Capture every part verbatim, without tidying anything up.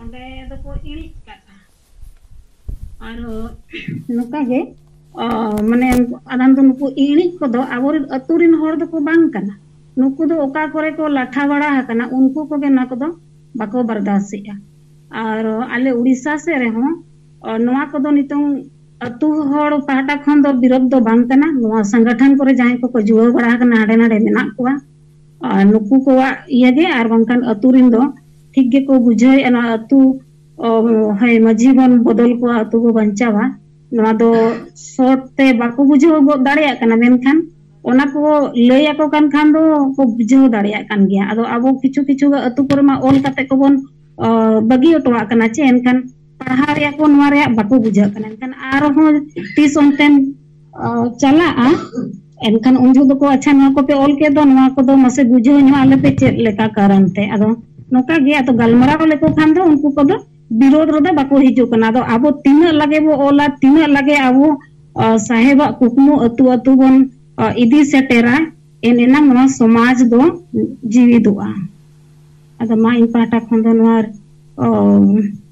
ᱚᱸᱰᱮ ᱫᱚᱠᱚ ᱤᱬᱤᱡ ᱠᱟᱜᱼᱟ᱾ ᱟᱨ ᱱᱚᱝᱠᱟ ᱜᱮ, ᱚ, ᱢᱟᱱᱮ ᱟᱫᱷᱟᱱ ᱫᱚ ᱱᱩᱠᱩ ᱤᱬᱤᱡ ᱠᱚᱫᱚ ᱟᱵᱚᱨᱮᱱ ᱟᱹᱛᱩ ᱨᱮᱱ ᱦᱚᱲ ᱫᱚᱠᱚ ᱵᱟᱝ ᱠᱟᱱᱟ᱾ ᱱᱩᱠᱩ ᱫᱚ ᱚᱠᱟ ᱠᱚᱨᱮ ᱠᱚ ᱞᱟᱴᱷᱟ ᱵᱟᱲᱟ ᱟᱠᱟᱱᱟ, ᱩᱱᱠᱩ ᱠᱚᱜᱮ ᱱᱚᱣᱟ ᱠᱚᱫᱚ ᱵᱟᱠᱚ ᱵᱟᱨᱫᱟᱥᱮᱜᱼᱟ᱾ ᱟᱨ ᱟᱞᱮ ᱩᱲᱤᱥᱥᱟ ᱥᱮᱫ ᱨᱮᱦᱚᱸ, ᱚ, ᱱᱚᱣᱟ ᱠᱚᱫᱚ ᱱᱤᱛᱚᱝ ᱟᱹᱛᱩ ᱦᱚᱲ ᱯᱟᱦᱴᱟ ᱠᱷᱚᱱ ᱫᱚ ᱵᱤᱨᱳᱫᱷ ᱫᱚ ᱵᱟᱝ ᱠᱟᱱᱟ᱾ ᱱᱚᱣᱟ ᱥᱚᱝᱜᱚᱴᱷᱚᱱ ᱠᱚᱨᱮ ᱡᱟᱦᱟᱸᱭ ᱠᱚᱠᱚ ᱡᱩᱲᱟᱹᱣ ᱵᱟᱲᱟ ᱟᱠᱟᱱᱟ, ᱦᱟᱸᱰᱮ ᱱᱟᱰᱮ ᱢᱮᱱᱟᱜ ᱠᱚᱣᱟ, ᱟᱨ ᱱᱩᱠᱩ ᱠᱚᱣᱟᱜ ᱤᱭᱟᱹ ᱜᱮ, ᱟᱨ ᱵᱟᱝᱠᱷᱟᱱ ᱟᱹᱛᱩ ᱨᱮᱱ ᱫᱚ ᱴᱷᱤᱠ ᱜᱮᱠᱚ ᱵᱩᱡᱷᱟᱹᱣᱮᱫᱼᱟ᱾ ᱱᱚᱣᱟ ᱟᱹᱛᱩ, ᱚ, ᱦᱳᱭ, ᱢᱟᱹᱡᱷᱤ ᱵᱚᱱ ᱵᱚᱫᱚᱞ ᱠᱚᱣᱟ, ᱟᱹᱛᱩ ᱵᱚ ᱵᱟᱧᱪᱟᱣᱟ, ᱱᱚᱣᱟ ᱫᱚ ᱥᱚᱴ ᱛᱮ ᱵᱟᱠᱚ ᱵᱩᱡᱷᱟᱹᱣ ᱜᱚᱫ ᱫᱟᱲᱮᱭᱟᱜ ᱠᱟᱱᱟ, ᱢᱮᱱᱠᱷᱟᱱ ᱚᱱᱟ ᱠᱚ ᱞᱟᱹᱭ ᱟᱠᱚ ᱠᱟᱱ ᱠᱷᱟᱱ ᱫᱚ ᱠᱚ ᱵᱩᱡᱷᱟᱹᱣ ᱫᱟᱲᱮᱭᱟᱜ ᱠᱟᱱ ᱜᱮᱭᱟ᱾ ᱟᱫᱚ ᱟᱵᱚ ᱠᱤᱪᱷᱩ ᱠᱤᱪᱷᱩ ᱟᱹᱛᱩ ᱠᱚᱨᱮ ᱢᱟ ᱚᱞ ᱠᱟᱛᱮ ᱠᱚᱵᱚᱱ, ᱚ, ᱵᱟᱹᱜᱤ ᱦᱚᱴᱚᱣᱟᱜ ᱠᱟᱱᱟ, ᱪᱮ ᱮᱱᱠᱷᱟᱱ ᱯᱟᱲᱦᱟᱣ ᱨᱮᱭᱟᱜ ᱠᱚ ᱱᱚᱣᱟ ᱨᱮᱭᱟᱜ ᱵᱟᱠᱚ ᱵᱩᱡᱷᱟᱹᱜ ᱠᱟᱱᱟ᱾ ᱮᱱᱠᱷᱟᱱ ᱟᱨᱦᱚᱸ ᱛᱤᱥ ᱚᱱᱛᱮᱢ, ᱚ, ᱪᱟᱞᱟᱜᱼᱟ, ᱮᱱᱠᱷᱟᱱ ᱩᱱ ᱡᱚᱦᱚᱜ ᱫᱚᱠᱚ, "ᱟᱪᱪᱷᱟ, ᱱᱚᱣᱟ ᱠᱚᱯᱮ ᱚᱞ ᱠᱮᱫ ᱫᱚ, ᱱᱚᱣᱟ ᱠᱚᱫᱚ ᱢᱟᱥᱮ ᱵᱩᱡᱷᱟᱹᱣ ᱧᱚᱜ ᱟᱞᱮ ᱯᱮ, ᱪᱮᱫ ᱞᱮᱠᱟ ᱠᱟᱨᱚᱱ ᱛᱮ?" ᱟᱫᱚ ᱱᱚᱝᱠᱟ ᱜᱮ, ᱟᱫᱚ ᱜᱟᱞᱢᱟᱨᱟᱣ ᱞᱮᱠᱚ ᱠᱷᱟᱱ ᱫᱚ ᱩᱱᱠᱩ ᱠᱚᱫᱚ ᱵᱤᱨᱳᱫᱷ ᱨᱮᱫᱚ ᱵᱟᱠᱚ ᱦᱤᱡᱩᱜ ᱠᱟᱱᱟ᱾ ᱟᱫᱚ ᱟᱵᱚ ᱛᱤᱱᱟᱹᱜ ᱞᱟᱜᱮ ᱵᱚ ᱚᱞᱟ, ᱛᱤᱱᱟᱹᱜ ᱞᱟᱜᱮ ᱟᱵᱚ, ᱚ, ᱥᱟᱦᱮᱵᱟᱜ ᱠᱩᱠᱢᱩ ᱟᱹᱛᱩ ᱟᱹᱛᱩ ᱵᱚᱱ, ᱚ, ᱤᱫᱤ ᱥᱮᱴᱮᱨᱟ, ᱮᱱ ᱮᱱᱟᱝ ᱱᱚᱣᱟ ᱥᱚᱢᱟᱡᱽ ᱫᱚ ᱡᱤᱣᱤᱫᱚᱜᱼᱟ᱾ ᱟᱫᱚ ᱢᱟ, ᱤᱧ ᱯᱟᱦᱴᱟ ᱠᱷᱚᱱ ᱫᱚ ᱱᱚᱣᱟ, ᱚ,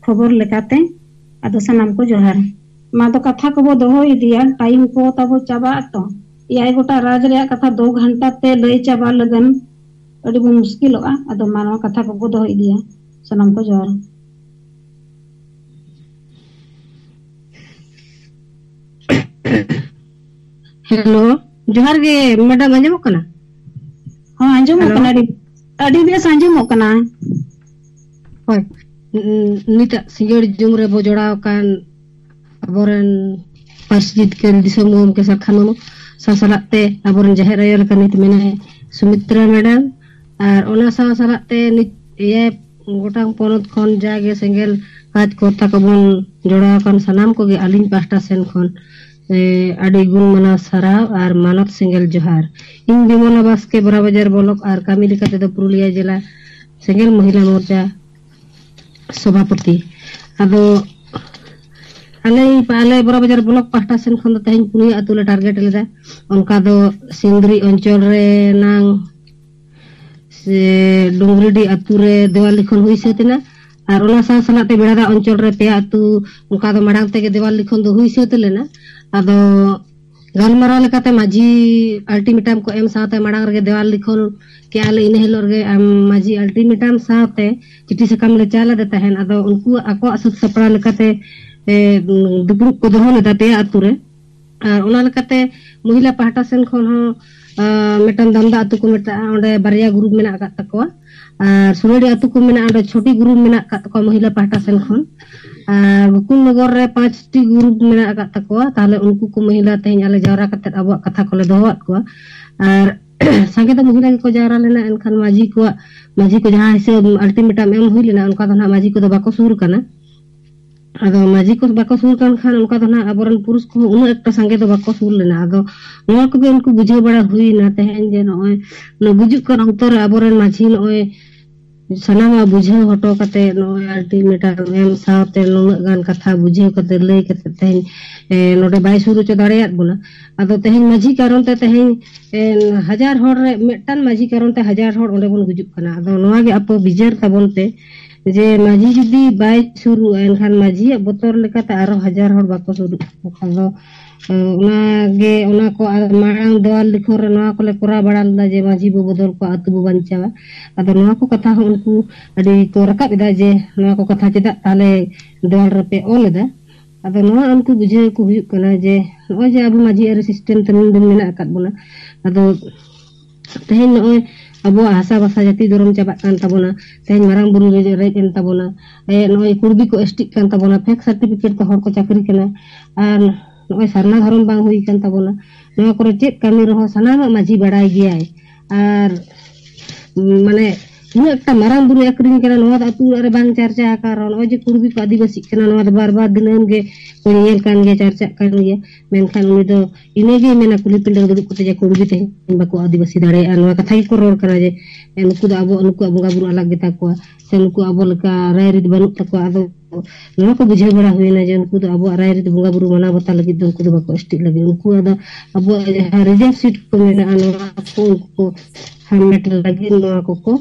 ᱠᱷᱚᱵᱚᱨ ᱞᱮᱠᱟᱛᱮ ᱟᱫᱚ ᱥᱟᱱᱟᱢ ᱠᱚ ᱡᱚᱦᱟᱨ᱾ ᱢᱟ, ᱫᱚ ᱠᱟᱛᱷᱟ ᱠᱚᱵᱚ ᱫᱚᱦᱚ ᱤᱫᱤᱭᱟ, ᱴᱟᱭᱤᱢ ᱠᱚ ᱛᱟᱵᱚ ᱪᱟᱵᱟᱜ ᱟᱛᱚ᱾ ᱮᱭᱟᱭ ᱜᱚᱴᱟ ᱨᱟᱡᱽ ᱨᱮᱭᱟᱜ ᱠᱟᱛᱷᱟ ᱫᱩ ᱜᱷᱟᱱᱴᱟ ᱛᱮ ᱞᱟᱹᱭ ᱪᱟᱵᱟ ᱞᱟᱹᱜᱤᱫ ᱟᱹᱰᱤ ᱵᱚᱱ ᱢᱩᱥᱠᱤᱞᱚᱜᱼᱟ᱾ ᱟᱫᱚ ᱢᱟ, ᱱᱚᱣᱟ ᱠᱟᱛᱷᱟ ᱠᱚᱵᱚ ᱫᱚᱦᱚ ᱤᱫᱤᱭᱟ᱾ ᱥᱟᱱᱟᱢ ᱠᱚ ᱡᱚᱦᱟᱨ᱾ ᱦᱮᱞᱳ, ᱡᱚᱦᱟᱨ ᱜᱮ ᱢᱮᱰᱟᱢ, ᱟᱸᱡᱚᱢᱚᱜ ᱠᱟᱱᱟ? ᱦᱚᱸ, ᱟᱸᱡᱚᱢᱚᱜ ᱦᱮᱞᱳ᱾ ᱠᱟᱱᱟ, ᱟᱹᱰᱤ, ᱟᱹᱰᱤ ᱵᱮᱥ ᱟᱸᱡᱚᱢᱚᱜ ᱠᱟᱱᱟ᱾ ᱦᱳᱭ, ᱱᱤᱛᱟᱜ ᱥᱤᱸᱜᱟᱹᱲ ᱡᱩᱢ ᱨᱮᱵᱚ ᱡᱚᱲᱟᱣ ᱟᱠᱟᱱ ᱟᱵᱚᱨᱮᱱ ᱯᱟᱹᱨᱥᱤ ᱡᱤᱛᱠᱟᱹᱨ ᱫᱤᱥᱚᱢ ᱜᱚᱢᱠᱮ ᱥᱟᱞᱠᱷᱟᱱ ᱢᱩᱨᱢᱩ ᱥᱟᱶ ᱥᱟᱞᱟᱜ ᱛᱮ ᱟᱵᱚᱨᱮᱱ ᱡᱟᱦᱮᱨ ᱟᱭᱳ ᱞᱮᱠᱟ ᱱᱤᱛ ᱢᱮᱱᱟᱭ ᱥᱩᱢᱤᱛᱨᱟ ᱢᱮᱰᱟᱢ, ᱟᱨ ᱚᱱᱟ ᱥᱟᱶ ᱥᱟᱞᱟᱜ ᱛᱮ ᱱᱤᱛ ᱮᱭᱟᱭ ᱜᱚᱴᱟᱝ ᱯᱚᱱᱚᱛ ᱠᱷᱚᱱ ᱡᱟᱜᱮ ᱥᱮᱸᱜᱮᱞ ᱠᱟᱡᱽ ᱠᱚᱨᱛᱟ ᱠᱚᱵᱚᱱ ᱡᱚᱲᱟᱣ ᱟᱠᱟᱱ ᱥᱟᱱᱟᱢ ᱠᱚᱜᱮ ᱟᱹᱞᱤᱧ ᱯᱟᱦᱴᱟ ᱥᱮᱱ ᱠᱷᱚᱱ, ᱮ, ᱟᱹᱰᱤ ᱜᱩᱱ ᱢᱟᱱᱟᱣ ᱥᱟᱨᱦᱟᱣ ᱟᱨ ᱢᱟᱱᱚᱛ ᱥᱮᱸᱜᱮᱞ ᱡᱚᱦᱟᱨ᱾ ᱤᱧ ᱵᱤᱢᱚᱞᱟ ᱵᱟᱥᱠᱮ, ᱵᱚᱨᱟᱵᱟᱡᱟᱨ ᱵᱞᱚᱠ ᱟᱨ ᱠᱟᱹᱢᱤ ᱞᱮᱠᱟ ᱛᱮᱫᱚ ᱯᱩᱨᱩᱞᱤᱭᱟᱹ ᱡᱮᱞᱟ ᱥᱮᱸᱜᱮᱞ ᱢᱚᱦᱤᱞᱟ ᱢᱳᱨᱪᱟ ᱥᱚᱵᱷᱟᱯᱚᱛᱤ᱾ ᱟᱫᱚ ᱟᱞᱮ, ᱟᱞᱮ ᱵᱚᱨᱟᱵᱟᱡᱟᱨ ᱵᱞᱚᱠ ᱯᱟᱦᱴᱟ ᱥᱮᱱ ᱠᱷᱚᱱ ᱫᱚ ᱛᱮᱦᱮᱧ ᱯᱩᱱᱭᱟᱹ ᱟᱹᱛᱩ ᱞᱮ ᱴᱟᱨᱜᱮᱴ ᱞᱮᱫᱟ᱾ ᱚᱱᱠᱟ ᱫᱚ ᱥᱤᱸᱫᱽᱨᱤ ᱚᱧᱪᱚᱞ ᱨᱮᱱᱟᱝ ᱥᱮ ᱰᱩᱝᱜᱽᱨᱤᱰᱤ ᱟᱹᱛᱩ ᱨᱮ ᱫᱮᱣᱟᱞᱤ ᱠᱷᱚᱱ ᱦᱩᱭ ᱥᱟᱹᱛ ᱮᱱᱟ᱾ ᱟᱨ ᱚᱱᱟ ᱥᱟᱶ ᱥᱟᱞᱟᱜ ᱛᱮ ᱵᱮᱲᱟᱫᱟ ᱚᱧᱪᱚᱞ ᱨᱮ ᱯᱮᱭᱟ ᱟᱹᱛᱩ ᱚᱱᱠᱟ ᱫᱚ ᱢᱟᱲᱟᱝ ᱛᱮᱜᱮ ᱫᱮᱣᱟᱞ ᱞᱤᱠᱷᱚᱱ ᱫᱚ ᱦᱩᱭ ᱥᱟᱹᱛ ᱞᱮᱱᱟ᱾ ᱟᱫᱚ ᱜᱟᱞᱢᱟᱨᱟᱣ ᱞᱮᱠᱟᱛᱮ ᱢᱟᱹᱡᱷᱤ ᱟᱞᱴᱤᱢᱮᱴᱟᱢ ᱠᱚ ᱮᱢ ᱥᱟᱶᱛᱮ ᱢᱟᱲᱟᱝ ᱨᱮᱜᱮ ᱫᱮᱣᱟᱞ ᱞᱤᱠᱷᱚᱱ ᱠᱮᱜᱼᱟ ᱞᱮ᱾ ᱤᱱᱟᱹ ᱦᱤᱞᱳᱜ ᱨᱮᱜᱮ ᱟᱢ ᱢᱟᱹᱡᱷᱤ ᱟᱞᱴᱤᱢᱮᱴᱟᱢ ᱥᱟᱶᱛᱮ ᱪᱤᱴᱷᱤ ᱥᱟᱠᱟᱢ ᱞᱮ ᱪᱟᱞ ᱟᱫᱮ ᱛᱟᱦᱮᱸᱱ᱾ ᱟᱫᱚ ᱩᱱᱠᱩ ᱟᱠᱚᱣᱟᱜ ᱥᱟᱹᱛ ᱥᱟᱯᱲᱟᱣ ᱞᱮᱠᱟᱛᱮ, ᱮ, ᱫᱩᱯᱲᱩᱵ ᱠᱚ ᱫᱚᱦᱚ ᱞᱮᱫᱟ ᱯᱮᱭᱟ ᱟᱹᱛᱩ ᱨᱮ᱾ ᱟᱨ ᱚᱱᱟ ᱞᱮᱠᱟᱛᱮ ᱢᱚᱦᱤᱞᱟ ᱯᱟᱦᱴᱟ ᱥᱮᱱ ᱠᱷᱚᱱ ᱦᱚᱸ, ᱟ, ᱢᱤᱫᱴᱟᱝ ᱫᱟᱢᱫᱟ ᱟᱹᱛᱩ ᱠᱚ ᱢᱮᱛᱟᱜᱼᱟ, ᱚᱸᱰᱮ ᱵᱟᱨᱭᱟ ᱜᱨᱩᱯ ᱢᱮᱱᱟᱜ ᱟᱠᱟᱫ ᱛᱟᱠᱚᱣᱟ᱾ ᱟᱨ ᱥᱩᱨᱟᱹᱲᱤ ᱟᱹᱛᱩ ᱠᱚ ᱢᱮᱱᱟᱜᱼᱟ, ᱚᱸᱰᱮ ᱪᱷᱚᱴᱤ ᱜᱨᱩᱯ ᱢᱮᱱᱟᱜ ᱟᱠᱟᱫ ᱛᱟᱠᱚᱣᱟ ᱢᱚᱦᱤᱞᱟ ᱯᱟᱦᱴᱟ ᱥᱮᱱ ᱠᱷᱚᱱ᱾ ᱟᱨ ᱜᱳᱠᱩᱞ ᱱᱚᱜᱚᱨ ᱨᱮ ᱯᱟᱸᱪᱴᱤ ᱜᱨᱩᱯ ᱢᱮᱱᱟᱜ ᱟᱠᱟᱫ ᱛᱟᱠᱚᱣᱟ᱾ ᱛᱟᱦᱞᱮ ᱩᱱᱠᱩ ᱠᱚ ᱢᱚᱦᱤᱞᱟ ᱛᱮᱦᱮᱧ ᱟᱞᱮ ᱡᱟᱣᱨᱟ ᱠᱟᱛᱮ ᱟᱵᱚᱣᱟᱜ ᱠᱟᱛᱷᱟ ᱠᱚᱞᱮ ᱫᱚᱦᱚᱣᱟᱫ ᱠᱚᱣᱟ᱾ ᱟᱨ ᱥᱟᱸᱜᱮ ᱫᱚ ᱢᱚᱦᱤᱞᱟ ᱜᱮᱠᱚ ᱡᱟᱣᱨᱟ ᱞᱮᱱᱟ, ᱮᱱᱠᱷᱟᱱ ᱢᱟᱹᱡᱷᱤ ᱠᱚᱣᱟᱜ, ᱢᱟᱹᱡᱷᱤ ᱠᱚ ᱡᱟᱦᱟᱸ ᱦᱤᱥᱟᱹᱵ ᱟᱞᱴᱤᱢᱮᱴᱟᱢ ᱮᱢ ᱦᱩᱭ ᱞᱮᱱᱟ, ᱚᱱᱠᱟ ᱫᱚ ᱱᱟᱦᱟᱜ ᱢᱟᱹᱡᱷᱤ ᱠᱚᱫᱚ ᱵᱟᱠᱚ ᱥᱩᱨ ᱠᱟᱱᱟ᱾ ᱟᱫᱚ ᱢᱟᱹᱡᱷᱤ ᱠᱚ ᱵᱟᱠᱚ ᱥᱩᱨ ᱠᱟᱱ ᱠᱷᱟᱱ ᱚᱱᱠᱟ ᱫᱚ ᱱᱟᱦᱟᱜ ᱟᱵᱚᱨᱮᱱ ᱯᱩᱨᱩᱥ ᱠᱚᱦᱚᱸ ᱩᱱᱟᱹᱜ ᱮᱠᱴᱟ ᱥᱟᱸᱜᱮ ᱫᱚ ᱵᱟᱠᱚ ᱥᱩᱨ ᱞᱮᱱᱟ᱾ ᱟᱫᱚ ᱱᱚᱣᱟ ᱠᱚᱜᱮ ᱩᱱᱠᱩ ᱵᱩᱡᱷᱟᱹᱣ ᱵᱟᱲᱟ ᱦᱩᱭᱱᱟ ᱛᱮᱦᱮᱧ ᱡᱮ ᱱᱚᱜᱼᱚᱭ ᱱᱚᱣᱟ ᱜᱩᱡᱩᱜ ᱠᱟᱱ ᱚᱠᱛᱚ ᱨᱮ ᱟᱵᱚᱨᱮᱱ ᱢᱟᱹᱡᱷᱤ ᱱᱚᱜᱼᱚᱭ ᱥᱟᱱᱟᱢᱟᱜ ᱵᱩᱡᱷᱟᱹᱣ ᱦᱚᱴᱚ ᱠᱟᱛᱮ ᱱᱚᱜᱼᱚᱭ ᱟᱞᱴᱤᱢᱮᱴᱟᱢ ᱮᱢ ᱥᱟᱶᱛᱮ ᱱᱩᱱᱟᱹᱜ ᱜᱟᱱ ᱠᱟᱛᱷᱟ ᱵᱩᱡᱷᱟᱹᱣ ᱠᱟᱛᱮ ᱞᱟᱹᱭ ᱠᱟᱛᱮ ᱛᱮᱦᱮᱧ, ᱮ, ᱱᱚᱰᱮ ᱵᱟᱭ ᱥᱩᱨ ᱦᱚᱪᱚ ᱫᱟᱲᱮᱭᱟᱫ ᱵᱚᱱᱟ᱾ ᱟᱫᱚ ᱛᱮᱦᱮᱧ ᱢᱟᱹᱡᱷᱤ ᱠᱟᱨᱚᱱ ᱛᱮ ᱛᱮᱦᱮᱧ, ᱮ, ᱦᱟᱡᱟᱨ ᱦᱚᱲ ᱨᱮ ᱢᱤᱫᱴᱟᱝ ᱢᱟᱹᱡᱷᱤ ᱠᱟᱨᱚᱱ ᱛᱮ ᱦᱟᱡᱟᱨ ᱦᱚᱲ ᱚᱸᱰᱮ ᱵᱚᱱ ᱜᱩᱡᱩᱜ ᱠᱟᱱᱟ᱾ ᱟᱫᱚ ᱱᱚᱣᱟ ᱜᱮ ᱟᱯᱮ ᱵᱤᱪᱟᱹᱨ ᱛᱟᱵᱚᱱ ᱯᱮ ᱡᱮ ᱢᱟᱹᱡᱷᱤ ᱡᱩᱫᱤ ᱵᱟᱭ ᱥᱩᱨᱩᱜᱼᱟ, ᱮᱱᱠᱷᱟᱱ ᱢᱟᱹᱡᱷᱤᱭᱟᱜ ᱵᱚᱛᱚᱨ ᱞᱮᱠᱟᱛᱮ ᱟᱨᱚ ᱦᱟᱡᱟᱨ ᱦᱚᱲ ᱵᱟᱠᱚ ᱥᱩᱨᱩᱜᱼᱟ᱾ ᱟᱫᱚ, ᱮ, ᱚᱱᱟᱜᱮ, ᱚᱱᱟ ᱠᱚ ᱟᱨ ᱢᱟᱲᱟᱝ ᱫᱮᱣᱟᱞ ᱞᱤᱠᱷᱚᱱ ᱨᱮ ᱱᱚᱣᱟ ᱠᱚᱞᱮ ᱠᱚᱨᱟᱣ ᱵᱟᱲᱟ ᱞᱮᱫᱟ ᱡᱮ ᱢᱟᱹᱡᱷᱤ ᱵᱚ ᱵᱚᱫᱚᱞ ᱠᱚᱣᱟ, ᱟᱹᱛᱩ ᱵᱚ ᱵᱟᱧᱪᱟᱣᱟ᱾ ᱟᱫᱚ ᱱᱚᱣᱟ ᱠᱚ ᱠᱟᱛᱷᱟ ᱦᱚᱸ ᱩᱱᱠᱩ ᱟᱹᱰᱤ ᱠᱚ ᱨᱟᱠᱟᱵ ᱮᱫᱟ ᱡᱮ ᱱᱚᱣᱟ ᱠᱚ ᱠᱟᱛᱷᱟ ᱪᱮᱫᱟᱜ ᱛᱟᱦᱞᱮ ᱫᱮᱣᱟᱞ ᱨᱮᱯᱮ ᱚᱞ ᱮᱫᱟ᱾ ᱟᱫᱚ ᱱᱚᱣᱟ ᱩᱱᱠᱩ ᱵᱩᱡᱷᱟᱹᱣ ᱠᱚ ᱦᱩᱭᱩᱜ ᱠᱟᱱᱟ ᱡᱮ ᱱᱚᱜᱼᱚᱭ ᱡᱮ ᱟᱵᱚ ᱢᱟᱹᱡᱷᱤ ᱟᱹᱨᱤ ᱥᱤᱥᱴᱮᱢ ᱛᱮ ᱱᱩᱱ ᱫᱤᱱ ᱢᱮᱱᱟᱜ ᱟᱠᱟᱫ ᱵᱚᱱᱟ, ᱟᱫᱚ ᱛᱮᱦᱮᱧ ᱱᱚᱜᱼᱚᱭ ᱟᱵᱚᱣᱟᱜ ᱦᱟᱥᱟ ᱵᱷᱟᱥᱟ ᱡᱟᱹᱛᱤ ᱫᱷᱚᱨᱚᱢ ᱪᱟᱵᱟᱜ ᱠᱟᱱ ᱛᱟᱵᱚᱱᱟ, ᱛᱮᱦᱮᱧ ᱢᱟᱨᱟᱝ ᱵᱩᱨᱩ ᱨᱮ ᱨᱮᱡ ᱮᱱ ᱛᱟᱵᱚᱱᱟ, ᱮ, ᱱᱚᱜᱼᱚᱭ ᱠᱩᱲᱵᱤ ᱠᱚ ᱮᱥᱴᱤᱜ ᱠᱟᱱ ᱛᱟᱵᱚᱱᱟ, ᱯᱷᱮᱠ ᱥᱟᱨᱴᱤᱯᱷᱤᱠᱮᱴ ᱛᱮ ᱦᱚᱲ ᱠᱚ ᱪᱟᱹᱠᱨᱤ ᱠᱟᱱᱟ, ᱟᱨ ᱱᱚᱜᱼᱚᱭ ᱥᱟᱨᱱᱟ ᱫᱷᱚᱨᱚᱢ ᱵᱟᱝ ᱦᱩᱭ ᱠᱟᱱ ᱛᱟᱵᱚᱱᱟ᱾ ᱱᱚᱣᱟ ᱠᱚᱨᱮ ᱪᱮᱫ ᱠᱟᱹᱢᱤ ᱨᱮᱦᱚᱸ ᱥᱟᱱᱟᱢᱟᱜ ᱢᱟᱹᱡᱷᱤ ᱵᱟᱲᱟᱭ ᱜᱮᱭᱟᱭ᱾ ᱟᱨ ᱢᱟᱱᱮ ᱩᱱᱟᱹᱜ ᱮᱠᱴᱟ ᱢᱟᱨᱟᱝ ᱵᱩᱨᱩᱭ ᱟᱹᱠᱷᱨᱤᱧ ᱠᱟᱱᱟ, ᱱᱚᱣᱟ ᱫᱚ ᱟᱹᱛᱩ ᱚᱲᱟᱜ ᱨᱮ ᱵᱟᱝ ᱪᱟᱨᱪᱟ ᱟᱠᱟᱱ ᱨᱮᱦᱚᱸ, ᱱᱚᱜᱼᱚᱭ ᱡᱮ ᱠᱩᱲᱵᱤ ᱠᱚ ᱟᱹᱫᱤᱵᱟᱹᱥᱤᱜ ᱠᱟᱱᱟ, ᱱᱚᱣᱟ ᱫᱚ ᱵᱟᱨ ᱵᱟᱨ ᱫᱤᱱᱟᱹᱢ ᱜᱮ ᱠᱚ ᱧᱮᱞ ᱠᱟᱱ ᱜᱮᱭᱟ, ᱪᱟᱨᱪᱟᱜ ᱠᱟᱱ ᱜᱮᱭᱟ᱾ ᱢᱮᱱᱠᱷᱟᱱ ᱩᱱᱤ ᱫᱚ ᱤᱱᱟᱹᱜᱮ ᱢᱮᱱᱟ ᱠᱩᱞᱦᱤ ᱯᱤᱸᱰᱟᱹ ᱨᱮ ᱫᱩᱲᱩᱵ ᱠᱟᱛᱮ ᱡᱮ ᱠᱩᱲᱵᱤ ᱛᱮᱦᱮᱧ ᱵᱟᱠᱚ ᱟᱹᱫᱤᱵᱟᱹᱥᱤ ᱫᱟᱲᱮᱭᱟᱜᱼᱟ, ᱱᱚᱣᱟ ᱠᱟᱛᱷᱟ ᱜᱮᱠᱚ ᱨᱚᱲ ᱠᱟᱱᱟ ᱡᱮ ᱱᱩᱠᱩ ᱫᱚ ᱟᱵᱚ, ᱱᱩᱠᱩᱣᱟᱜ ᱵᱚᱸᱜᱟ ᱵᱩᱨᱩ ᱟᱞᱟᱜᱽ ᱜᱮᱛᱟ ᱠᱚᱣᱟ, ᱥᱮ ᱱᱩᱠᱩ ᱟᱵᱚ ᱞᱮᱠᱟ ᱨᱟᱭ ᱨᱤᱛ ᱵᱟᱹᱱᱩᱜ ᱛᱟᱠᱚᱣᱟ᱾ ᱟᱫᱚ ᱱᱚᱣᱟ ᱠᱚ ᱵᱩᱡᱷᱟᱹᱣ ᱵᱟᱲᱟ ᱦᱩᱭᱱᱟ ᱡᱮ ᱩᱱᱠᱩ ᱫᱚ ᱟᱵᱚᱣᱟᱜ ᱨᱟᱭ ᱨᱤᱛ ᱵᱚᱸᱜᱟ ᱵᱩᱨᱩ ᱢᱟᱱᱟᱣ ᱵᱟᱛᱟᱣ ᱞᱟᱹᱜᱤᱫ ᱫᱚ ᱩᱱᱠᱩ ᱫᱚ ᱵᱟᱠᱚ ᱮᱥᱴᱤᱜ ᱞᱟᱹᱜᱤᱫ᱾ ᱩᱱᱠᱩᱣᱟᱜ ᱫᱚ ᱟᱵᱚᱣᱟᱜ ᱡᱟᱦᱟᱸ ᱨᱤᱡᱟᱨᱵᱷ ᱥᱤᱴ ᱠᱚ ᱢᱮᱱᱟᱜᱼᱟ, ᱱᱚᱣᱟ ᱠᱚ ᱩᱱᱠᱩ ᱠᱚ ᱦᱟᱢᱮᱴ ᱞᱟᱹᱜᱤᱫ ᱱᱚᱣᱟ ᱠᱚᱠᱚ,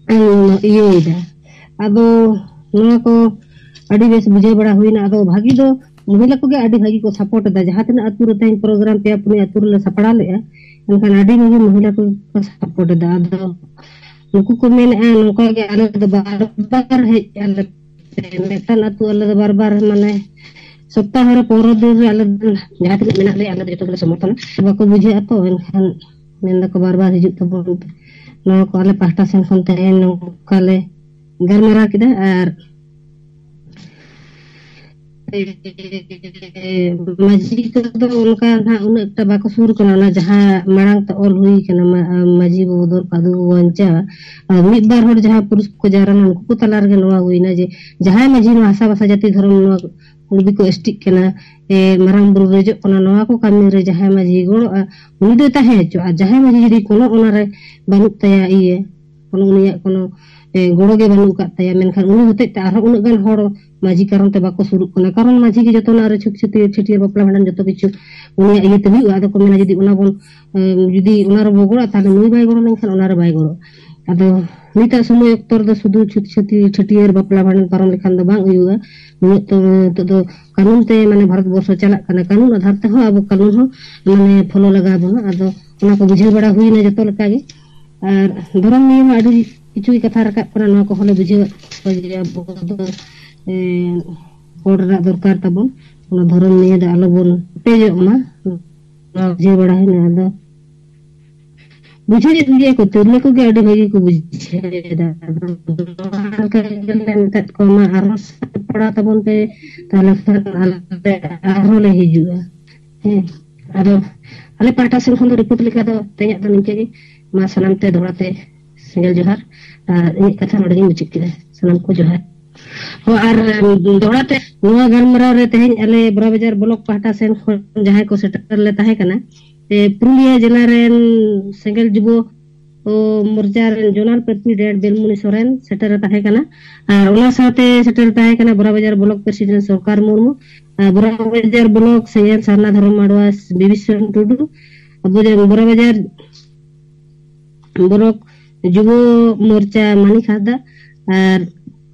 ᱮᱢ, ᱤᱭᱟᱹᱭᱮᱫᱟ᱾ ᱟᱫᱚ ᱱᱚᱣᱟ ᱠᱚ ᱟᱹᱰᱤ ᱵᱮᱥ ᱵᱩᱡᱷᱟᱹᱣ ᱵᱟᱲᱟ ᱦᱩᱭᱱᱟ᱾ ᱟᱫᱚ ᱵᱷᱟᱹᱜᱤ ᱫᱚ ᱢᱚᱦᱤᱞᱟ ᱠᱚᱜᱮ ᱟᱹᱰᱤ ᱵᱷᱟᱹᱜᱤ ᱠᱚ ᱥᱟᱯᱳᱨᱴ ᱮᱫᱟ᱾ ᱡᱟᱦᱟᱸ ᱛᱤᱱᱟᱹᱜ ᱟᱹᱛᱩ ᱨᱮ ᱛᱮᱦᱮᱧ ᱯᱨᱳᱜᱨᱟᱢ ᱯᱮᱭᱟ ᱯᱩᱱᱭᱟᱹ ᱟᱹᱛᱩ ᱨᱮᱞᱮ ᱥᱟᱯᱲᱟᱣ ᱞᱮᱫᱼᱟ, ᱮᱱᱠᱷᱟᱱ ᱟᱹᱰᱤ ᱵᱷᱟᱹᱜᱤ ᱢᱚᱦᱤᱞᱟ ᱠᱚᱜᱮ ᱠᱚ ᱥᱟᱯᱳᱨᱴ ᱮᱫᱟ᱾ ᱟᱫᱚ ᱱᱩᱠᱩ ᱠᱚ ᱢᱮᱱᱮᱫᱼᱟ ᱱᱚᱝᱠᱟ ᱜᱮ ᱟᱞᱮ ᱫᱚ ᱵᱟᱨ ᱵᱟᱨ ᱦᱮᱡ ᱟᱞᱮ ᱯᱮ, ᱢᱤᱫᱴᱟᱝ ᱟᱹᱛᱩ ᱟᱞᱮ ᱫᱚ ᱵᱟᱨ ᱵᱟᱨ, ᱢᱟᱱᱮ ᱥᱚᱯᱛᱟᱦᱚ ᱨᱮ ᱯᱚᱱᱨᱚ ᱫᱤᱱ ᱨᱮ ᱟᱞᱮ ᱫᱚ ᱡᱟᱦᱟᱸ ᱛᱤᱱᱟᱹᱜ ᱢᱮᱱᱟᱜ ᱞᱮᱭᱟ ᱟᱞᱮ ᱫᱚ ᱡᱚᱛᱚ ᱜᱮᱞᱮ ᱥᱚᱢᱚᱨᱛᱷᱚᱱᱟ᱾ ᱵᱟᱠᱚ ᱵᱩᱡᱷᱟᱹᱣ ᱟᱛᱚ, ᱮᱱᱠᱷᱟᱱ ᱢᱮᱱ ᱫᱟᱠᱚ ᱵᱟᱨ ᱵᱟᱨ ᱦᱤᱡᱩᱜ ᱛᱟᱵᱚᱱ ᱯᱮ᱾ ᱱᱚᱣᱟ ᱠᱚ ᱟᱞᱮ ᱯᱟᱦᱴᱟ ᱥᱮᱱ ᱠᱷᱚᱱ ᱛᱮᱦᱮᱧ ᱱᱚᱝᱠᱟ ᱞᱮ ᱜᱟᱞᱢᱟᱨᱟᱣ ᱠᱮᱫᱟ᱾ ᱟᱨ ᱢᱟᱹᱡᱷᱤ ᱠᱚᱫᱚ ᱚᱱᱠᱟ ᱱᱟᱦᱟᱜ ᱩᱱᱟᱹᱜ ᱮᱠᱴᱟ ᱵᱟᱠᱚ ᱥᱩᱨ ᱠᱟᱱᱟ, ᱚᱱᱟ ᱡᱟᱦᱟᱸ ᱢᱟᱲᱟᱝ ᱛᱮ ᱚᱞ ᱦᱩᱭ ᱠᱟᱱᱟ, ᱢᱟ-, ᱢᱟᱹᱡᱷᱤ ᱵᱟᱵᱟ ᱫᱚᱨᱠᱟᱨ ᱫᱚ ᱵᱟᱧᱪᱟᱣᱟ᱾ ᱟᱨ ᱢᱤᱫ ᱵᱟᱨ ᱦᱚᱲ ᱡᱟᱦᱟᱸ ᱯᱩᱨᱩᱥ ᱠᱚ ᱡᱟᱣᱨᱟ ᱞᱮᱱᱟ, ᱩᱱᱠᱩ ᱠᱚ ᱛᱟᱞᱟ ᱨᱮᱜᱮ ᱱᱚᱣᱟ ᱦᱩᱭᱱᱟ ᱡᱮ ᱡᱟᱦᱟᱸᱭ ᱢᱟᱹᱡᱷᱤ ᱱᱚᱣᱟ ᱦᱟᱥᱟ ᱵᱷᱟᱥᱟ ᱡᱟᱹᱛᱤ ᱫᱷᱚᱨᱚᱢ ᱱᱚᱣᱟ ᱠᱚ ᱵᱤᱠᱚ ᱮᱥᱴᱤᱜ ᱠᱟᱱᱟ, ᱮ, ᱢᱟᱨᱟᱝ ᱵᱩᱨᱩ ᱨᱮᱡᱚᱜ ᱠᱟᱱᱟ, ᱱᱚᱣᱟ ᱠᱚ ᱠᱟᱹᱢᱤ ᱨᱮ ᱡᱟᱦᱟᱸᱭ ᱢᱟᱹᱡᱷᱤ ᱜᱚᱲᱚᱜᱼᱟ, ᱩᱱᱤ ᱫᱚᱭ ᱛᱟᱦᱮᱸ ᱦᱚᱪᱚᱜᱼᱟ᱾ ᱡᱟᱦᱟᱸᱭ ᱢᱟᱹᱡᱷᱤ ᱡᱩᱫᱤ ᱠᱳᱱᱳ ᱚᱱᱟᱨᱮ ᱵᱟᱹᱱᱩᱜ ᱛᱟᱭᱟ, ᱤᱭᱟᱹ, ᱠᱳᱱᱳ ᱩᱱᱤᱭᱟᱜ ᱠᱳᱱᱳ, ᱮ, ᱜᱚᱲᱚ ᱜᱮ ᱵᱟᱹᱱᱩᱜ ᱟᱠᱟᱫ ᱛᱟᱭᱟ, ᱢᱮᱱᱠᱷᱟᱱ ᱩᱱᱤ ᱦᱚᱛᱮᱡ ᱛᱮ ᱟᱨᱦᱚᱸ ᱩᱱᱟᱹᱜ ᱜᱟᱱ ᱦᱚᱲ ᱢᱟᱹᱡᱷᱤ ᱠᱟᱨᱚᱱ ᱛᱮ ᱵᱟᱠᱚ ᱥᱩᱨᱩᱜ ᱠᱟᱱᱟ᱾ ᱠᱟᱨᱚᱱ ᱢᱟᱹᱡᱷᱤ ᱜᱮ ᱡᱚᱛᱚᱱᱟᱜ ᱨᱮ ᱪᱷᱩᱛ ᱪᱷᱟᱹᱴᱭᱟᱹᱨ, ᱪᱷᱟᱹᱴᱭᱟᱹᱨ ᱵᱟᱯᱞᱟ ᱵᱷᱟᱸᱰᱟᱱ ᱡᱚᱛᱚ ᱠᱤᱪᱷᱩ ᱩᱱᱤᱭᱟᱜ ᱤᱭᱟᱹ ᱛᱮ ᱦᱩᱭᱩᱜᱼᱟ᱾ ᱟᱫᱚ ᱠᱚ ᱢᱮᱱᱟ ᱡᱩᱫᱤ ᱚᱱᱟ ᱵᱚᱱ, ᱮ, ᱡᱩᱫᱤ ᱚᱱᱟ ᱨᱮᱵᱚ ᱜᱚᱲᱚᱜᱼᱟ, ᱛᱟᱦᱞᱮ ᱱᱩᱭ ᱵᱟᱭ ᱜᱚᱲᱚ ᱞᱮᱱᱠᱷᱟᱱ ᱚᱱᱟ ᱨᱮ ᱵᱟᱭ ᱜᱚᱲᱚᱜᱼᱟ᱾ ᱟᱫᱚ ᱱᱤᱛᱟᱜ ᱥᱚᱢᱚᱭ ᱚᱠᱛᱚ ᱨᱮᱫᱚ ᱥᱩᱫᱷᱩ ᱪᱷᱩᱛ ᱪᱷᱟᱹᱴᱭᱟᱹᱨ, ᱪᱷᱟᱹᱴᱭᱟᱹᱨ ᱵᱟᱯᱞᱟ ᱵᱷᱟᱸᱰᱟᱱ ᱯᱟᱨᱚᱢ ᱞᱮᱠᱷᱟᱱ ᱫᱚ ᱵᱟᱝ ᱦᱩᱭᱩᱜᱼᱟ᱾ ᱱᱤᱛᱚᱜ ᱫᱚ, ᱱᱤᱛᱚᱜ ᱫᱚ ᱠᱟᱹᱱᱩᱱ ᱛᱮ ᱢᱟᱱᱮ ᱵᱷᱟᱨᱚᱛ ᱵᱚᱨᱥᱚ ᱪᱟᱞᱟᱜ ᱠᱟᱱᱟ, ᱠᱟᱹᱱᱩᱱ ᱟᱫᱷᱟᱨ ᱛᱮᱦᱚᱸ ᱟᱵᱚ ᱠᱟᱹᱱᱩᱱ ᱦᱚᱸ ᱢᱟᱱᱮ ᱯᱷᱚᱞᱳ ᱞᱟᱜᱟᱣ ᱵᱚᱱᱟ᱾ ᱟᱫᱚ ᱚᱱᱟ ᱠᱚ ᱵᱩᱡᱷᱟᱹᱣ ᱵᱟᱲᱟ ᱦᱩᱭᱱᱟ ᱡᱚᱛᱚ ᱞᱮᱠᱟ ᱜᱮ᱾ ᱟᱨ ᱫᱷᱚᱨᱚᱢ ᱱᱤᱭᱮ ᱢᱟ ᱟᱹᱰᱤ ᱠᱤᱪᱷᱩ ᱜᱮ ᱠᱟᱛᱷᱟ ᱨᱟᱠᱟᱵ ᱠᱟᱱᱟ, ᱱᱚᱣᱟ ᱠᱚᱦᱚᱸ ᱞᱮ ᱵᱩᱡᱷᱟᱹᱣᱮᱫ ᱠᱚᱣᱟ ᱡᱮ ᱟᱵᱚ ᱫᱚ, ᱮ, ᱦᱚᱲ ᱨᱮᱱᱟᱜ ᱫᱚᱨᱠᱟᱨ ᱛᱟᱵᱚᱱ, ᱚᱱᱟ ᱫᱷᱚᱨᱚᱢ ᱱᱤᱭᱮ ᱫᱚ ᱟᱞᱚᱵᱚᱱ ᱯᱮᱡᱚᱜ ᱢᱟ᱾ ᱱᱚᱣᱟ ᱵᱩᱡᱷᱟᱹᱣ ᱵᱟᱲᱟ ᱦᱩᱭᱱᱟ᱾ ᱟᱫᱚ ᱵᱩᱡᱷᱟᱹᱣᱮᱫ ᱜᱮᱭᱟ ᱠᱚ, ᱛᱤᱨᱞᱟᱹ ᱠᱚᱜᱮ ᱟᱹᱰᱤ ᱵᱷᱟᱹᱜᱤ ᱠᱚ ᱵᱩᱡᱷᱟᱹᱣ ᱮᱫᱟ᱾ ᱟᱫᱚ ᱱᱚᱣᱟ ᱞᱮᱠᱟ ᱜᱮᱞᱮ ᱢᱮᱛᱟᱫ ᱠᱚᱣᱟ, ᱢᱟ ᱟᱨᱦᱚᱸ ᱥᱟᱯᱲᱟᱣ ᱛᱟᱵᱚᱱ ᱯᱮ, ᱛᱟᱦᱞᱮ ᱠᱷᱟᱱ ᱟᱞᱮ ᱟᱨᱦᱚᱸ ᱞᱮ ᱦᱤᱡᱩᱜᱼᱟ᱾ ᱦᱮᱸ, ᱟᱫᱚ ᱟᱞᱮ ᱯᱟᱦᱴᱟ ᱥᱮᱱ ᱠᱷᱚᱱ ᱫᱚ ᱨᱤᱯᱳᱨᱴ ᱞᱮᱠᱟ ᱫᱚ ᱛᱮᱦᱮᱧᱟᱜ ᱫᱚ ᱱᱤᱝᱠᱟᱹ ᱜᱮ᱾ ᱢᱟ ᱥᱟᱱᱟᱢ ᱛᱮ ᱫᱚᱦᱲᱟ ᱛᱮ ᱥᱮᱸᱜᱮᱞ ᱡᱚᱦᱟᱨ, ᱟᱨ ᱤᱧᱟᱹᱜ ᱠᱟᱛᱷᱟ ᱱᱚᱰᱮ ᱜᱤᱧ ᱢᱩᱪᱟᱹᱫ ᱠᱮᱫᱟ᱾ ᱥᱟᱱᱟᱢ ᱠᱚ ᱡᱚᱦᱟᱨ᱾ ᱦᱚᱸ, ᱟᱨ ᱫᱚᱦᱲᱟ ᱛᱮ ᱱᱚᱣᱟ ᱜᱟᱞᱢᱟᱨᱟᱣ ᱨᱮ ᱛᱮᱦᱮᱧ ᱟᱞᱮ ᱵᱚᱨᱟ ᱵᱟᱡᱟᱨ ᱵᱞᱚᱠ ᱯᱟᱦᱴᱟ ᱥᱮᱱ ᱠᱷᱚᱱ ᱡᱟᱦᱟᱸᱭ ᱠᱚ ᱥᱮᱴᱮᱨ ᱞᱮ ᱛᱟᱦᱮᱸ ᱠᱟᱱᱟ, ᱮ, ᱯᱩᱨᱩᱞᱤᱭᱟᱹ ᱡᱮᱞᱟ ᱨᱮᱱ ᱥᱮᱸᱜᱮᱞ ᱡᱩᱵᱚ, ᱚ, ᱢᱚᱨᱪᱟ ᱨᱮᱱ ᱡᱚᱱᱟᱞ ᱯᱨᱮᱥᱤᱰᱮᱱᱴ ᱵᱮᱞᱢᱩᱱᱤ ᱥᱚᱨᱮᱱ ᱥᱮᱴᱮᱨ ᱮ ᱛᱟᱦᱮᱸ ᱠᱟᱱᱟ᱾ ᱟᱨ ᱚᱱᱟ ᱥᱟᱶᱛᱮ ᱥᱮᱴᱮᱨ ᱛᱟᱦᱮᱸ ᱠᱟᱱᱟ ᱵᱚᱨᱟ ᱵᱟᱡᱟᱨ ᱵᱞᱚᱠ ᱯᱨᱮᱥᱤᱰᱮᱱᱴ ᱥᱚᱨᱠᱟᱨ ᱢᱩᱨᱢᱩ, ᱟᱨ ᱵᱚᱨᱟ ᱵᱟᱡᱟᱨ ᱵᱞᱚᱠ ᱥᱮᱸᱜᱮᱞ ᱥᱟᱨᱱᱟ ᱫᱷᱚᱨᱚᱢ ᱢᱟᱰᱣᱟ ᱵᱤᱵᱤᱥᱚᱨᱚᱱ ᱴᱩᱰᱩ, ᱟᱵᱚ ᱡᱮ ᱵᱚᱨᱟ ᱵᱟᱡᱟᱨ ᱵᱞᱚᱠ ᱡᱩᱵᱚ ᱢᱚᱨᱪᱟ ᱢᱟᱹᱱᱤᱠ ᱦᱟᱸᱥᱫᱟ, ᱟᱨ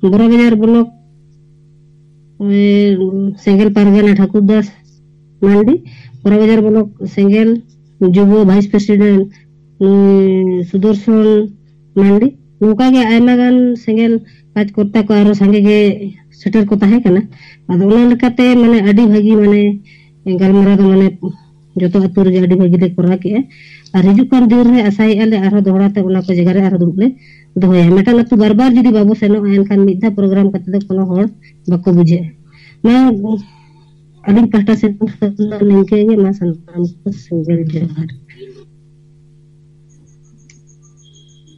ᱵᱚᱨᱟᱵᱟᱡᱟᱨ ᱵᱞᱚᱠ ᱥᱮᱸᱜᱮᱞ ᱯᱟᱨᱜᱟᱱᱟ ᱴᱷᱟᱹᱠᱩᱨ ᱫᱟᱥ ᱢᱟᱱᱰᱤ, ᱵᱚᱨᱟᱵᱟᱡᱟᱨ ᱵᱞᱚᱠ ᱥᱮᱸᱜᱮᱞ ᱡᱩᱵᱚ ᱵᱷᱟᱭᱤᱥ ᱯᱨᱮᱥᱤᱰᱮᱱᱴ ᱥᱩᱫᱚᱨᱥᱚᱱ ᱢᱟᱱᱰᱤ, ᱱᱚᱝᱠᱟ ᱜᱮ ᱟᱭᱢᱟ ᱜᱟᱱ ᱥᱮᱸᱜᱮᱞ ᱠᱟᱡᱽᱠᱚᱨᱛᱟ ᱠᱚ ᱟᱨᱚ ᱥᱟᱸᱜᱮ ᱜᱮ ᱥᱮᱴᱮᱨ ᱠᱚ ᱛᱟᱦᱮᱸ ᱠᱟᱱᱟ᱾ ᱟᱫᱚ ᱚᱱᱟ ᱞᱮᱠᱟᱛᱮ ᱢᱟᱱᱮ ᱟᱹᱰᱤ ᱵᱷᱟᱹᱜᱤ ᱢᱟᱱᱮ ᱜᱟᱞᱢᱟᱨᱟᱣ ᱫᱚ ᱢᱟᱱᱮ ᱡᱚᱛᱚ ᱟᱹᱛᱩ ᱨᱮᱜᱮ ᱟᱹᱰᱤ ᱵᱷᱟᱹᱜᱤ ᱞᱮ ᱠᱚᱨᱟᱣ ᱠᱮᱜᱼᱟ᱾ ᱟᱨ ᱦᱤᱡᱩᱜ ᱠᱟᱱ ᱫᱤᱱ ᱨᱮ ᱟᱥᱟᱭᱮᱫᱼᱟ ᱞᱮ ᱟᱨᱦᱚᱸ ᱫᱚᱦᱲᱟ ᱛᱮ ᱚᱱᱟ ᱠᱚ ᱡᱟᱭᱜᱟ ᱨᱮ ᱟᱨᱦᱚᱸ ᱫᱩᱲᱩᱵ ᱞᱮ ᱫᱚᱦᱚᱭᱟ᱾ ᱢᱤᱫᱴᱟᱝ ᱟᱹᱛᱩ ᱵᱟᱨ ᱵᱟᱨ ᱡᱩᱫᱤ ᱵᱟᱵᱚ ᱥᱮᱱᱚᱜᱼᱟ, ᱮᱱᱠᱷᱟᱱ ᱢᱤᱫ ᱫᱷᱟᱣ ᱯᱨᱳᱜᱨᱟᱢ ᱠᱟᱛᱮ ᱫᱚ ᱠᱳᱱᱳ ᱦᱚᱲ ᱵᱟᱠᱚ ᱵᱩᱡᱷᱟᱹᱜᱼᱟ᱾ ᱢᱟ ᱟᱹᱞᱤᱧ ᱯᱟᱦᱴᱟ ᱥᱮᱫ ᱠᱷᱚᱱ ᱫᱚ ᱱᱤᱝᱠᱟᱹ ᱜᱮ᱾ ᱢᱟ ᱥᱟᱱᱟᱢ ᱠᱚ ᱥᱮᱸᱜᱮᱞ ᱡᱚᱦᱟᱨ᱾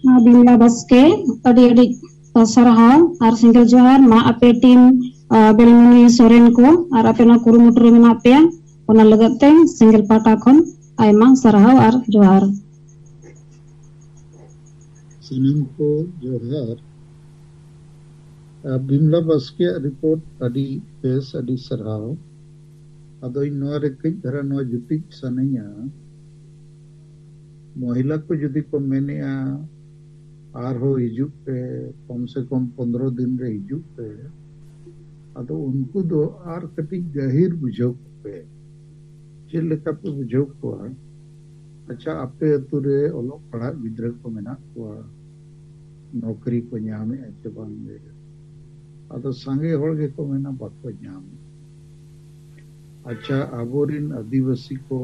ᱢᱟ ᱵᱤᱢᱞᱟ ᱵᱟᱥᱠᱮ, ᱟᱹᱰᱤ ᱟᱹᱰᱤ ᱥᱟᱨᱦᱟᱣ ᱟᱨ ᱥᱮᱸᱜᱮᱞ ᱡᱚᱦᱟᱨ᱾ ᱢᱟ ᱟᱯᱮ ᱴᱤᱢ ᱵᱮᱞᱢᱩᱱᱤ ᱥᱚᱨᱮᱱ ᱠᱚ ᱟᱨ ᱟᱯᱮ ᱱᱚᱣᱟ ᱠᱩᱨᱩᱢᱩᱴᱩ ᱨᱮ ᱢᱮᱱᱟᱜ ᱯᱮᱭᱟ, ᱚᱱᱟ ᱞᱟᱹᱜᱤᱫ ᱛᱮ ᱥᱮᱸᱜᱮᱞ ᱯᱟᱦᱴᱟ ᱠᱷᱚᱱ ᱟᱭᱢᱟ ᱥᱟᱨᱦᱟᱣ ᱟᱨ ᱡᱚᱦᱟᱨ᱾ ᱥᱟᱱᱟᱢ ᱠᱚ ᱡᱚᱦᱟᱨ᱾ ᱟᱨ ᱵᱤᱢᱞᱟ ᱵᱟᱥᱠᱮᱭᱟᱜ ᱨᱤᱯᱳᱨᱴ ᱟᱹᱰᱤ ᱵᱮᱥ, ᱟᱹᱰᱤ ᱥᱟᱨᱦᱟᱣ᱾ ᱟᱫᱚ ᱤᱧ ᱱᱚᱣᱟ ᱨᱮ ᱠᱟᱹᱡ ᱫᱷᱟᱨᱟ ᱱᱚᱣᱟ ᱡᱩᱴᱤᱡ ᱥᱟᱱᱟᱧᱟ, ᱢᱚᱦᱤᱞᱟ ᱠᱚ ᱡᱩᱫᱤ ᱠᱚ ᱢᱮᱱᱮᱜᱼᱟ ᱟᱨᱦᱚᱸ ᱦᱤᱡᱩᱜ ᱯᱮ, ᱠᱚᱢ ᱥᱮ ᱠᱚᱢ ᱯᱚᱱᱫᱽᱨᱚ ᱫᱤᱱ ᱨᱮ ᱦᱤᱡᱩᱜ ᱯᱮ, ᱟᱫᱚ ᱩᱱᱠᱩ ᱫᱚ ᱟᱨ ᱠᱟᱹᱴᱤᱡ ᱜᱟᱹᱦᱤᱨ ᱵᱩᱡᱷᱟᱹᱣ ᱠᱚᱯᱮ᱾ ᱪᱮᱫ ᱞᱮᱠᱟ ᱯᱮ ᱵᱩᱡᱷᱟᱹᱣ ᱠᱚᱣᱟ? ᱟᱪᱪᱷᱟ, ᱟᱯᱮ ᱟᱹᱛᱩ ᱨᱮ ᱚᱞᱚᱜ ᱯᱟᱲᱦᱟᱜ ᱜᱤᱫᱽᱨᱟᱹ ᱠᱚ ᱢᱮᱱᱟᱜ ᱠᱚᱣᱟ, ᱱᱚᱠᱨᱤ ᱠᱚ ᱧᱟᱢᱮᱜᱼᱟ ᱪᱮ ᱵᱟᱝ ᱜᱮ? ᱟᱫᱚ ᱥᱟᱸᱜᱮ ᱦᱚᱲ ᱜᱮᱠᱚ ᱢᱮᱱᱟ ᱵᱟᱠᱚ ᱧᱟᱢ᱾ ᱟᱪᱪᱷᱟ, ᱟᱵᱚᱨᱤᱱ ᱟᱹᱫᱤᱵᱟᱹᱥᱤ ᱠᱚ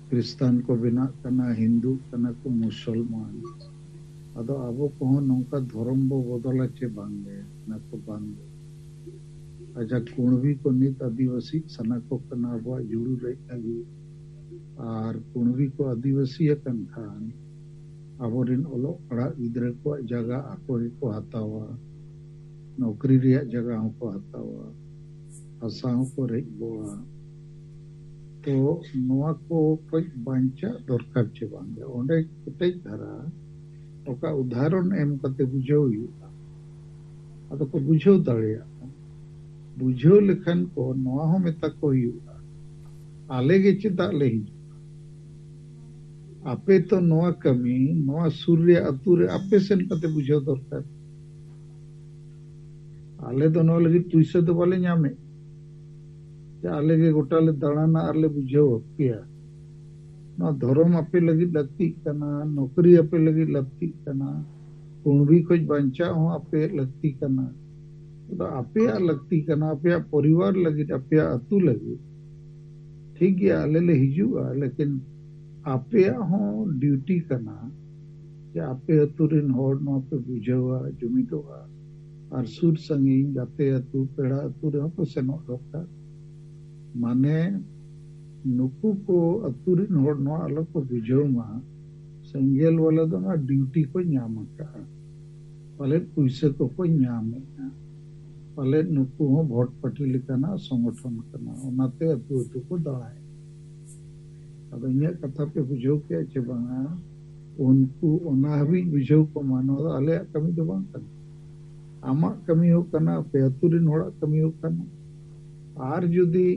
ᱠᱷᱨᱤᱥᱴᱟᱱ ᱠᱚ ᱵᱮᱱᱟᱜ ᱠᱟᱱᱟ, ᱦᱤᱱᱫᱩᱜ ᱠᱟᱱᱟ ᱠᱚ, ᱢᱩᱥᱚᱞᱢᱟᱱ, ᱟᱫᱚ ᱟᱵᱚ ᱠᱚᱦᱚᱸ ᱱᱚᱝᱠᱟ ᱫᱷᱚᱨᱚᱢ ᱵᱚ ᱵᱚᱫᱚᱞᱟ ᱪᱮ ᱵᱟᱝ ᱜᱮ? ᱚᱱᱟ ᱠᱚ ᱵᱟᱝ ᱜᱮ᱾ ᱟᱪᱪᱷᱟ, ᱠᱩᱬᱵᱤ ᱠᱚ ᱱᱤᱛ ᱟᱹᱫᱤᱵᱟᱹᱥᱤ ᱥᱟᱱᱟ ᱠᱚ ᱠᱟᱱᱟ ᱟᱵᱚᱣᱟᱜ ᱡᱩᱲᱩ ᱨᱮᱡ ᱞᱟᱹᱜᱤᱫ, ᱟᱨ ᱠᱩᱬᱵᱤ ᱠᱚ ᱟᱹᱫᱤᱵᱟᱹᱥᱤ ᱟᱠᱟᱱ ᱠᱷᱟᱱ ᱟᱵᱚᱨᱤᱱ ᱚᱞᱚᱜ ᱯᱟᱲᱦᱟᱜ ᱜᱤᱫᱽᱨᱟᱹ ᱠᱚᱣᱟᱜ ᱡᱟᱭᱜᱟ ᱟᱠᱚ ᱜᱮᱠᱚ ᱦᱟᱛᱟᱣᱟ, ᱱᱚᱠᱨᱤ ᱨᱮᱭᱟᱜ ᱡᱟᱭᱜᱟ ᱦᱚᱸᱠᱚ ᱦᱟᱛᱟᱣᱟ, ᱦᱟᱥᱟ ᱦᱚᱸᱠᱚ ᱨᱮᱡ ᱜᱚᱜᱼᱟ᱾ ᱛᱚ ᱱᱚᱣᱟ ᱠᱚ ᱠᱷᱚᱡ ᱵᱟᱧᱪᱟᱜ ᱫᱚᱨᱠᱟᱨ ᱪᱮ ᱵᱟᱝ ᱜᱮ? ᱚᱸᱰᱮ ᱠᱮᱴᱮᱡ ᱫᱷᱟᱨᱟ ᱚᱠᱟ ᱩᱫᱟᱦᱚᱨᱚᱱ ᱮᱢ ᱠᱟᱛᱮ ᱵᱩᱡᱷᱟᱹᱣ ᱦᱩᱭᱩᱜᱼᱟ᱾ ᱟᱫᱚ ᱠᱚ ᱵᱩᱡᱷᱟᱹᱣ ᱫᱟᱲᱮᱭᱟᱜᱼᱟ᱾ ᱵᱩᱡᱷᱟᱹᱣ ᱞᱮᱠᱷᱟᱱ ᱠᱚ ᱱᱚᱣᱟ ᱦᱚᱸ ᱢᱮᱛᱟ ᱠᱚ ᱦᱩᱭᱩᱜᱼᱟ, ᱟᱞᱮ ᱜᱮ ᱪᱮᱫᱟᱜ ᱞᱮ ᱦᱤᱡᱩᱜᱼᱟ? ᱟᱯᱮ ᱛᱚ ᱱᱚᱣᱟ ᱠᱟᱹᱢᱤ ᱱᱚᱣᱟ ᱥᱩᱨ ᱨᱮᱭᱟᱜ ᱟᱹᱛᱩ ᱨᱮ ᱟᱯᱮ ᱥᱮᱱ ᱠᱟᱛᱮ ᱵᱩᱡᱷᱟᱹᱣ ᱫᱚᱨᱠᱟᱨ᱾ ᱟᱞᱮ ᱫᱚ ᱱᱚᱣᱟ ᱞᱟᱹᱜᱤᱫ ᱯᱩᱭᱥᱟᱹ ᱫᱚ ᱵᱟᱞᱮ ᱧᱟᱢᱮᱫ, ᱡᱮ ᱟᱞᱮ ᱜᱮ ᱜᱚᱴᱟ ᱞᱮ ᱫᱟᱬᱟᱱᱟ ᱟᱨ ᱞᱮ ᱵᱩᱡᱷᱟᱹᱣ ᱟᱯᱮᱭᱟ᱾ ᱱᱚᱣᱟ ᱫᱷᱚᱨᱚᱢ ᱟᱯᱮ ᱞᱟᱹᱜᱤᱫ ᱞᱟᱹᱠᱛᱤᱜ ᱠᱟᱱᱟ, ᱱᱚᱠᱨᱤ ᱟᱯᱮ ᱞᱟᱹᱜᱤᱫ ᱞᱟᱹᱠᱛᱤᱜ ᱠᱟᱱᱟ, ᱠᱩᱬᱵᱤ ᱠᱷᱚᱡ ᱵᱟᱧᱪᱟᱣ ᱦᱚᱸ ᱟᱯᱮᱭᱟᱜ ᱞᱟᱹᱠᱛᱤ ᱠᱟᱱᱟ᱾ ᱟᱫᱚ ᱟᱯᱮᱭᱟᱜ ᱞᱟᱹᱠᱛᱤ ᱠᱟᱱᱟ, ᱟᱯᱮᱭᱟᱜ ᱯᱚᱨᱤᱵᱟᱨ ᱞᱟᱹᱜᱤᱫ, ᱟᱯᱮᱭᱟᱜ ᱟᱹᱛᱩ ᱞᱟᱹᱜᱤᱫ᱾ ᱴᱷᱤᱠ ᱜᱮᱭᱟ, ᱟᱞᱮ ᱞᱮ ᱦᱤᱡᱩᱜᱼᱟ, ᱞᱮᱠᱤᱱ ᱟᱯᱮᱭᱟᱜ ᱦᱚᱸ ᱰᱤᱭᱩᱴᱤ ᱠᱟᱱᱟ ᱡᱮ ᱟᱯᱮ ᱟᱹᱛᱩ ᱨᱮᱱ ᱦᱚᱲ ᱱᱚᱣᱟ ᱯᱮ ᱵᱩᱡᱷᱟᱹᱣᱟ, ᱡᱩᱢᱤᱫᱚᱜᱼᱟ, ᱟᱨ ᱥᱩᱨ ᱥᱟᱺᱜᱤᱧ ᱜᱟᱛᱮ ᱟᱹᱛᱩ, ᱯᱮᱲᱟ ᱟᱹᱛᱩ ᱨᱮᱦᱚᱸ ᱯᱮ ᱥᱮᱱᱚᱜ ᱫᱚᱨᱠᱟᱨ᱾ ᱢᱟᱱᱮ ᱱᱩᱠᱩ ᱠᱚ ᱟᱹᱛᱩ ᱨᱮᱱ ᱦᱚᱲ ᱱᱚᱣᱟ ᱟᱞᱚ ᱠᱚ ᱵᱩᱡᱷᱟᱹᱣ ᱢᱟ, ᱥᱮᱸᱜᱮᱞ ᱵᱟᱞᱟ ᱫᱚ ᱱᱚᱣᱟ ᱰᱤᱭᱩᱴᱤ ᱠᱚ ᱧᱟᱢ ᱟᱠᱟᱫᱼᱟ, ᱯᱟᱞᱮᱫ ᱯᱩᱭᱥᱟᱹ ᱠᱚᱠᱚ ᱧᱟᱢᱮᱫᱼᱟ, ᱯᱟᱞᱮᱫ ᱱᱩᱠᱩ ᱦᱚᱸ ᱵᱷᱳᱴ ᱯᱟᱹᱴᱤ ᱞᱮᱠᱟᱱᱟᱜ ᱥᱚᱝᱜᱚᱴᱷᱚᱱ ᱠᱟᱱᱟ, ᱚᱱᱟᱛᱮ ᱟᱹᱛᱩ ᱟᱹᱛᱩ ᱠᱚ ᱫᱟᱬᱟᱭᱮᱫ᱾ ᱟᱫᱚ ᱤᱧᱟᱹᱜ ᱠᱟᱛᱷᱟ ᱯᱮ ᱵᱩᱡᱷᱟᱹᱣ ᱠᱮᱜᱼᱟ ᱪᱮ ᱵᱟᱝᱟ? ᱩᱱᱠᱩ ᱚᱱᱟ ᱦᱟᱹᱵᱤᱡ ᱵᱩᱡᱷᱟᱹᱣ ᱠᱚᱢᱟ, ᱱᱚᱣᱟ ᱫᱚ ᱟᱞᱮᱭᱟᱜ ᱠᱟᱹᱢᱤ ᱫᱚ ᱵᱟᱝ ᱠᱟᱱᱟ᱾ ᱟᱢᱟᱜ ᱠᱟᱹᱢᱤ ᱦᱚᱸ ᱠᱟᱱᱟ, ᱟᱯᱮ ᱟᱹᱛᱩ ᱨᱮᱱ ᱦᱚᱲᱟᱜ ᱠᱟᱹᱢᱤ ᱦᱚᱸ ᱠᱟᱱᱟ᱾ ᱟᱨ ᱡᱩᱫᱤ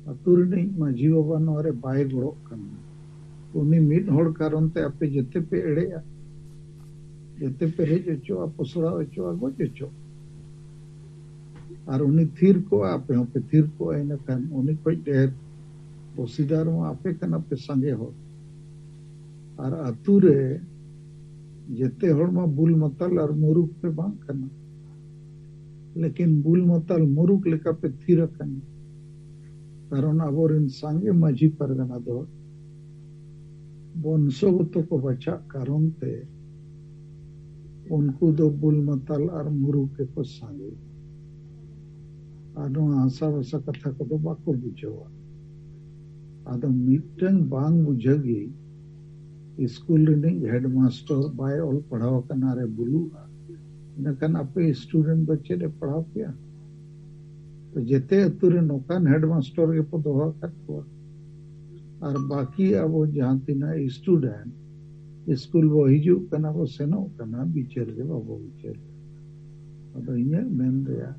ᱟᱹᱛᱩ ᱨᱤᱱᱤᱡ ᱢᱟᱹᱡᱷᱤ ᱵᱟᱵᱟ ᱱᱚᱣᱟ ᱨᱮ ᱵᱟᱭ ᱜᱚᱲᱚᱜ ᱠᱟᱱᱟ, ᱩᱱᱤ ᱢᱤᱫ ᱦᱚᱲ ᱠᱟᱨᱚᱱ ᱛᱮ ᱟᱯᱮ ᱡᱮᱛᱮ ᱯᱮ ᱮᱲᱮᱜᱼᱟ, ᱡᱮᱛᱮ ᱯᱮ ᱨᱮᱡ ᱦᱚᱪᱚᱜᱼᱟ, ᱯᱚᱥᱲᱟ ᱦᱚᱪᱚᱜᱼᱟ, ᱜᱚᱡ ᱦᱚᱪᱚᱜᱼᱟ, ᱟᱨ ᱩᱱᱤ ᱛᱷᱤᱨ ᱠᱚᱜᱼᱟ, ᱟᱯᱮ ᱦᱚᱸᱯᱮ ᱛᱷᱤᱨ ᱠᱚᱜᱼᱟ, ᱤᱱᱟᱹᱠᱷᱟᱱ ᱩᱱᱤ ᱠᱷᱚᱡ ᱰᱷᱮᱨ ᱚᱥᱤᱫᱟᱨ ᱢᱟ ᱟᱯᱮ ᱠᱟᱱᱟ ᱯᱮ ᱥᱟᱸᱜᱮ ᱦᱚᱲ᱾ ᱟᱨ ᱟᱹᱛᱩ ᱨᱮ ᱡᱮᱛᱮ ᱦᱚᱲ ᱢᱟ ᱵᱩᱞ ᱢᱟᱛᱟᱞ ᱟᱨ ᱢᱩᱨᱩᱠ ᱯᱮ ᱵᱟᱝ ᱠᱟᱱᱟ, ᱞᱮᱠᱤᱱ ᱵᱩᱞ ᱢᱟᱛᱟᱞ ᱢᱩᱨᱩᱠ ᱞᱮᱠᱟ ᱯᱮ ᱛᱷᱤᱨ ᱟᱠᱟᱱᱟ᱾ ᱠᱟᱨᱚᱱ ᱟᱵᱚᱨᱮᱱ ᱥᱟᱸᱜᱮ ᱢᱟᱹᱡᱷᱤ ᱯᱟᱨᱜᱟᱱᱟ ᱫᱚ ᱵᱚᱝᱥᱚᱜᱚᱛᱚ ᱠᱚ ᱵᱟᱪᱷᱟᱜ ᱠᱟᱨᱚᱱ ᱛᱮ ᱩᱱᱠᱩ ᱫᱚ ᱵᱩᱞ ᱢᱟᱛᱟᱞ ᱟᱨ ᱢᱩᱨᱩᱠ ᱜᱮᱠᱚ ᱥᱟᱸᱜᱮ᱾ ᱟᱨ ᱱᱚᱣᱟ ᱦᱟᱥᱟ ᱵᱷᱟᱥᱟ ᱠᱟᱛᱷᱟ ᱠᱚᱫᱚ ᱵᱟᱠᱚ ᱵᱩᱡᱷᱟᱹᱣᱟ᱾ ᱟᱫᱚ ᱢᱤᱫᱴᱟᱝ ᱵᱟᱝ ᱵᱩᱡᱷᱟᱹᱣ ᱜᱮ ᱥᱠᱩᱞ ᱨᱤᱱᱤᱡ ᱦᱮᱰᱢᱟᱥᱴᱟᱨ ᱵᱟᱭ ᱚᱞ ᱯᱟᱲᱦᱟᱣ ᱟᱠᱟᱱᱟ ᱨᱮ ᱵᱩᱞᱩᱜᱼᱟ, ᱤᱱᱟᱹᱠᱷᱟᱱ ᱟᱯᱮ ᱥᱴᱩᱰᱮᱱᱴ ᱫᱚ ᱪᱮᱫ ᱮ ᱯᱟᱲᱦᱟᱣ ᱯᱮᱭᱟ? ᱛᱚ ᱡᱮᱛᱮ ᱟᱹᱛᱩ ᱨᱮ ᱱᱚᱝᱠᱟᱱ ᱦᱮᱰᱢᱟᱥᱴᱟᱨ ᱜᱮᱠᱚ ᱫᱚᱦᱚ ᱟᱠᱟᱫ ᱠᱚᱣᱟ᱾ ᱟᱨ ᱵᱟᱹᱠᱤ ᱟᱵᱚ ᱡᱟᱦᱟᱸ ᱛᱤᱱᱟᱹᱜ ᱥᱴᱩᱰᱮᱱᱴ ᱥᱠᱩᱞ ᱵᱚ ᱦᱤᱡᱩᱜ ᱠᱟᱱᱟ, ᱵᱚ ᱥᱮᱱᱚᱜ ᱠᱟᱱᱟ, ᱵᱤᱪᱟᱹᱨ ᱜᱮ ᱵᱟᱵᱚ ᱵᱤᱪᱟᱹᱨ᱾ ᱟᱫᱚ ᱤᱧᱟᱹᱜ ᱢᱮᱱ ᱨᱮᱭᱟᱜ,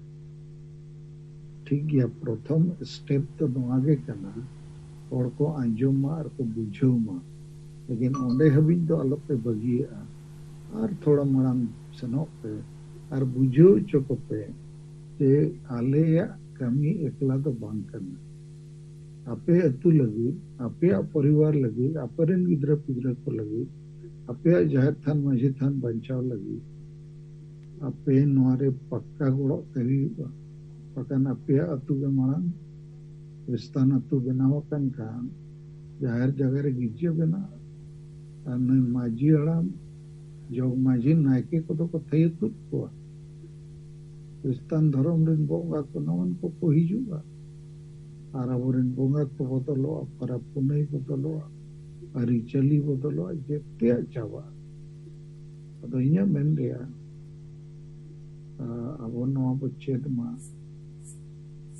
ᱴᱷᱤᱠ ᱜᱮᱭᱟ, ᱯᱨᱚᱛᱷᱚᱢ ᱥᱴᱮᱯ ᱫᱚ ᱱᱚᱣᱟ ᱜᱮ ᱠᱟᱱᱟ, ᱦᱚᱲ ᱠᱚ ᱟᱸᱡᱚᱢ ᱢᱟ ᱟᱨ ᱠᱚ ᱵᱩᱡᱷᱟᱹᱣ ᱢᱟ, ᱞᱮᱠᱤᱱ ᱚᱸᱰᱮ ᱦᱟᱹᱵᱤᱡ ᱫᱚ ᱟᱞᱚᱯᱮ ᱵᱟᱹᱜᱤᱭᱟᱜᱼᱟ, ᱟᱨ ᱛᱷᱚᱲᱟ ᱢᱟᱲᱟᱝ ᱥᱮᱱᱚᱜ ᱯᱮ᱾ ᱟᱨ ᱵᱩᱡᱷᱟᱹᱣ ᱦᱚᱪᱚ ᱠᱚᱯᱮ ᱡᱮ ᱟᱞᱮᱭᱟᱜ ᱠᱟᱹᱢᱤ ᱮᱠᱞᱟ ᱫᱚ ᱵᱟᱝ ᱠᱟᱱᱟ᱾ ᱟᱯᱮ ᱟᱹᱛᱩ ᱞᱟᱹᱜᱤᱫ, ᱟᱯᱮᱭᱟᱜ ᱯᱚᱨᱤᱵᱟᱨ ᱞᱟᱹᱜᱤᱫ, ᱟᱯᱮᱨᱮᱱ ᱜᱤᱫᱽᱨᱟᱹ ᱯᱤᱫᱽᱨᱟᱹ ᱠᱚ ᱞᱟᱹᱜᱤᱫ, ᱟᱯᱮᱭᱟᱜ ᱡᱟᱦᱮᱨ ᱛᱷᱟᱱ ᱢᱟᱹᱡᱷᱤ ᱛᱷᱟᱱ ᱵᱟᱧᱪᱟᱣ ᱞᱟᱹᱜᱤᱫ ᱟᱯᱮ ᱱᱚᱣᱟ ᱨᱮ ᱯᱟᱠᱠᱟ ᱜᱚᱲᱚᱜ ᱛᱮ ᱦᱩᱭᱩᱜᱼᱟ᱾ ᱵᱟᱠᱷᱟᱱ ᱟᱯᱮᱭᱟᱜ ᱟᱹᱛᱩ ᱜᱮ ᱢᱟᱲᱟᱝ, ᱠᱷᱨᱤᱥᱛᱟᱱ ᱟᱹᱛᱩ ᱵᱮᱱᱟᱣ ᱟᱠᱟᱱ ᱠᱷᱟᱱ ᱡᱟᱦᱮᱨ ᱡᱟᱭᱜᱟ ᱨᱮ ᱜᱤᱨᱡᱟᱹ ᱵᱮᱱᱟᱜᱼᱟ᱾ ᱟᱨ ᱱᱩᱭ ᱢᱟᱹᱡᱷᱤ ᱦᱟᱲᱟᱢ, ᱡᱚᱜᱽ ᱢᱟᱹᱡᱷᱤ, ᱱᱟᱭᱠᱮ ᱠᱚᱫᱚ ᱠᱚ ᱛᱷᱟᱹᱭᱟᱹ ᱛᱩᱫ ᱠᱚᱣᱟ᱾ ᱠᱷᱨᱤᱥᱛᱟᱱ ᱫᱷᱚᱨᱚᱢ ᱨᱮᱱ ᱵᱚᱸᱜᱟ ᱠᱚ ᱱᱚᱣᱟᱱ ᱠᱚᱠᱚ ᱦᱤᱡᱩᱜᱼᱟ᱾ ᱟᱨ ᱟᱵᱚᱨᱮᱱ ᱵᱚᱸᱜᱟ ᱠᱚ ᱵᱚᱫᱚᱞᱚᱜᱼᱟ, ᱯᱚᱨᱚᱵᱽ ᱯᱩᱱᱟᱹᱭ ᱵᱚᱫᱚᱞᱚᱜᱼᱟ, ᱟᱹᱨᱤᱪᱟᱹᱞᱤ ᱵᱚᱫᱚᱞᱚᱜᱼᱟ, ᱡᱮᱛᱮᱭᱟᱜ ᱪᱟᱵᱟᱜᱼᱟ᱾ ᱟᱫᱚ ᱤᱧᱟᱹᱜ ᱢᱮᱱ ᱨᱮᱭᱟᱜ, ᱟᱵᱚ ᱱᱚᱣᱟ ᱵᱚ ᱪᱮᱫ ᱢᱟ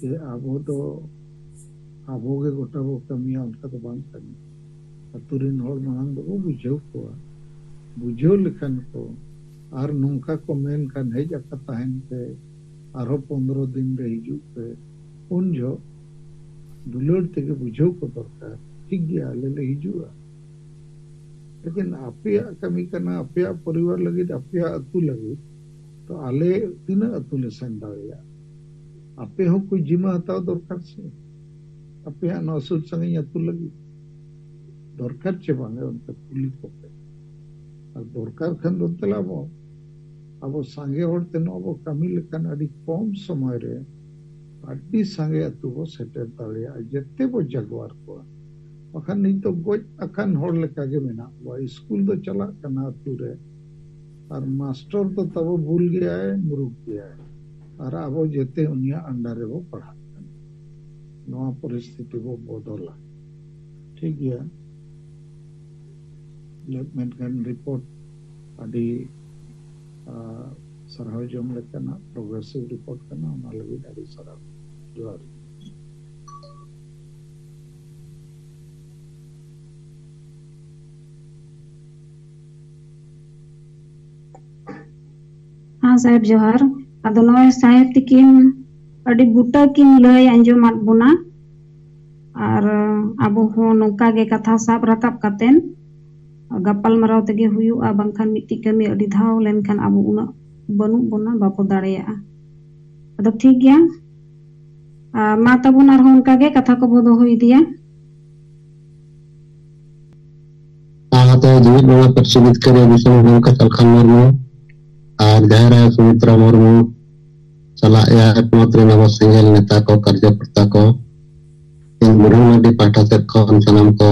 ᱡᱮ ᱟᱵᱚ ᱫᱚ ᱟᱵᱚ ᱜᱮ ᱜᱚᱴᱟ ᱵᱚ ᱠᱟᱹᱢᱤᱭᱟ, ᱚᱱᱠᱟ ᱫᱚ ᱵᱟᱝ ᱠᱟᱱᱟ᱾ ᱟᱹᱛᱩ ᱨᱮᱱ ᱦᱚᱲ ᱢᱟᱲᱟᱝ ᱫᱚᱵᱚ ᱵᱩᱡᱷᱟᱹᱣ ᱠᱚᱣᱟ᱾ ᱵᱩᱡᱷᱟᱹᱣ ᱞᱮᱠᱷᱟᱱ ᱠᱚ, ᱟᱨ ᱱᱚᱝᱠᱟ ᱠᱚ ᱢᱮᱱ ᱠᱷᱟᱱ, "ᱦᱮᱡ ᱟᱠᱟ ᱛᱟᱦᱮᱱ ᱯᱮ, ᱟᱨᱦᱚᱸ ᱯᱚᱱᱫᱽᱨᱚ ᱫᱤᱱ ᱨᱮ ᱦᱤᱡᱩᱜ ᱯᱮ", ᱩᱱ ᱡᱚᱦᱚᱜ ᱫᱩᱞᱟᱹᱲ ᱛᱮᱜᱮ ᱵᱩᱡᱷᱟᱹᱣ ᱠᱚ ᱫᱚᱨᱠᱟᱨ᱾ "ᱴᱷᱤᱠ ᱜᱮᱭᱟ, ᱟᱞᱮ ᱞᱮ ᱦᱤᱡᱩᱜᱼᱟ", ᱞᱮᱠᱤᱱ ᱟᱯᱮᱭᱟᱜ ᱠᱟᱹᱢᱤ ᱠᱟᱱᱟ, ᱟᱯᱮᱭᱟᱜ ᱯᱚᱨᱤᱵᱟᱨ ᱞᱟᱹᱜᱤᱫ, ᱟᱯᱮᱭᱟᱜ ᱟᱹᱛᱩ ᱞᱟᱹᱜᱤᱫ, ᱛᱚ ᱟᱞᱮ ᱛᱤᱱᱟᱹᱜ ᱟᱹᱛᱩ ᱞᱮ ᱥᱮᱱ ᱫᱟᱲᱮᱭᱟᱜᱼᱟ? ᱟᱯᱮ ᱦᱚᱸ ᱠᱚ ᱡᱤᱢᱟᱹ ᱦᱟᱛᱟᱣ ᱫᱚᱨᱠᱟᱨ ᱥᱮ, ᱟᱯᱮᱭᱟᱜ ᱱᱚᱣᱟ ᱥᱩᱨ ᱥᱟᱺᱜᱤᱧ ᱟᱹᱛᱩ ᱞᱟᱹᱜᱤᱫ ᱫᱚᱨᱠᱟᱨ ᱪᱮ ᱵᱟᱝ, ᱚᱱᱠᱟ ᱠᱩᱞᱤ ᱠᱚᱯᱮ᱾ ᱟᱨ ᱫᱚᱨᱠᱟᱨ ᱠᱷᱟᱱ ᱫᱚ ᱛᱟᱦᱞᱮ ᱟᱵᱚ, ᱟᱵᱚ ᱥᱟᱸᱜᱮ ᱦᱚᱲ ᱛᱮ ᱱᱚᱣᱟ ᱵᱚ ᱠᱟᱹᱢᱤ ᱞᱮᱠᱷᱟᱱ ᱟᱹᱰᱤ ᱠᱚᱢ ᱥᱚᱢᱚᱭ ᱨᱮ ᱟᱹᱰᱤ ᱥᱟᱸᱜᱮ ᱟᱹᱛᱩ ᱵᱚ ᱥᱮᱴᱮᱨ ᱫᱟᱲᱮᱭᱟᱜᱼᱟ, ᱡᱮᱛᱮ ᱵᱚ ᱡᱟᱜᱣᱟᱨ ᱠᱚᱣᱟ᱾ ᱵᱟᱠᱷᱟᱱ ᱱᱤᱛ ᱫᱚ ᱜᱚᱡ ᱟᱠᱟᱱ ᱦᱚᱲ ᱞᱮᱠᱟ ᱜᱮ ᱢᱮᱱᱟᱜ ᱵᱚᱣᱟ᱾ ᱥᱠᱩᱞ ᱫᱚ ᱪᱟᱞᱟᱜ ᱠᱟᱱᱟ ᱟᱹᱛᱩ ᱨᱮ, ᱟᱨ ᱢᱟᱥᱴᱚᱨ ᱫᱚ ᱛᱟᱵᱚ ᱵᱷᱩᱞ ᱜᱮᱭᱟᱭ, ᱢᱩᱨᱩᱠ ᱜᱮᱭᱟᱭ, ᱟᱨ ᱟᱵᱚ ᱡᱮᱛᱮ ᱩᱱᱤᱭᱟᱜ under ᱨᱮᱵᱚ ᱯᱟᱲᱦᱟᱜ ᱠᱟᱱᱟ᱾ ᱱᱚᱣᱟ ᱯᱚᱨᱤᱥᱛᱷᱤᱛᱤ ᱵᱚ ᱵᱚᱫᱚᱞᱟ᱾ ᱴᱷᱤᱠ ᱜᱮᱭᱟ, ᱞᱮᱵ ᱢᱮᱱᱠᱷᱟᱱ ᱨᱤᱯᱳᱨᱴ ᱟᱹᱰᱤ, ᱟ, ᱥᱟᱨᱦᱟᱣ ᱡᱚᱝ ᱞᱮᱠᱟᱱᱟᱜ ᱯᱨᱳᱜᱨᱮᱥᱤᱵᱷ ᱨᱤᱯᱳᱨᱴ ᱠᱟᱱᱟ, ᱚᱱᱟ ᱞᱟᱹᱜᱤᱫ ᱟᱹᱰᱤ ᱥᱟᱨᱦᱟᱣ᱾ ᱡᱚᱦᱟᱨ᱾ ᱦᱮᱸ ᱥᱟᱦᱮᱵᱽ, ᱡᱚᱦᱟᱨ᱾ ᱟᱫᱚ ᱱᱚᱜᱼᱚᱭ ᱥᱟᱦᱮᱵᱽ ᱛᱤᱠᱤᱱ ᱟᱹᱰᱤ ᱵᱩᱴᱟᱹ ᱠᱤᱱ ᱞᱟᱹᱭ ᱟᱸᱡᱚᱢᱟᱫ ᱵᱚᱱᱟ, ᱟᱨ ᱟᱵᱚ ᱦᱚᱸ ᱱᱚᱝᱠᱟ ᱜᱮ ᱠᱟᱛᱷᱟ ᱥᱟᱵ ᱨᱟᱠᱟᱵ ᱠᱟᱛᱮᱱ ᱜᱟᱯᱟᱞ ᱢᱟᱨᱟᱣ ᱛᱮᱜᱮ ᱦᱩᱭᱩᱜᱼᱟ, ᱵᱟᱝᱠᱷᱟᱱ ᱢᱤᱫᱴᱤᱡ ᱠᱟᱹᱢᱤ ᱟᱹᱰᱤ ᱫᱷᱟᱣ ᱞᱮᱱᱠᱷᱟᱱ ᱟᱵᱚ ᱩᱱᱟᱹᱜ ᱵᱟᱹᱱᱩᱜ ᱵᱚᱱᱟ, ᱵᱟᱵᱚ ᱫᱟᱲᱮᱭᱟᱜᱼᱟ᱾ ᱟᱫᱚ ᱴᱷᱤᱠ ᱜᱮᱭᱟ, ᱟᱨ ᱢᱟ ᱛᱟᱵᱚᱱ ᱟᱨᱦᱚᱸ ᱚᱱᱠᱟ ᱜᱮ ᱠᱟᱛᱷᱟ ᱠᱚᱵᱚ ᱫᱚᱦᱚ ᱤᱫᱤᱭᱟ᱾ ᱞᱟᱦᱟᱛᱮ ᱡᱤᱣᱤᱫ ᱵᱚᱸᱜᱟ ᱯᱟᱹᱨᱥᱤ ᱡᱤᱛᱠᱟᱹᱨᱤᱭᱟᱹ ᱫᱤᱥᱚᱢ ᱜᱚᱢᱠᱮ ᱥᱟᱞᱠᱷᱟᱱ ᱢᱩᱨᱢᱩ ᱟᱨ ᱡᱟᱦᱮᱨ ᱟᱭᱳ ᱥᱩᱢᱤᱛᱨᱟ ᱢᱩᱨᱢᱩ ᱥᱟᱞᱟᱜ ᱮᱭᱟᱭ ᱯᱚᱱᱚᱛ ᱨᱮᱱ ᱟᱵᱚ ᱥᱮᱸᱜᱮᱞ ᱱᱮᱛᱟ ᱠᱚ, ᱠᱟᱨᱡᱚᱠᱚᱨᱛᱟ ᱠᱚ, ᱤᱧ ᱵᱩᱰᱷᱟᱹᱱ ᱢᱟᱨᱰᱤ ᱯᱟᱦᱴᱟ ᱥᱮᱫ ᱠᱷᱚᱱ ᱥᱟᱱᱟᱢ ᱠᱚ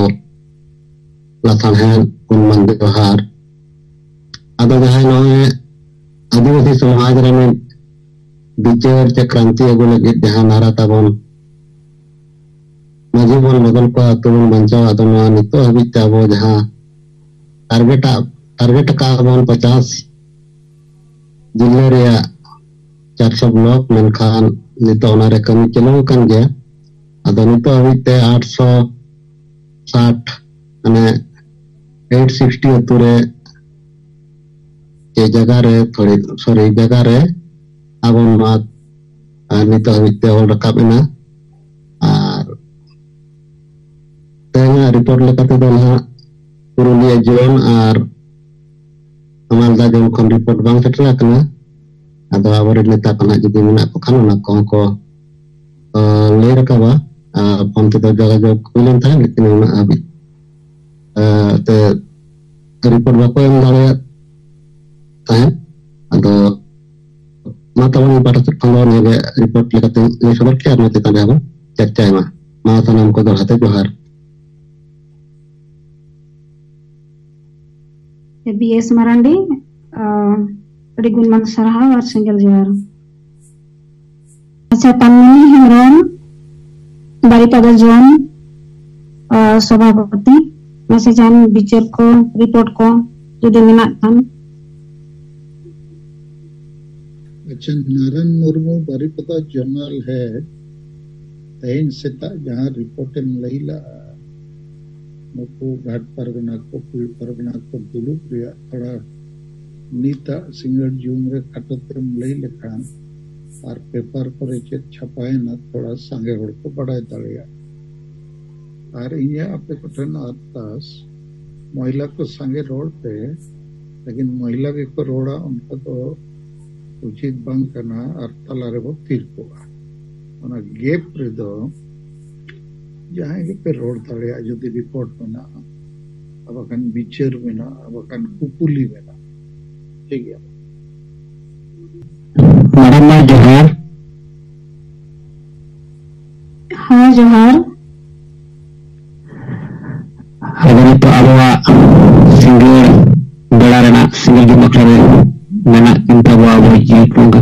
ᱞᱟᱥᱟᱲᱦᱮᱫ ᱜᱩᱱᱢᱟᱱ ᱡᱚᱦᱟᱨ᱾ ᱟᱫᱚ ᱡᱟᱦᱟᱸᱭ ᱱᱚᱜᱼᱚᱭ ᱟᱹᱫᱤᱵᱟᱹᱥᱤ ᱥᱚᱢᱟᱡᱽ ᱨᱮ ᱢᱤᱫ ᱵᱤᱪᱟᱹᱨ ᱪᱮ ᱠᱨᱟᱱᱛᱤ ᱟᱹᱜᱩ ᱞᱟᱹᱜᱤᱫ ᱡᱟᱦᱟᱸ ᱱᱟᱨᱟ ᱛᱟᱵᱚᱱ, ᱢᱟᱹᱡᱷᱤ ᱵᱚᱱ ᱵᱚᱫᱚᱞ ᱠᱚᱣᱟ, ᱟᱹᱛᱩ ᱵᱚᱱ ᱵᱟᱧᱪᱟᱣᱟ, ᱟᱫᱚ ᱱᱚᱣᱟ ᱱᱤᱛᱚᱜ ᱦᱟᱹᱵᱤᱡ ᱛᱮ ᱟᱵᱚ ᱡᱟᱦᱟᱸ ᱴᱟᱨᱜᱮᱴ ᱴᱟᱨᱜᱮᱴ ᱟᱠᱟᱫ ᱵᱚᱱ ᱯᱚᱪᱟᱥ ᱡᱤᱞᱟᱹ ᱨᱮᱭᱟᱜ ᱪᱟᱨᱥᱚ ᱵᱞᱚᱠ, ᱢᱮᱱᱠᱷᱟᱱ ᱱᱤᱛᱚᱜ ᱚᱱᱟᱨᱮ ᱠᱟᱹᱢᱤ ᱪᱟᱹᱞᱩ ᱟᱠᱟᱱ ᱜᱮᱭᱟ᱾ ᱟᱫᱚ ᱱᱤᱛᱚᱜ ᱦᱟᱹᱵᱤᱡ ᱛᱮ ᱟᱴᱥᱚ ᱥᱟᱴ, ᱢᱟᱱᱮ ᱮᱭᱤᱴ ᱥᱤᱠᱥᱴᱤ ᱟᱹᱛᱩ ᱨᱮ ᱪᱮ ᱡᱟᱭᱜᱟ ᱨᱮ, ᱛᱷᱚᱲᱤ, ᱥᱚᱨᱤ, ᱡᱟᱭᱜᱟ ᱨᱮ ᱟᱵᱚ ᱱᱚᱣᱟ, ᱟᱨ ᱱᱤᱛᱚᱜ ᱦᱟᱹᱵᱤᱡ ᱛᱮ ᱚᱞ ᱨᱟᱠᱟᱵ ᱮᱱᱟ᱾ ᱟᱨ ᱛᱮᱦᱮᱧᱟᱜ ᱨᱤᱯᱳᱨᱴ ᱞᱮᱠᱟ ᱛᱮᱫᱚ ᱱᱟᱦᱟᱜ ᱯᱩᱨᱩᱞᱤᱭᱟᱹ ᱡᱳᱱ ᱟᱨ ᱢᱟᱞᱫᱟ ᱡᱳᱱ ᱠᱷᱚᱱ ᱨᱤᱯᱳᱨᱴ ᱵᱟᱝ ᱥᱮᱴᱮᱨ ᱟᱠᱟᱱᱟ᱾ ᱟᱫᱚ ᱟᱵᱚᱨᱮᱱ ᱱᱮᱛᱟ ᱠᱚ ᱱᱟᱦᱟᱜ ᱡᱩᱫᱤ ᱢᱮᱱᱟᱜ ᱠᱚ ᱠᱷᱟᱱ, ᱚᱱᱟ ᱠᱚᱦᱚᱸ ᱠᱚ, ᱟ, ᱞᱟᱹᱭ ᱨᱟᱠᱟᱵᱟ᱾ ᱟ, ᱯᱷᱳᱱ ᱛᱮᱫᱚ ᱡᱳᱜᱟᱡᱳᱜᱽ ᱦᱩᱭ ᱞᱮᱱ ᱛᱟᱦᱮᱸᱫ, ᱞᱮᱠᱤᱱ ᱩᱱᱟᱹᱜ ᱦᱟᱹᱵᱤᱡ, ᱟ, ᱛᱮ ᱨᱤᱯᱳᱨᱴ ᱵᱟᱠᱚ ᱮᱢ ᱫᱟᱲᱮᱭᱟᱜ ᱛᱟᱦᱮᱸᱫ᱾ ᱟᱫᱚ ᱢᱟ ᱛᱟᱵᱚᱱ ᱤᱧ ᱯᱟᱦᱴᱟ ᱥᱮᱫ ᱠᱷᱚᱱ ᱫᱚ ᱱᱤᱭᱟᱹ ᱜᱮ ᱨᱤᱯᱳᱨᱴ ᱞᱮᱠᱟᱛᱮ ᱞᱟᱹᱭ ᱥᱚᱫᱚᱨ ᱠᱮᱫᱼᱟ, ᱟᱨ ᱱᱚᱣᱟ ᱪᱮᱛᱟᱱ ᱨᱮ ᱟᱵᱚ ᱪᱟᱨᱪᱟᱭ ᱢᱟ᱾ ᱢᱟ ᱥᱟᱱᱟᱢ ᱠᱚ ᱫᱚᱦᱲᱟ ᱛᱮ ᱡᱚᱦᱟᱨ᱾ ᱵᱤ ᱮᱥ ᱢᱟᱨᱟᱱᱰᱤ, ᱟᱹᱰᱤ ᱜᱩᱱᱢᱟᱱ ᱥᱟᱨᱦᱟᱣ ᱟᱨ ᱥᱮᱸᱜᱮᱞ ᱡᱚᱦᱟᱨ᱾ ᱟᱪᱪᱷᱟ, ᱛᱟᱱᱢᱩᱱᱤ ᱦᱮᱢᱵᱨᱚᱢ, ᱵᱟᱨᱤᱯᱟᱫᱟ ᱡᱳᱱ, ᱟᱨ ᱥᱚᱵᱷᱟᱯᱚᱛᱤ, ᱢᱟᱥᱮ ᱡᱟᱦᱟᱱ ᱵᱤᱪᱟᱹᱨ ᱠᱚ, ᱨᱤᱯᱳᱨᱴ ᱠᱚ ᱡᱩᱫᱤ ᱢᱮᱱᱟᱜ ᱠᱷᱟᱱ᱾ ᱟᱪᱪᱷᱟ, ᱱᱟᱨᱟᱱ ᱢᱩᱨᱢᱩ, ᱵᱟᱨᱤᱯᱟᱫᱟ ᱡᱳᱱᱟᱞ ᱦᱮᱰ, ᱛᱮᱦᱮᱧ ᱥᱮᱛᱟᱜ ᱡᱟᱦᱟᱸ ᱨᱤᱯᱳᱨᱴ ᱮᱢ ᱞᱟᱹᱭ ᱞᱟᱜᱼᱟ, ᱱᱩᱠᱩ ᱜᱷᱟᱴ ᱯᱟᱨᱜᱟᱱᱟ ᱠᱚ, ᱠᱩᱲᱤ ᱯᱟᱨᱜᱟᱱᱟ ᱠᱚ ᱫᱩᱲᱩᱵ ᱨᱮᱭᱟᱜ ᱛᱷᱚᱲᱟ ᱱᱤᱛᱟᱜ ᱥᱤᱸᱜᱟᱹᱲ ᱡᱩᱢ ᱨᱮ ᱠᱷᱟᱴᱚ ᱛᱮᱢ ᱞᱟᱹᱭ ᱞᱮᱠᱷᱟᱱ ᱟᱨ ᱯᱮᱯᱟᱨ ᱠᱚᱨᱮ ᱪᱮᱫ ᱪᱷᱟᱯᱟᱭᱮᱱᱟ, ᱛᱷᱚᱲᱟ ᱥᱟᱸᱜᱮ ᱦᱚᱲ ᱠᱚ ᱵᱟᱲᱟᱭ ᱫᱟᱲᱮᱭᱟᱜ᱾ ᱟᱨ ᱤᱧᱟᱹᱜ ᱟᱯᱮ ᱠᱚᱴᱷᱮᱱ ᱟᱨᱫᱟᱥ, ᱢᱚᱦᱤᱞᱟ ᱠᱚ ᱥᱟᱸᱜᱮ ᱨᱚᱲ ᱯᱮ, ᱞᱮᱠᱤᱱ ᱢᱚᱦᱤᱞᱟ ᱜᱮᱠᱚ ᱨᱚᱲᱟ, ᱚᱱᱠᱟ ᱫᱚ ᱩᱪᱤᱛ ᱵᱟᱝ ᱠᱟᱱᱟ ᱟᱨ ᱛᱟᱞᱟ ᱨᱮᱵᱚ ᱛᱷᱤᱨ ᱠᱚᱜᱼᱟ᱾ ᱚᱱᱟ ᱜᱮᱯ ᱨᱮᱫᱚ ᱡᱟᱦᱟᱸᱭ ᱜᱮᱯᱮ ᱨᱚᱲ ᱫᱟᱲᱮᱭᱟᱜᱼᱟ, ᱡᱩᱫᱤ ᱨᱤᱯᱳᱨᱴ ᱢᱮᱱᱟᱜᱼᱟ, ᱟᱨ ᱵᱟᱠᱷᱟᱱ ᱵᱤᱪᱟᱹᱨ ᱢᱮᱱᱟᱜᱼᱟ, ᱟᱨ ᱵᱟᱠᱷᱟᱱ ᱠᱩᱯᱩᱞᱤ ᱢᱮᱱᱟᱜᱼᱟ, ᱴᱷᱤᱠ ᱜᱮᱭᱟ? ᱢᱮᱰᱟᱢ ᱢᱟ ᱡᱚᱦᱟᱨ᱾ ᱦᱮᱸ, ᱡᱚᱦᱟᱨ᱾ ᱟᱫᱚ ᱱᱤᱛᱚᱜ ᱟᱵᱚᱣᱟᱜ ᱥᱤᱸᱜᱟᱹᱲ ᱵᱮᱲᱟ ᱨᱮᱱᱟᱜ ᱥᱤᱸᱜᱟᱹᱲ ᱡᱚᱢ ᱟᱠᱷᱲᱟ ᱨᱮ ᱢᱮᱱᱟᱜ ᱠᱤᱱ ᱛᱟᱵᱚᱣᱟ ᱟᱵᱚ ᱡᱤᱣᱤ ᱵᱚᱸᱜᱟ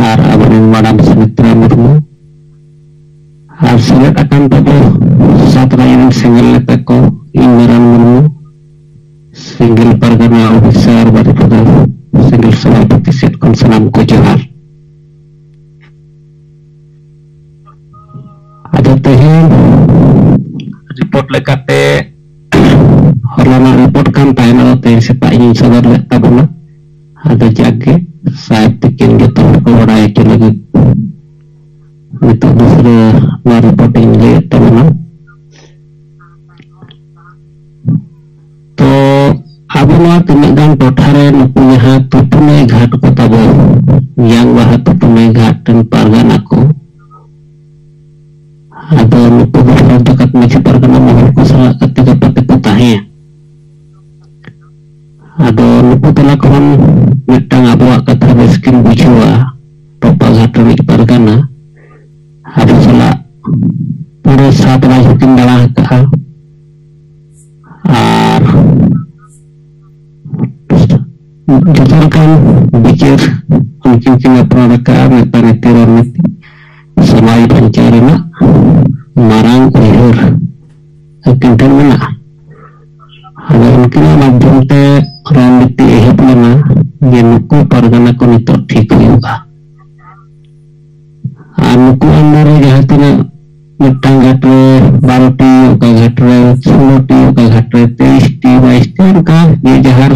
ᱟᱨ ᱟᱵᱚᱨᱮᱱ ᱢᱟᱰᱟᱢ ᱥᱩᱢᱤᱛᱨᱟ ᱢᱩᱨᱢᱩ᱾ ᱟᱨ ᱥᱮᱞᱮᱫ ᱟᱠᱟᱱ ᱛᱟᱵᱚ ᱥᱟᱛ ᱨᱟᱭ ᱨᱮᱱ ᱥᱮᱸᱜᱮᱞ ᱱᱮᱛᱟ ᱠᱚ, ᱤᱧ ᱱᱟᱨᱟᱭᱚᱱ ᱢᱩᱨᱢᱩ, ᱥᱮᱸᱜᱮᱞ ᱯᱟᱨᱜᱟᱱᱟ ᱚᱯᱷᱤᱥᱟᱨ ᱵᱟᱨᱤᱯᱟᱫᱟ ᱥᱮᱸᱜᱮᱞ ᱥᱚᱵᱷᱟᱯᱚᱛᱤ ᱥᱮᱫ ᱠᱷᱚᱱ ᱥᱟᱱᱟᱢ ᱠᱚ ᱡᱚᱦᱟᱨ᱾ ᱟᱫᱚ ᱛᱮᱦᱮᱧ ᱨᱤᱯᱳᱨᱴ ᱞᱮᱠᱟᱛᱮ ᱦᱚᱞᱟᱱᱟᱜ ᱨᱤᱯᱳᱨᱴ ᱠᱟᱱ ᱛᱟᱦᱮᱱᱟ, ᱟᱫᱚ ᱛᱮᱦᱮᱧ ᱥᱮᱛᱟᱜ ᱤᱧ ᱥᱚᱫᱚᱨ ᱞᱮᱫ ᱛᱟᱵᱚᱱᱟ᱾ ᱟᱫᱚ ᱡᱟᱠᱜᱮ ᱥᱟᱦᱮᱵ ᱛᱤᱠᱤᱱ ᱡᱚᱛᱚ ᱦᱚᱲ ᱠᱚ ᱵᱟᱲᱟᱭ ᱦᱚᱪᱚ ᱞᱟᱹᱜᱤᱫ ᱱᱤᱛᱚᱜ ᱫᱚᱥᱨᱟ ᱱᱚᱣᱟ ᱨᱤᱯᱳᱨᱴ ᱤᱧ ᱞᱟᱹᱭᱮᱫ ᱛᱟᱵᱚᱱᱟ᱾ ᱛᱚ ᱟᱵᱚ ᱱᱚᱣᱟ ᱛᱤᱱᱟᱹᱜ ᱜᱟᱱ ᱴᱚᱴᱷᱟ ᱨᱮ ᱱᱩᱠᱩ ᱡᱟᱦᱟᱸ ᱛᱩᱯᱩᱱᱟᱹᱭ ᱜᱷᱟᱴ ᱠᱚ ᱛᱟᱵᱚ, ᱡᱟᱝ ᱵᱟᱦᱟ ᱛᱩᱯᱩᱱᱟᱹᱭ ᱜᱷᱟᱴ ᱨᱮᱱ ᱯᱟᱨᱜᱟᱱᱟ ᱠᱚ, ᱟᱫᱚ ᱱᱩᱠᱩ ᱫᱚ ᱦᱚᱲ ᱡᱟᱠᱟᱛ ᱢᱟᱹᱡᱷᱤ ᱯᱟᱨᱜᱟᱱᱟ ᱢᱚᱦᱚᱞ ᱠᱚ ᱥᱟᱞᱟᱜ ᱠᱟᱛᱮ ᱜᱟᱯᱟ ᱛᱮᱠᱚ ᱛᱟᱦᱮᱸᱭᱟ᱾ ᱟᱫᱚ ᱱᱩᱠᱩ ᱛᱟᱞᱟ ᱠᱷᱚᱱ ᱢᱤᱫᱴᱟᱝ ᱟᱵᱚᱣᱟᱜ ᱠᱟᱛᱷᱟ ᱵᱮᱥ ᱠᱤᱱ ᱵᱩᱡᱷᱟᱹᱣᱟ, ᱴᱚᱯᱟ ᱜᱷᱟᱴ ᱨᱤᱱᱤᱡ ᱯᱟᱨᱜᱟᱱᱟ ᱟᱵᱚ ᱥᱟᱞᱟᱜ ᱯᱩᱨᱟᱹ ᱥᱟᱛ ᱨᱟᱡᱽ ᱦᱚᱸᱠᱤᱱ ᱫᱟᱬᱟ ᱟᱠᱟᱫᱼᱟ᱾ ᱟᱨ ᱡᱚᱛᱚ ᱞᱮᱠᱟᱱ ᱵᱤᱪᱟᱹᱨ ᱩᱱᱠᱤᱱ ᱠᱤᱱ ᱟᱯᱱᱟᱨ ᱟᱠᱟᱫᱼᱟ᱾ ᱢᱤᱫᱴᱟᱝ ᱱᱤᱛᱤ ᱨᱚᱱᱱᱤᱛᱤ, ᱥᱚᱢᱟᱡᱽ ᱵᱟᱧᱪᱟᱣ ᱨᱮᱱᱟᱜ ᱢᱟᱨᱟᱝ ᱩᱭᱦᱟᱹᱨ ᱟᱹᱠᱤᱱ ᱴᱷᱮᱱ ᱢᱮᱱᱟᱜᱼᱟ᱾ ᱟᱫᱚ ᱩᱱᱠᱤᱱᱟᱜ ᱢᱟᱫᱽᱫᱷᱚᱢ ᱛᱮ ᱨᱚᱱᱱᱤᱛᱤ ᱮᱦᱚᱵ ᱞᱮᱱᱟ ᱡᱮ ᱱᱩᱠᱩ ᱯᱟᱨᱜᱟᱱᱟ ᱠᱚ ᱱᱤᱛᱚᱜ ᱴᱷᱤᱠ ᱦᱩᱭᱩᱜᱼᱟ᱾ ᱟᱨ ᱱᱩᱠᱩ under ᱨᱮ ᱡᱟᱦᱟᱸ ᱛᱤᱱᱟᱹᱜ ᱢᱤᱫᱴᱟᱝ ᱜᱷᱟᱴ ᱨᱮ ᱵᱟᱨᱚ ᱴᱤ, ᱚᱠᱟ ᱜᱷᱟᱴ ᱨᱮ ᱥᱳᱞᱳ ᱴᱤ, ᱚᱠᱟ ᱜᱷᱟᱴ ᱨᱮ ᱛᱮᱭᱤᱥ ᱴᱤ, ᱵᱟᱭᱤᱥ ᱴᱤ, ᱚᱱᱠᱟ ᱡᱮ ᱡᱟᱦᱟᱨ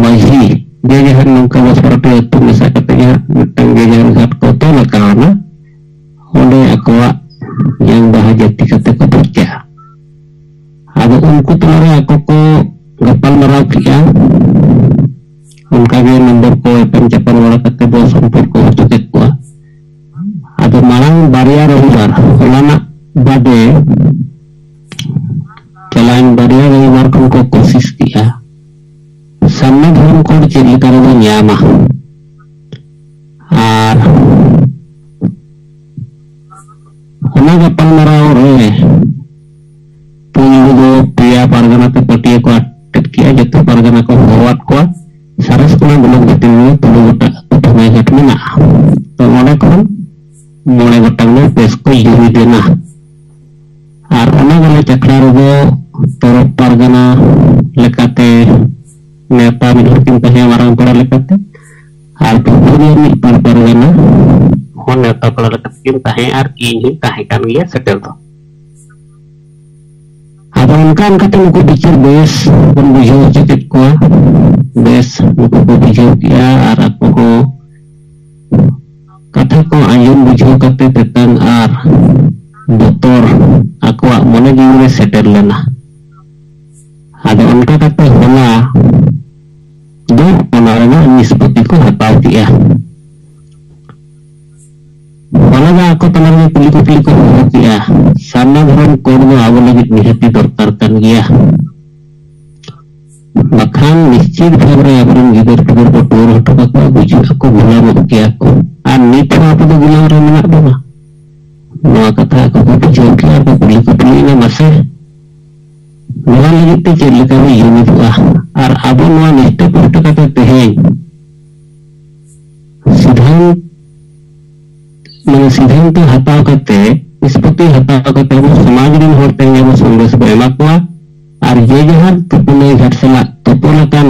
ᱢᱟᱹᱡᱷᱤ, ᱡᱮ ᱡᱟᱦᱟᱨ ᱱᱚᱝᱠᱟ ᱫᱚᱥ ᱵᱟᱨᱚ ᱴᱤ ᱟᱹᱛᱩ ᱢᱮᱥᱟ ᱠᱟᱛᱮ ᱡᱟᱦᱟᱸ ᱢᱤᱫᱴᱟᱝ ᱡᱮ ᱡᱟᱦᱟᱨ ᱜᱷᱟᱴ ᱠᱚ ᱛᱚᱞ ᱟᱠᱟᱣᱱᱟ, ᱚᱸᱰᱮ ᱟᱠᱚᱣᱟᱜ ᱡᱟᱝ ᱵᱟᱦᱟ ᱡᱟᱹᱛᱤ ᱠᱟᱛᱮ ᱠᱚ ᱯᱟᱨᱪᱟᱜᱼᱟ᱾ ᱟᱫᱚ ᱩᱱᱠᱩ ᱛᱟᱞᱟᱨᱮ ᱟᱠᱚ ᱠᱚ ᱜᱟᱯᱟᱞ ᱢᱟᱨᱟᱣ ᱠᱮᱜᱼᱟ, ᱚᱱᱠᱟᱜᱮ ᱱᱚᱢᱵᱚᱨ ᱠᱚ ᱮᱯᱮᱢ ᱧᱟᱯᱟᱢ ᱵᱟᱲᱟ ᱠᱟᱛᱮ ᱵᱚ ᱥᱚᱢᱯᱚᱨᱠᱚ ᱦᱚᱪᱚ ᱠᱮᱫ ᱠᱚᱣᱟ᱾ ᱟᱫᱚ ᱢᱟᱲᱟᱝ ᱵᱟᱨᱭᱟ ᱨᱚᱵᱤᱵᱟᱨ, ᱦᱚᱞᱟᱱᱟᱜ ᱵᱟᱫᱮ ᱪᱟᱞᱟᱣᱮᱱ ᱵᱟᱨᱭᱟ ᱨᱚᱵᱤᱵᱟᱨ ᱠᱷᱚᱱ ᱠᱚ ᱠᱳᱥᱤᱥ ᱠᱮᱜᱼᱟ ᱥᱟᱨᱱᱟ ᱫᱷᱚᱨᱚᱢ ᱠᱳᱰ ᱪᱮᱫ ᱞᱮᱠᱟ ᱨᱮᱵᱚ ᱧᱟᱢᱟ᱾ ᱟᱨ ᱚᱱᱟ ᱜᱟᱯᱟᱞᱢᱟᱨᱟᱣ ᱨᱮ ᱯᱩᱭᱞᱩ ᱫᱚ ᱯᱮᱭᱟ ᱯᱟᱨᱜᱟᱱᱟ ᱛᱮ ᱯᱟᱹᱴᱤᱭᱟᱹ ᱠᱚ ᱟᱴᱮᱫ ᱠᱮᱜᱼᱟ᱾ ᱡᱚᱛᱚ ᱯᱟᱨᱜᱟᱱᱟ ᱠᱚ ᱦᱚᱦᱚᱣᱟᱫ ᱠᱚᱣᱟ᱾ ᱥᱟᱨᱮᱥ ᱠᱚᱲᱟ ᱵᱞᱚᱠ ᱵᱷᱤᱛᱨᱤ ᱨᱮ ᱛᱩᱨᱩᱭ ᱜᱚᱴᱟᱝ ᱟᱹᱛᱩ ᱛᱷᱟᱱᱟ ᱜᱷᱟᱴ ᱢᱮᱱᱟᱜᱼᱟ᱾ ᱛᱚ ᱚᱸᱰᱮ ᱠᱷᱚᱱ ᱢᱚᱬᱮ ᱜᱚᱴᱟᱝ ᱫᱚ ᱯᱮᱥ ᱠᱚ ᱡᱩᱢᱤᱫ ᱮᱱᱟ᱾ ᱟᱨ ᱚᱱᱟ ᱜᱟᱞᱚᱪ ᱟᱠᱷᱲᱟ ᱨᱮᱫᱚ ᱛᱚᱨᱚᱯ ᱯᱟᱨᱜᱟᱱᱟ ᱞᱮᱠᱟᱛᱮ ᱱᱮᱣᱛᱟ ᱢᱤᱫ ᱦᱚᱲ ᱠᱤᱱ ᱛᱟᱦᱮᱸ ᱢᱟᱨᱟᱝ ᱯᱮᱲᱟ ᱞᱮᱠᱟᱛᱮ, ᱟᱨ ᱯᱩᱨᱩᱞᱤᱭᱟᱹ ᱢᱤᱫ ᱯᱟᱨ ᱯᱟᱨᱜᱟᱱᱟ ᱦᱚᱸ ᱱᱮᱣᱛᱟ ᱯᱮᱲᱟ ᱞᱮᱠᱟᱛᱮ ᱠᱤᱱ ᱛᱟᱦᱮᱸ ᱟᱨ ᱤᱧ ᱦᱚᱸᱧ ᱛᱟᱦᱮᱸ ᱠᱟᱱ ᱜᱮᱭᱟ ᱥᱮᱴᱮᱨ ᱫᱚ᱾ ᱟᱫᱚ ᱚᱱᱠᱟ ᱚᱱᱠᱟᱛᱮ ᱱᱩᱠᱩ ᱵᱤᱪᱟᱹᱨ ᱵᱮᱥ ᱵᱚᱱ ᱵᱩᱡᱷᱟᱹᱣ ᱦᱚᱪᱚ ᱠᱮᱫ ᱠᱚᱣᱟ, ᱵᱮᱥ ᱱᱩᱠᱩ ᱠᱚ ᱵᱩᱡᱷᱟᱹᱣ ᱠᱮᱜᱼᱟ ᱟᱨ ᱟᱠᱚ ᱠᱚ ᱠᱟᱛᱷᱟ ᱠᱚ ᱟᱸᱡᱚᱢ ᱵᱩᱡᱷᱟᱹᱣ ᱠᱟᱛᱮ ᱛᱮᱛᱟᱝ ᱟᱨ ᱵᱚᱛᱚᱨ ᱟᱠᱚᱣᱟᱜ ᱢᱚᱱᱮ ᱡᱤᱣᱤ ᱨᱮ ᱥᱮᱴᱮᱨ ᱞᱮᱱᱟ᱾ ᱟᱫᱚ ᱚᱱᱠᱟ ᱠᱟᱛᱮ ᱦᱚᱞᱟ ᱫᱚ ᱚᱱᱟ ᱨᱮᱱᱟᱜ ᱱᱤᱥᱯᱚᱛᱤ ᱠᱚ ᱦᱟᱛᱟᱣ ᱠᱮᱜᱼᱟ᱾ ᱦᱚᱞᱟ ᱫᱚ ᱟᱠᱚ ᱛᱟᱞᱟ ᱨᱮ ᱠᱩᱞᱤ ᱠᱩᱯᱞᱤ ᱠᱚ ᱦᱚᱦᱚ ᱠᱮᱜᱼᱟ, ᱥᱟᱨᱱᱟ ᱫᱷᱚᱨᱚᱢ ᱠᱳᱰ ᱫᱚ ᱟᱵᱚ ᱞᱟᱹᱜᱤᱫ ᱱᱤᱦᱟᱹᱛᱤ ᱫᱚᱨᱠᱟᱨ ᱠᱟᱱ ᱜᱮᱭᱟ, ᱵᱟᱠᱷᱟᱱ ᱱᱤᱥᱪᱤᱛ ᱵᱷᱟᱵᱽ ᱨᱮ ᱟᱵᱚᱨᱮᱱ ᱜᱤᱫᱟᱹᱨ ᱯᱤᱫᱟᱹᱨ ᱠᱚ ᱴᱩᱣᱟᱹᱨ ᱦᱚᱴᱚ ᱠᱟᱠᱚᱣᱟ, ᱵᱩᱡᱷᱟᱹᱜ ᱟᱠᱚ, ᱜᱩᱞᱟᱢᱚᱜ ᱜᱮᱭᱟ ᱠᱚ᱾ ᱟᱨ ᱱᱤᱛ ᱦᱚᱸ ᱟᱵᱚ ᱫᱚ ᱜᱩᱞᱟᱢ ᱨᱮ ᱢᱮᱱᱟᱜ ᱵᱚᱱᱟ᱾ ᱱᱚᱣᱟ ᱠᱟᱛᱷᱟ ᱟᱠᱚ ᱠᱚ ᱵᱩᱡᱷᱟᱹᱣ ᱠᱮᱜᱼᱟ ᱟᱨ ᱠᱚ ᱠᱩᱞᱤ ᱠᱩᱯᱞᱤᱭᱮᱱᱟ, ᱢᱟᱥᱮ ᱱᱚᱣᱟ ᱞᱟᱹᱜᱤᱫ ᱛᱮ ᱪᱮᱫ ᱞᱮᱠᱟ ᱵᱚ ᱡᱩᱢᱤᱫᱚᱜᱼᱟ? ᱟᱨ ᱟᱵᱚ ᱱᱚᱣᱟ ᱱᱤᱥᱴᱟᱹ ᱯᱩᱥᱴᱟᱹ ᱠᱟᱛᱮ ᱛᱮᱦᱮᱧ ᱥᱤᱫᱷᱟᱱᱛ-, ᱢᱟᱱᱮ ᱥᱤᱫᱷᱟᱱᱛᱚ ᱦᱟᱛᱟᱣ ᱠᱟᱛᱮ, ᱱᱤᱥᱯᱚᱛᱤ ᱦᱟᱛᱟᱣ ᱠᱟᱛᱮ ᱟᱵᱚ ᱥᱚᱢᱟᱡᱽ ᱨᱮᱱ ᱦᱚᱲ ᱛᱮᱦᱮᱧ ᱟᱵᱚ ᱥᱚᱱᱫᱮᱥ ᱵᱚ ᱮᱢᱟ ᱠᱚᱣᱟ᱾ ᱟᱨ ᱡᱮ ᱡᱟᱦᱟᱸ ᱛᱩᱯᱩᱱᱟᱹᱭ ᱜᱷᱟᱴ ᱥᱟᱞᱟᱜ ᱛᱚᱯᱚᱞ ᱟᱠᱟᱱ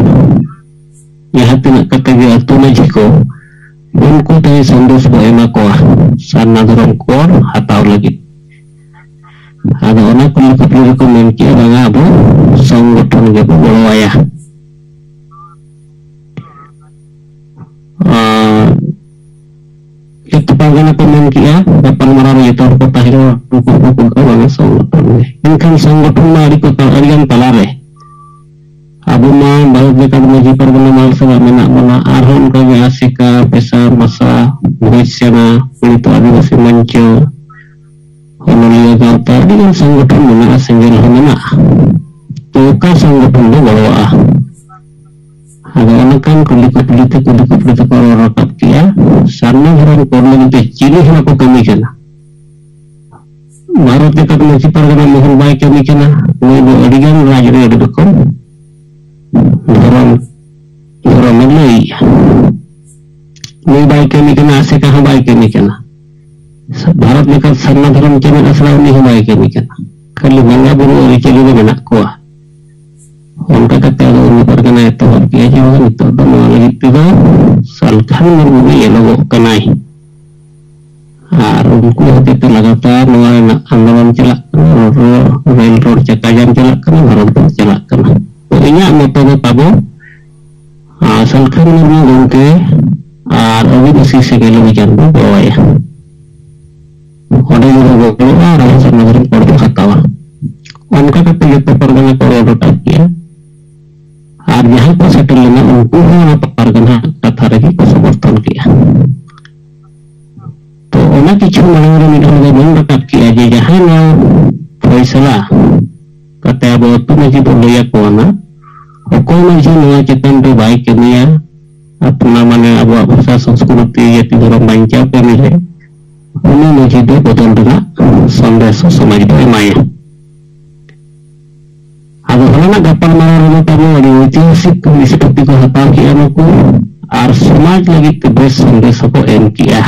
ᱡᱟᱦᱟᱸ ᱛᱤᱱᱟᱹᱜ ᱠᱟᱛᱮ ᱜᱮ ᱟᱹᱛᱩ ᱢᱟᱹᱡᱷᱤ ᱠᱚ, ᱩᱱᱠᱩ ᱛᱮᱦᱮᱧ ᱥᱚᱱᱫᱮᱥ ᱵᱚ ᱮᱢᱟ ᱠᱚᱣᱟ ᱥᱟᱨᱱᱟ ᱫᱷᱚᱨᱚᱢ ᱠᱳᱰ ᱦᱟᱛᱟᱣ ᱞᱟᱹᱜᱤᱫ᱾ ᱟᱫᱚ ᱚᱱᱟ ᱠᱩᱞᱤ ᱠᱩᱯᱞᱤ ᱨᱮᱠᱚ ᱢᱮᱱ ᱠᱮᱜᱼᱟ, ᱵᱟᱝᱟ, ᱟᱵᱚ ᱥᱚᱝᱜᱚᱴᱷᱚᱱ ᱜᱮᱵᱚ ᱜᱚᱲᱚ ᱟᱭᱟ᱾ ᱟᱨ ᱡᱚᱛᱚ ᱯᱟᱨᱜᱟᱱᱟ ᱠᱚ ᱢᱮᱱ ᱠᱮᱜᱼᱟ, ᱜᱟᱯᱟᱞᱢᱟᱨᱟᱣ ᱨᱮ ᱡᱚᱛᱚ ᱦᱚᱲ ᱠᱚ ᱛᱟᱦᱮᱸ ᱠᱟᱱᱟ, ᱩᱱᱠᱩ ᱦᱚᱸᱠᱚ ᱠᱩᱞ ᱠᱟᱜᱼᱟ, ᱵᱟᱝᱟ, ᱥᱚᱝᱜᱚᱴᱷᱚᱱ ᱜᱮ᱾ ᱢᱮᱱᱠᱷᱟᱱ ᱥᱚᱝᱜᱚᱴᱷᱚᱱ ᱢᱟ ᱟᱹᱰᱤ ᱠᱚ, ᱟᱹᱰᱤᱜᱟᱱ ᱛᱟᱞᱟᱨᱮ ᱟᱵᱚ ᱟᱵᱚ ᱢᱟ ᱵᱷᱟᱨᱚᱛ ᱡᱟᱠᱟᱛ ᱢᱟᱹᱡᱷᱤ ᱯᱟᱨᱜᱟᱱᱟ ᱢᱟᱦᱟᱞ ᱥᱟᱞᱟᱜ ᱢᱮᱱᱟᱜ ᱵᱚᱱᱟ, ᱟᱨᱦᱚᱸ ᱚᱱᱠᱟᱜᱮ ᱟᱥᱮᱠᱟ, ᱯᱮᱥᱟ, ᱢᱟᱥᱟ, ᱵᱷᱚᱭᱮᱥ ᱥᱮᱱᱟ, ᱯᱤᱲᱤᱛ ᱟᱹᱫᱤᱵᱟᱹᱥᱤ ᱢᱚᱧᱪᱚ, ᱚᱱᱚᱞᱤᱭᱟᱹ ᱜᱟᱶᱛᱟ, ᱟᱹᱰᱤ ᱜᱟᱱ ᱥᱚᱝᱜᱚᱴᱷᱚᱱ ᱢᱮᱱᱟᱜᱼᱟ, ᱥᱮᱸᱜᱮᱞ ᱦᱚᱸ ᱢᱮᱱᱟᱜᱼᱟ᱾ ᱛᱚ ᱚᱠᱟ ᱥᱚᱝᱜᱚᱴᱷᱚᱱ ᱫᱚ ᱜᱚᱲᱚᱣᱟᱜᱼᱟ? ᱟᱫᱚ ᱚᱱᱠᱟᱱ ᱠᱩᱞᱤ ᱠᱩᱯᱞᱤ ᱛᱮ, ᱠᱩᱞᱤ ᱠᱩᱯᱞᱤ ᱛᱮᱠᱚ ᱨᱚᱲ ᱨᱟᱠᱟᱵ ᱠᱮᱜᱼᱟ, ᱥᱟᱨᱱᱟ ᱫᱷᱚᱨᱚᱢ ᱠᱚᱨ ᱞᱟᱹᱜᱤᱫ ᱛᱮ ᱪᱤᱞᱤ ᱦᱚᱸ ᱵᱟᱠᱚ ᱠᱟᱹᱢᱤ ᱠᱟᱱᱟ᱾ ᱵᱷᱟᱨᱚᱛ ᱡᱟᱠᱟᱛ ᱢᱟᱹᱡᱷᱤ ᱯᱟᱨᱜᱟᱱᱟ ᱢᱚᱦᱚᱞ ᱵᱟᱭ ᱠᱟᱹᱢᱤ ᱠᱟᱱᱟ᱾ ᱱᱩᱭ ᱫᱚ ᱟᱹᱰᱤ ᱜᱟᱱ ᱨᱟᱡᱽ ᱨᱮ ᱟᱹᱰᱤ ᱨᱚᱠᱚᱢ ᱫᱷᱚᱨᱚᱢ, ᱫᱷᱚᱨᱚᱢᱮ ᱞᱟᱹᱭᱮᱜᱼᱟ᱾ ᱱᱩᱭ ᱵᱟᱭ ᱠᱟᱹᱢᱤ ᱠᱟᱱᱟ, ᱟᱥᱮᱠᱟ ᱦᱚᱸ ᱵᱟᱭ ᱠᱟᱹᱢᱤ ᱠᱟᱱᱟ᱾ ᱵᱷᱟᱨᱚᱛ ᱡᱟᱠᱟᱛ ᱥᱟᱨᱱᱟ ᱫᱷᱚᱨᱚᱢ ᱪᱮᱢᱮᱫ ᱟᱥᱲᱟ ᱩᱱᱤ ᱦᱚᱸ ᱵᱟᱭ ᱠᱟᱹᱢᱤ ᱠᱟᱱᱟ᱾ ᱠᱷᱟᱹᱞᱤ ᱵᱚᱸᱜᱟ ᱵᱩᱨᱩ ᱟᱹᱨᱤᱪᱟᱹᱞᱤ ᱨᱮ ᱢᱮᱱᱟᱜ ᱠᱚᱣᱟ᱾ ᱚᱱᱠᱟ ᱠᱟᱛᱮ ᱟᱫᱚ ᱩᱱᱤ ᱯᱟᱨᱜᱟᱱᱟ ᱮᱛᱚᱦᱚᱵ ᱠᱮᱜᱼᱟ ᱡᱮ ᱵᱟᱝ, ᱱᱤᱛᱚᱜ ᱫᱚ ᱱᱚᱣᱟ ᱞᱟᱹᱜᱤᱫ ᱛᱮᱫᱚ ᱥᱟᱞᱠᱷᱟᱱ ᱢᱩᱨᱢᱩ ᱜᱮ ᱧᱮᱞᱚᱜᱚᱜ ᱠᱟᱱᱟᱭ᱾ ᱟᱨ ᱩᱱᱠᱩ ᱦᱚᱛᱮᱛᱮ ᱞᱟᱜᱟᱛᱟᱨ ᱱᱚᱣᱟ ᱨᱮᱱᱟᱜ ᱟᱱᱫᱳᱞᱚᱱ ᱪᱟᱞᱟᱜ ᱠᱟᱱᱟ, ᱨᱳᱰ, ᱨᱮᱞ ᱨᱳᱰ ᱪᱟᱠᱟ ᱡᱟᱢ ᱪᱟᱞᱟᱜ ᱠᱟᱱᱟ, ᱵᱷᱟᱨᱚᱛ ᱵᱚᱱᱫᱷ ᱪᱟᱞᱟᱜ ᱠᱟᱱᱟ᱾ ᱛᱚ ᱤᱧᱟᱹᱜ ᱢᱚᱛᱚ ᱫᱚ ᱛᱟᱵᱚ, ᱟᱨ ᱥᱟᱞᱠᱷᱟᱱ ᱢᱩᱨᱢᱩ ᱜᱚᱢᱠᱮ ᱟᱨ ᱟᱹᱫᱤᱵᱟᱹᱥᱤ ᱥᱮᱸᱜᱮᱞ ᱚᱵᱷᱤᱡᱟᱱ ᱵᱚ ᱜᱚᱲᱚᱣᱟᱭᱟ᱾ ᱚᱸᱰᱮ ᱜᱮᱵᱚ ᱜᱚᱲᱚᱜᱼᱟ ᱟᱨ ᱟᱵᱚ ᱥᱟᱨᱱᱟ ᱫᱷᱚᱨᱚᱢ ᱠᱳᱰ ᱵᱚ ᱦᱟᱛᱟᱣᱟ᱾ ᱚᱱᱠᱟ ᱠᱟᱛᱮ ᱡᱚᱛᱚ ᱯᱟᱨᱜᱟᱱᱟ ᱠᱚ ᱨᱚᱲ ᱨᱟᱠᱟᱵ ᱠᱮᱜᱼᱟ᱾ ᱟᱨ ᱡᱟᱦᱟᱸᱭ ᱠᱚ ᱥᱮᱴᱮᱨ ᱞᱮᱱᱟ, ᱩᱱᱠᱩ ᱦᱚᱸ ᱚᱱᱟ ᱯᱟᱨᱜᱟᱱᱟ ᱠᱟᱛᱷᱟ ᱨᱮᱜᱮ ᱠᱚ ᱥᱚᱢᱚᱨᱛᱷᱚᱱ ᱠᱮᱜᱼᱟ᱾ ᱛᱚ ᱚᱱᱟ ᱠᱤᱪᱷᱩ ᱢᱟᱲᱟᱝ ᱨᱮ ᱢᱤᱫ ᱦᱚᱲ ᱫᱚ ᱢᱮᱱ ᱨᱟᱠᱟᱵ ᱠᱮᱜᱼᱟ ᱡᱮ ᱡᱟᱦᱟᱸᱭ ᱱᱚᱣᱟ ᱯᱷᱚᱭᱥᱟᱞᱟ ᱠᱟᱛᱮ ᱟᱵᱚ ᱟᱹᱛᱩ ᱢᱟᱹᱡᱷᱤ ᱵᱚ ᱞᱟᱹᱭ ᱟᱠᱚᱣᱟ ᱱᱟ, ᱚᱠᱚᱭ ᱢᱟᱹᱡᱷᱤ ᱱᱚᱣᱟ ᱪᱮᱛᱟᱱ ᱨᱮ ᱵᱟᱭ ᱠᱟᱹᱢᱤᱭᱟ, ᱟᱯᱱᱟ ᱢᱟᱱᱮ ᱟᱵᱚᱣᱟᱜ ᱵᱷᱟᱥᱟ, ᱥᱚᱝᱥᱠᱨᱤᱛᱤ, ᱡᱟᱹᱛᱤ ᱫᱷᱚᱨᱚᱢ ᱵᱟᱧᱪᱟᱣ ᱠᱟᱹᱢᱤ ᱨᱮ, ᱩᱱᱤ ᱢᱟᱹᱡᱷᱤ ᱫᱚ ᱵᱚᱫᱚᱞ ᱨᱮᱱᱟᱜ ᱥᱚᱱᱫᱮᱥ ᱦᱚᱸ ᱥᱚᱢᱟᱡᱽ ᱫᱚ ᱮᱢᱟᱭᱟ᱾ ᱟᱫᱚ ᱦᱚᱞᱟᱱᱟᱜ ᱜᱟᱯᱟᱞᱢᱟᱨᱟᱣ ᱨᱮᱫᱚ ᱛᱟᱵᱚ ᱟᱹᱰᱤ ᱳᱭᱛᱤᱦᱟᱥᱤᱠ ᱱᱤᱥᱯᱚᱛᱤ ᱠᱚ ᱦᱟᱛᱟᱣ ᱠᱮᱜᱼᱟ ᱱᱩᱠᱩ, ᱟᱨ ᱥᱚᱢᱟᱡᱽ ᱞᱟᱹᱜᱤᱫ ᱛᱮ ᱵᱮᱥ ᱥᱚᱱᱫᱮᱥ ᱦᱚᱸᱠᱚ ᱮᱢ ᱠᱮᱜᱼᱟ᱾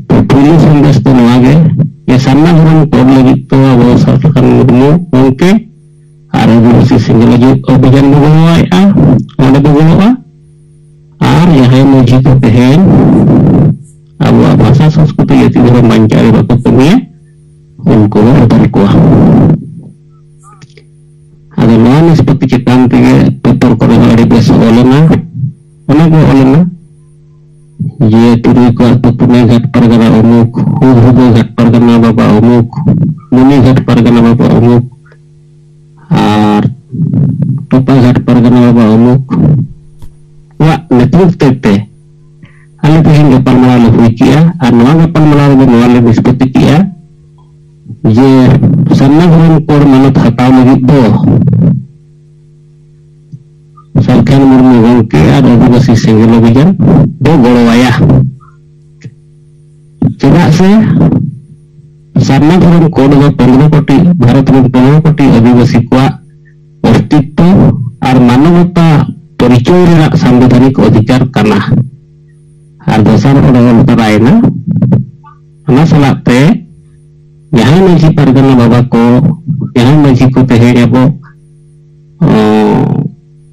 ᱛᱚ ᱯᱩᱭᱞᱩ ᱥᱚᱱᱫᱮᱥ ᱫᱚ ᱱᱚᱣᱟ ᱜᱮ, ᱡᱮ ᱥᱟᱨᱱᱟ ᱫᱷᱚᱨᱚᱢ ᱠᱳᱰ ᱞᱟᱹᱜᱤᱫ ᱫᱚ ᱟᱵᱚ ᱥᱟᱞᱠᱷᱟᱱ ᱢᱩᱨᱢᱩ ᱜᱚᱢᱠᱮ ᱟᱨ ᱟᱹᱫᱤᱵᱟᱹᱥᱤ ᱥᱮᱸᱜᱮᱞ ᱚᱵᱷᱤᱡᱟᱱ ᱵᱚ ᱜᱚᱲᱚᱣᱟᱭᱟ, ᱚᱸᱰᱮ ᱵᱚ ᱜᱚᱲᱚᱜᱼᱟ᱾ ᱟᱨ ᱡᱟᱦᱟᱸᱭ ᱢᱟᱹᱡᱷᱤ ᱠᱚ ᱛᱮᱦᱮᱧ ᱟᱵᱚᱣᱟᱜ ᱵᱷᱟᱥᱟ, ᱥᱚᱝᱥᱠᱨᱤᱛᱤ, ᱡᱟᱹᱛᱤ ᱫᱷᱚᱨᱚᱢ ᱵᱟᱧᱪᱟᱣ ᱨᱮ ᱵᱟᱠᱚ ᱠᱟᱹᱢᱤᱭᱟ, ᱩᱱᱠᱩ ᱵᱚ ᱵᱚᱫᱚᱞ ᱠᱚᱣᱟ᱾ ᱟᱫᱚ ᱱᱚᱣᱟ ᱱᱤᱥᱯᱚᱛᱤ ᱪᱮᱛᱟᱱ ᱛᱮᱜᱮ ᱯᱮᱯᱟᱨ ᱠᱚᱨᱮ ᱦᱚᱸ ᱟᱹᱰᱤ ᱵᱮᱥ ᱚᱞ ᱮᱱᱟ᱾ ᱚᱱᱟ ᱠᱚ ᱚᱞ ᱮᱱᱟ ᱡᱮ ᱛᱩᱨᱩᱭ ᱠᱚ ᱟᱹᱛᱩ, ᱯᱩᱱᱮ ᱜᱷᱟᱴ ᱯᱟᱨᱜᱟᱱᱟ ᱚᱢᱩᱠ, ᱦᱩᱫᱦᱩᱫᱟᱹ ᱜᱷᱟᱴ ᱯᱟᱨᱜᱟᱱᱟ ᱵᱟᱵᱟ ᱚᱢᱩᱠ, ᱢᱩᱱᱤ ᱜᱷᱟᱴ ᱯᱟᱨᱜᱟᱱᱟ ᱵᱟᱵᱟ ᱚᱢᱩᱠ, ᱟᱨ ᱵᱟᱯᱟᱜᱷᱟᱴ ᱯᱟᱨᱜᱟᱱᱟ ᱵᱟᱵᱟ ᱚᱢᱩᱠ ᱠᱚᱣᱟᱜ ᱱᱮᱛᱨᱤᱛᱵ ᱛᱮ ᱟᱞᱮ ᱛᱮᱦᱮᱧ ᱜᱟᱯᱟᱞᱢᱟᱨᱟᱣ ᱞᱮ ᱦᱩᱭ ᱠᱮᱜᱼᱟ᱾ ᱟᱨ ᱱᱚᱣᱟ ᱜᱟᱯᱟᱞᱢᱟᱨᱟᱣ ᱨᱮᱫᱚ ᱱᱚᱣᱟ ᱞᱮ ᱱᱤᱥᱯᱚᱛᱤ ᱠᱮᱜᱼᱟ ᱡᱮ ᱥᱟᱨᱱᱟ ᱫᱷᱚᱨᱚᱢ ᱠᱳᱰ ᱢᱟᱱᱚᱛ ᱦᱟᱛᱟᱣ ᱞᱟᱹᱜᱤᱫ ᱫᱚ ᱥᱟᱞᱠᱷᱟᱱ ᱢᱩᱨᱢᱩ ᱜᱚᱢᱠᱮ ᱟᱨ ᱟᱹᱫᱤᱵᱟᱹᱥᱤ ᱥᱮᱸᱜᱮᱞ ᱚᱵᱷᱤᱡᱟᱱ ᱫᱚ ᱜᱚᱲᱚᱣᱟᱭᱟ᱾ ᱪᱮᱫᱟᱜ ᱥᱮ ᱥᱟᱨᱱᱟ ᱫᱷᱚᱨᱚᱢ ᱠᱳᱰ ᱫᱚ ᱯᱚᱱᱨᱚ ᱠᱳᱴᱤ, ᱵᱷᱟᱨᱚᱛ ᱨᱮᱱ ᱯᱚᱱᱨᱚ ᱠᱳᱴᱤ ᱟᱹᱫᱤᱵᱟᱹᱥᱤ ᱠᱚᱣᱟᱜ ᱚᱥᱛᱤᱛᱛᱚ ᱟᱨ ᱢᱟᱱᱚᱵᱚᱛᱟ ᱯᱚᱨᱤᱪᱚᱭ ᱨᱮᱱᱟᱜ ᱥᱟᱝᱵᱤᱫᱷᱟᱱᱤᱠ ᱚᱫᱷᱤᱠᱟᱨ ᱠᱟᱱᱟ᱾ ᱟᱨ ᱫᱚᱥᱟᱨ ᱚᱞ ᱛᱟᱨᱟᱭᱮᱱᱟ᱾ ᱚᱱᱟ ᱥᱟᱞᱟᱜ ᱛᱮ ᱡᱟᱦᱟᱸᱭ ᱢᱟᱹᱡᱷᱤ ᱯᱟᱨᱜᱟᱱᱟ ᱵᱟᱵᱟ ᱠᱚ, ᱡᱟᱦᱟᱸᱭ ᱢᱟᱹᱡᱷᱤ ᱠᱚ ᱛᱮᱦᱮᱧ ᱟᱵᱚ ᱚᱸ,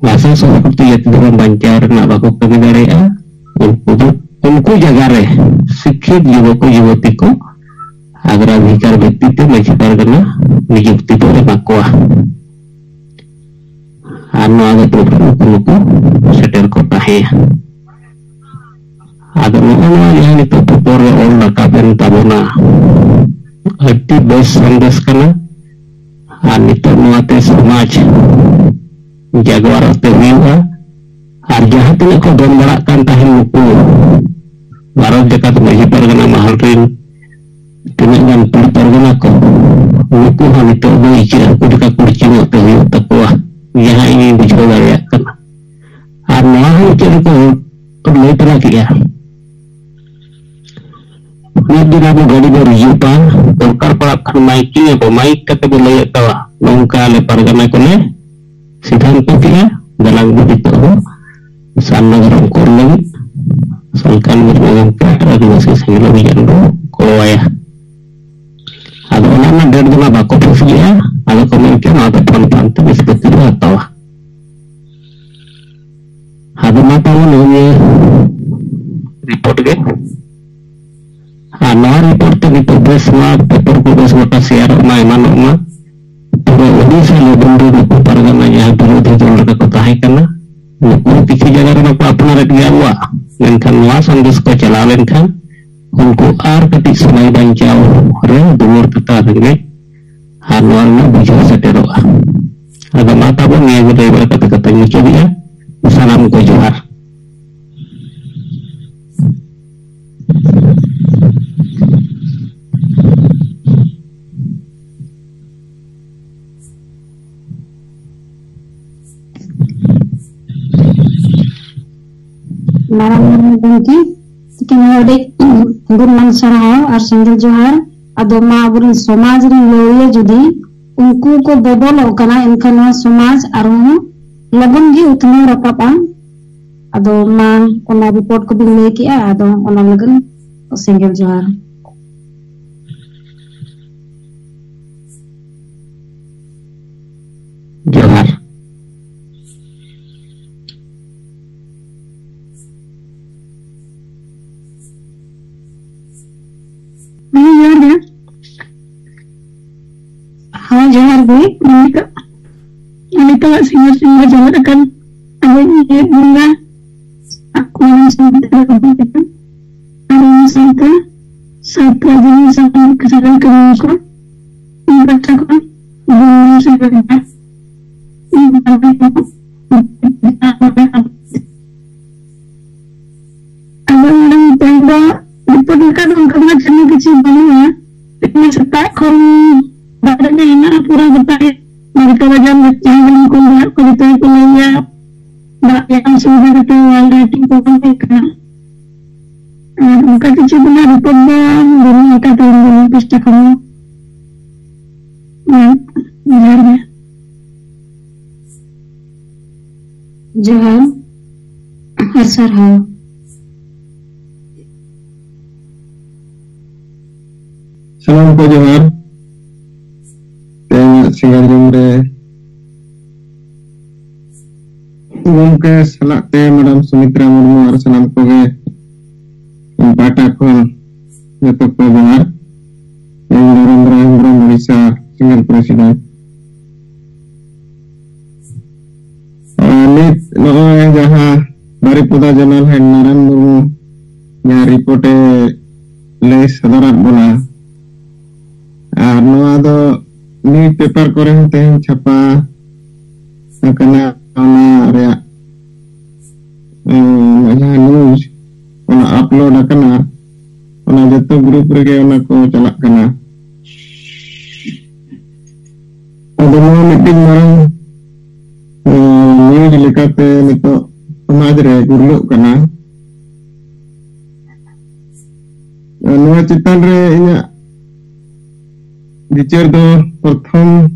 ᱵᱷᱟᱥᱟ ᱥᱚᱸᱥᱠᱨᱤᱛᱤ ᱡᱟᱹᱛᱤ ᱫᱷᱚᱨᱚᱢ ᱵᱟᱧᱪᱟᱣ ᱨᱮᱱᱟᱜ ᱵᱟᱠᱚ ᱠᱟᱹᱢᱤ ᱫᱟᱲᱮᱭᱟᱜᱼᱟ, ᱩᱱᱠᱩ ᱫᱚ, ᱩᱱᱠᱩ ᱡᱟᱭᱜᱟ ᱨᱮ ᱥᱤᱠᱠᱷᱤᱛ ᱡᱩᱵᱚᱠ ᱡᱩᱵᱚᱛᱤ ᱠᱚ ᱟᱜᱽᱨᱟᱫᱷᱤᱠᱟᱨ ᱵᱷᱤᱛᱛᱤ ᱛᱮ ᱢᱟᱹᱡᱷᱤ ᱯᱟᱨᱜᱟᱱᱟ ᱱᱤᱡᱩᱠᱛᱤ ᱵᱚ ᱮᱢᱟ ᱠᱚᱣᱟ᱾ ᱟᱨ ᱱᱚᱣᱟ ᱫᱚ ᱯᱨᱚᱵᱷᱩ ᱱᱩᱠᱩ ᱱᱩᱠᱩ ᱥᱮᱴᱮᱨ ᱠᱚ ᱛᱟᱦᱮᱸᱭᱟ᱾ ᱟᱫᱚ ᱱᱚᱜᱼᱚ ᱱᱚᱣᱟ ᱡᱟᱦᱟᱸ ᱱᱤᱛᱚᱜ ᱯᱮᱯᱚᱨ ᱨᱮ ᱚᱞ ᱨᱟᱠᱟᱵ ᱮᱱ ᱛᱟᱵᱚᱱᱟ, ᱟᱹᱰᱤ ᱵᱮᱥ ᱥᱟᱸᱫᱮᱥ ᱠᱟᱱᱟ᱾ ᱟᱨ ᱱᱤᱛᱚᱜ ᱱᱚᱣᱟᱛᱮ ᱥᱚᱢᱟᱡᱽ ᱡᱟᱜᱽᱣᱟᱨᱚᱜ ᱛᱮ ᱦᱩᱭᱩᱜᱼᱟ᱾ ᱟᱨ ᱡᱟᱦᱟᱸ ᱛᱤᱱᱟᱹᱜ ᱠᱚ ᱫᱚᱱ ᱵᱟᱲᱟᱜ ᱠᱟᱱ ᱛᱟᱦᱮᱸᱱ ᱱᱩᱠᱩ ᱵᱷᱟᱨᱚᱛ ᱡᱟᱠᱟᱛ ᱢᱟᱹᱡᱷᱤ ᱯᱟᱨᱜᱟᱱᱟ ᱢᱟᱦᱟᱞ ᱨᱮᱱ ᱛᱤᱱᱟᱹᱜ ᱜᱟᱱ ᱯᱤᱲ ᱯᱟᱨᱜᱟᱱᱟ ᱠᱚ, ᱱᱩᱠᱩ ᱦᱚᱸ ᱱᱤᱛᱚᱜ ᱫᱚ ᱤᱪᱟᱹᱜ ᱦᱟᱹᱠᱩ ᱞᱮᱠᱟ ᱠᱩᱲᱪᱤ ᱧᱚᱜ ᱛᱮ ᱦᱩᱭᱩᱜ ᱛᱟᱠᱚᱣᱟ, ᱡᱟᱦᱟᱸ ᱤᱧᱤᱧ ᱵᱩᱡᱷᱟᱹᱣ ᱫᱟᱲᱮᱭᱟᱜ ᱠᱟᱱᱟ᱾ ᱟᱨ ᱱᱚᱣᱟ ᱦᱚᱸ ᱪᱮᱫ ᱞᱮᱠᱟ ᱞᱟᱹᱭ ᱛᱚᱨᱟ ᱠᱮᱜᱼᱟ, ᱢᱤᱫ ᱫᱤᱱ ᱟᱵᱚ ᱜᱟᱹᱰᱤ ᱵᱚ ᱨᱤᱡᱩᱵᱟ, ᱫᱚᱨᱠᱟᱨ ᱯᱟᱲᱟᱜ ᱠᱷᱟᱱ ᱢᱟᱭᱤᱠᱤᱝ ᱟᱵᱚ, ᱢᱟᱭᱤᱠ ᱠᱟᱛᱮ ᱵᱚ ᱞᱟᱹᱭᱮᱫ ᱛᱟᱣᱟ, ᱱᱚᱝᱠᱟ ᱟᱞᱮ ᱯᱟᱨᱜᱟᱱᱟ ᱠᱚᱞᱮ ᱥᱤᱫᱷᱟᱱᱛᱚ ᱠᱮᱜᱼᱟ, ᱫᱮᱞᱟ ᱵᱚ ᱱᱤᱛᱚᱜ ᱦᱚᱸ ᱥᱟᱨᱱᱟ ᱫᱷᱚᱨᱚᱢ ᱠᱳᱰ ᱞᱟᱹᱜᱤᱫ ᱥᱟᱞᱠᱷᱟᱱ ᱢᱩᱨᱢᱩ ᱜᱚᱢᱠᱮ ᱟᱨ ᱟᱹᱫᱤᱵᱟᱹᱥᱤ ᱥᱮᱸᱜᱮᱞ ᱚᱵᱷᱤᱡᱟᱱ ᱵᱚ ᱜᱚᱲᱚᱣᱟᱭᱟ᱾ ᱟᱫᱚ ᱚᱱᱟ ᱨᱮᱱᱟᱜ ᱰᱮᱴ ᱫᱚ ᱱᱟᱜ ᱵᱟᱠᱚ ᱯᱷᱤᱠᱥ ᱜᱮᱭᱟ, ᱟᱫᱚ ᱠᱚ ᱢᱮᱱ ᱠᱮᱜᱼᱟ ᱱᱚᱣᱟ ᱫᱚ ᱯᱷᱳᱱ ᱯᱷᱳᱱ ᱛᱮ ᱱᱤᱥᱯᱚᱛᱤ ᱵᱚ ᱦᱟᱛᱟᱣᱟ᱾ ᱟᱫᱚ ᱢᱟ ᱛᱟᱦᱚᱞᱮ ᱱᱚᱜᱼᱚᱭ ᱱᱤᱭᱟᱹ ᱨᱤᱯᱳᱨᱴ ᱜᱮ᱾ ᱟᱨ ᱱᱚᱣᱟ ᱨᱤᱯᱳᱨᱴ ᱛᱮ ᱱᱤᱛᱚᱜ ᱵᱮᱥ ᱢᱟ ᱯᱮᱯᱟᱨ ᱠᱚ ᱵᱮᱥ ᱜᱚᱴᱟ ᱥᱮᱭᱟᱨᱚᱜ ᱢᱟ, ᱮᱢᱟᱱᱚᱜ ᱢᱟ᱾ ᱯᱩᱨᱟᱹ ᱳᱰᱤᱥᱟ ᱞᱮᱵᱮᱞ ᱨᱮ ᱱᱩᱠᱩ ᱯᱟᱨᱜᱟᱱᱟ ᱡᱟᱦᱟᱸ ᱵᱤᱨᱳᱫᱷᱤ ᱫᱚᱞ ᱨᱮᱠᱚ ᱛᱟᱦᱮᱸ ᱠᱟᱱᱟ, ᱱᱩᱠᱩ ᱠᱤᱪᱷᱩ ᱡᱟᱭᱜᱟ ᱨᱮ ᱵᱟᱠᱚ ᱟᱯᱱᱟᱨᱮᱫ ᱜᱮᱭᱟ ᱟᱵᱚᱣᱟᱜ, ᱢᱮᱱᱠᱷᱟᱱ ᱱᱚᱣᱟ ᱥᱟᱸᱫᱮᱥ ᱠᱚ ᱪᱟᱞᱟᱣ ᱞᱮᱱᱠᱷᱟᱱ ᱩᱱᱠᱩ ᱟᱨ ᱠᱟᱹᱴᱤᱡ ᱥᱚᱢᱚᱭ ᱵᱟᱧᱪᱟᱣ ᱨᱮ ᱫᱩᱞᱟᱹᱲ ᱛᱮᱛᱟᱝ ᱨᱮᱸᱜᱮᱡ ᱟᱨ ᱱᱚᱣᱟ ᱨᱮᱱᱟᱜ ᱵᱩᱡᱷᱟᱹᱣ ᱥᱮᱴᱮᱨᱚᱜᱼᱟ᱾ ᱟᱫᱚ ᱢᱟ ᱛᱟᱵᱚᱱ ᱱᱤᱭᱟᱹ ᱜᱮ ᱞᱟᱹᱭ ᱵᱟᱲᱟ ᱠᱟᱛᱮ ᱠᱟᱛᱷᱟᱧ ᱢᱩᱪᱟᱹᱫᱮᱜᱼᱟ᱾ ᱥᱟᱱᱟᱢ ᱠᱚ ᱡᱚᱦᱟᱨ᱾ ᱢᱟᱨᱟᱝ ᱢᱩᱨᱢᱩ ᱜᱚᱢᱠᱮ ᱛᱤᱠᱤᱱ ᱦᱚᱸ ᱟᱹᱰᱤ ᱜᱩᱱᱢᱟᱱ ᱥᱟᱨᱦᱟᱣ ᱟᱨ ᱥᱮᱸᱜᱮᱞ ᱡᱚᱦᱟᱨ᱾ ᱟᱫᱚ ᱢᱟ ᱟᱵᱚᱨᱮᱱ ᱥᱚᱢᱟᱡᱽ ᱨᱮᱱ ᱞᱟᱹᱣᱲᱤᱭᱟᱹ ᱡᱩᱫᱤ ᱩᱱᱠᱩ ᱠᱚ ᱵᱚᱫᱚᱞᱚᱜ ᱠᱟᱱᱟ, ᱮᱱᱠᱷᱟᱱ ᱱᱚᱣᱟ ᱥᱚᱢᱟᱡᱽ ᱟᱨᱦᱚᱸ ᱞᱚᱜᱚᱱ ᱜᱮ ᱩᱛᱱᱟᱹᱣ ᱨᱟᱠᱟᱵᱼᱟ᱾ ᱟᱫᱚ ᱢᱟ ᱚᱱᱟ ᱨᱤᱯᱳᱨᱴ ᱠᱚᱵᱤᱱ ᱞᱟᱹᱭ ᱠᱮᱜᱼᱟ, ᱟᱫᱚ ᱚᱱᱟ ᱞᱟᱹᱜᱤᱫ ᱥᱮᱸᱜᱮᱞ ᱡᱚᱦᱟᱨ᱾ ᱡᱚᱦᱟᱨ᱾ ᱦᱮᱸ, ᱡᱚᱦᱟᱨ ᱜᱮ᱾ ᱦᱮᱸ, ᱡᱚᱦᱟᱨ ᱜᱮ᱾ ᱱᱤᱛᱚᱜ, ᱱᱤᱛᱚᱜᱟᱜ ᱥᱤᱸᱜᱟᱹᱲ ᱥᱤᱸᱜᱟᱹᱲ ᱪᱟᱞᱟᱜ ᱟᱠᱟᱱ ᱟᱵᱚ ᱤᱭᱟᱹ ᱵᱚᱸᱜᱟ ᱟᱠᱚ ᱥᱟᱶᱛᱮ ᱟᱨ ᱚᱱᱟ ᱥᱟᱶᱛᱮ ᱥᱟᱶᱛᱟ ᱡᱤᱱᱤᱥ ᱥᱟᱜᱟᱲ ᱠᱟᱹᱢᱤ ᱠᱚ ᱤᱧ ᱯᱟᱦᱴᱟ ᱠᱷᱚᱱ ᱜᱩᱱᱢᱟᱱ ᱥᱮ ᱡᱚᱦᱟᱨ᱾ ᱟᱫᱚ ᱱᱚᱰᱮ ᱛᱮᱦᱮᱧ ᱫᱚ ᱨᱤᱯᱳᱨᱴ ᱞᱮᱠᱟ ᱫᱚ ᱚᱱᱠᱟ ᱫᱚ ᱪᱮᱫ ᱦᱚᱸ ᱠᱤᱪᱷᱩ ᱵᱟᱹᱱᱩᱜᱼᱟ᱾ ᱛᱮᱦᱮᱧ ᱥᱮᱛᱟᱜ ᱠᱷᱚᱱ ᱫᱟᱜ ᱨᱮᱜᱮ ᱦᱮᱱᱟᱜᱼᱟ ᱯᱩᱨᱟᱹ ᱜᱚᱴᱟ ᱜᱮ᱾ ᱵᱟᱨᱚᱴᱟ ᱵᱟᱡᱟᱣ ᱞᱮ ᱛᱟᱦᱮᱸ ᱠᱟᱱᱟ, ᱠᱚ ᱞᱟᱹᱭᱟ ᱫᱟᱜ ᱨᱮᱭᱟᱜ ᱚᱥᱩᱵᱤᱫᱷᱟ ᱠᱟᱛᱮ ᱚᱣᱟᱞ ᱨᱟᱭᱴᱤᱝ ᱠᱚ ᱵᱟᱝ ᱦᱩᱭ ᱠᱟᱱᱟ᱾ ᱟᱨ ᱚᱱᱠᱟ ᱠᱤᱪᱷᱩ ᱫᱚ ᱨᱤᱯᱳᱨᱴ ᱫᱚ ᱵᱟᱹᱱᱩᱜ ᱟᱠᱟᱫᱟ ᱤᱧ ᱫᱚ ᱱᱚᱣᱟ ᱯᱟᱥᱴᱟ ᱠᱷᱚᱱ ᱫᱚ᱾ ᱦᱮᱸ, ᱡᱚᱦᱟᱨ ᱜᱮ᱾ ᱡᱚᱦᱟᱨ ᱟᱨ ᱥᱟᱨᱦᱟᱣ᱾ ᱥᱟᱱᱟᱢ ᱠᱚ ᱡᱚᱦᱟᱨ᱾ ᱛᱮᱦᱮᱧᱟᱜ ᱥᱤᱸᱜᱟᱲ ᱡᱚᱢ ᱨᱮ ᱜᱚᱢᱠᱮ ᱥᱟᱞᱟᱜ ᱛᱮ ᱢᱮᱰᱟᱢ ᱥᱩᱢᱤᱛᱨᱟ ᱢᱩᱨᱢᱩ ᱟᱨ ᱥᱟᱱᱟᱢ ᱠᱚᱜᱮ ᱤᱧ ᱯᱟᱦᱴᱟ ᱠᱷᱚᱱ ᱡᱚᱛᱚ ᱠᱚ ᱡᱚᱦᱟᱨ᱾ ᱤᱧ ᱱᱚᱨᱮᱱᱫᱨᱚ ᱦᱮᱢᱵᱨᱚᱢ, ᱳᱰᱤᱥᱟ ᱥᱤᱝᱜᱮᱞ ᱯᱨᱮᱥᱤᱰᱮᱱᱴ᱾ ᱟᱨ ᱱᱤᱛ ᱱᱚᱜᱼᱚᱭ ᱡᱟᱦᱟᱸ ᱵᱟᱨᱤᱯᱚᱫᱟ ᱡᱚᱱᱟᱞ ᱦᱮᱰ ᱱᱟᱨᱟᱭᱚᱱ ᱢᱩᱨᱢᱩ ᱡᱟᱦᱟᱸ ᱨᱤᱯᱳᱨᱴ ᱮ ᱞᱟᱹᱭ ᱥᱚᱫᱚᱨᱟᱫ ᱵᱚᱱᱟ, ᱟᱨ ᱱᱚᱣᱟ ᱫᱚ ᱱᱤᱭᱩᱡᱽ ᱯᱮᱯᱟᱨ ᱠᱚᱨᱮ ᱦᱚᱸ ᱛᱮᱦᱮᱧ ᱪᱷᱟᱯᱟ ᱟᱠᱟᱱᱟ, ᱚᱱᱟ ᱨᱮᱭᱟᱜ ᱮᱸ, ᱡᱟᱦᱟᱸ ᱱᱤᱭᱩᱡᱽ ᱚᱱᱟ ᱟᱯᱞᱳᱰ ᱟᱠᱟᱱᱟ, ᱚᱱᱟ ᱡᱚᱛᱚ ᱜᱨᱩᱯ ᱨᱮᱜᱮ ᱚᱱᱟ ᱠᱚ ᱪᱟᱞᱟᱜ ᱠᱟᱱᱟ᱾ ᱟᱫᱚ ᱱᱚᱣᱟ ᱢᱤᱫᱴᱤᱡ ᱢᱟᱨᱟᱝ ᱮᱸ, ᱱᱤᱭᱩᱡᱽ ᱞᱮᱠᱟᱛᱮ ᱱᱤᱛᱚᱜ ᱥᱚᱢᱟᱡᱽ ᱨᱮ ᱜᱩᱨᱞᱟᱹᱜ ᱠᱟᱱᱟ᱾ ᱱᱚᱣᱟ ᱪᱮᱛᱟᱱ ᱨᱮ ᱤᱧᱟᱹᱜ ᱵᱤᱪᱟᱹᱨ ᱫᱚ ᱯᱨᱚᱛᱷᱚᱢ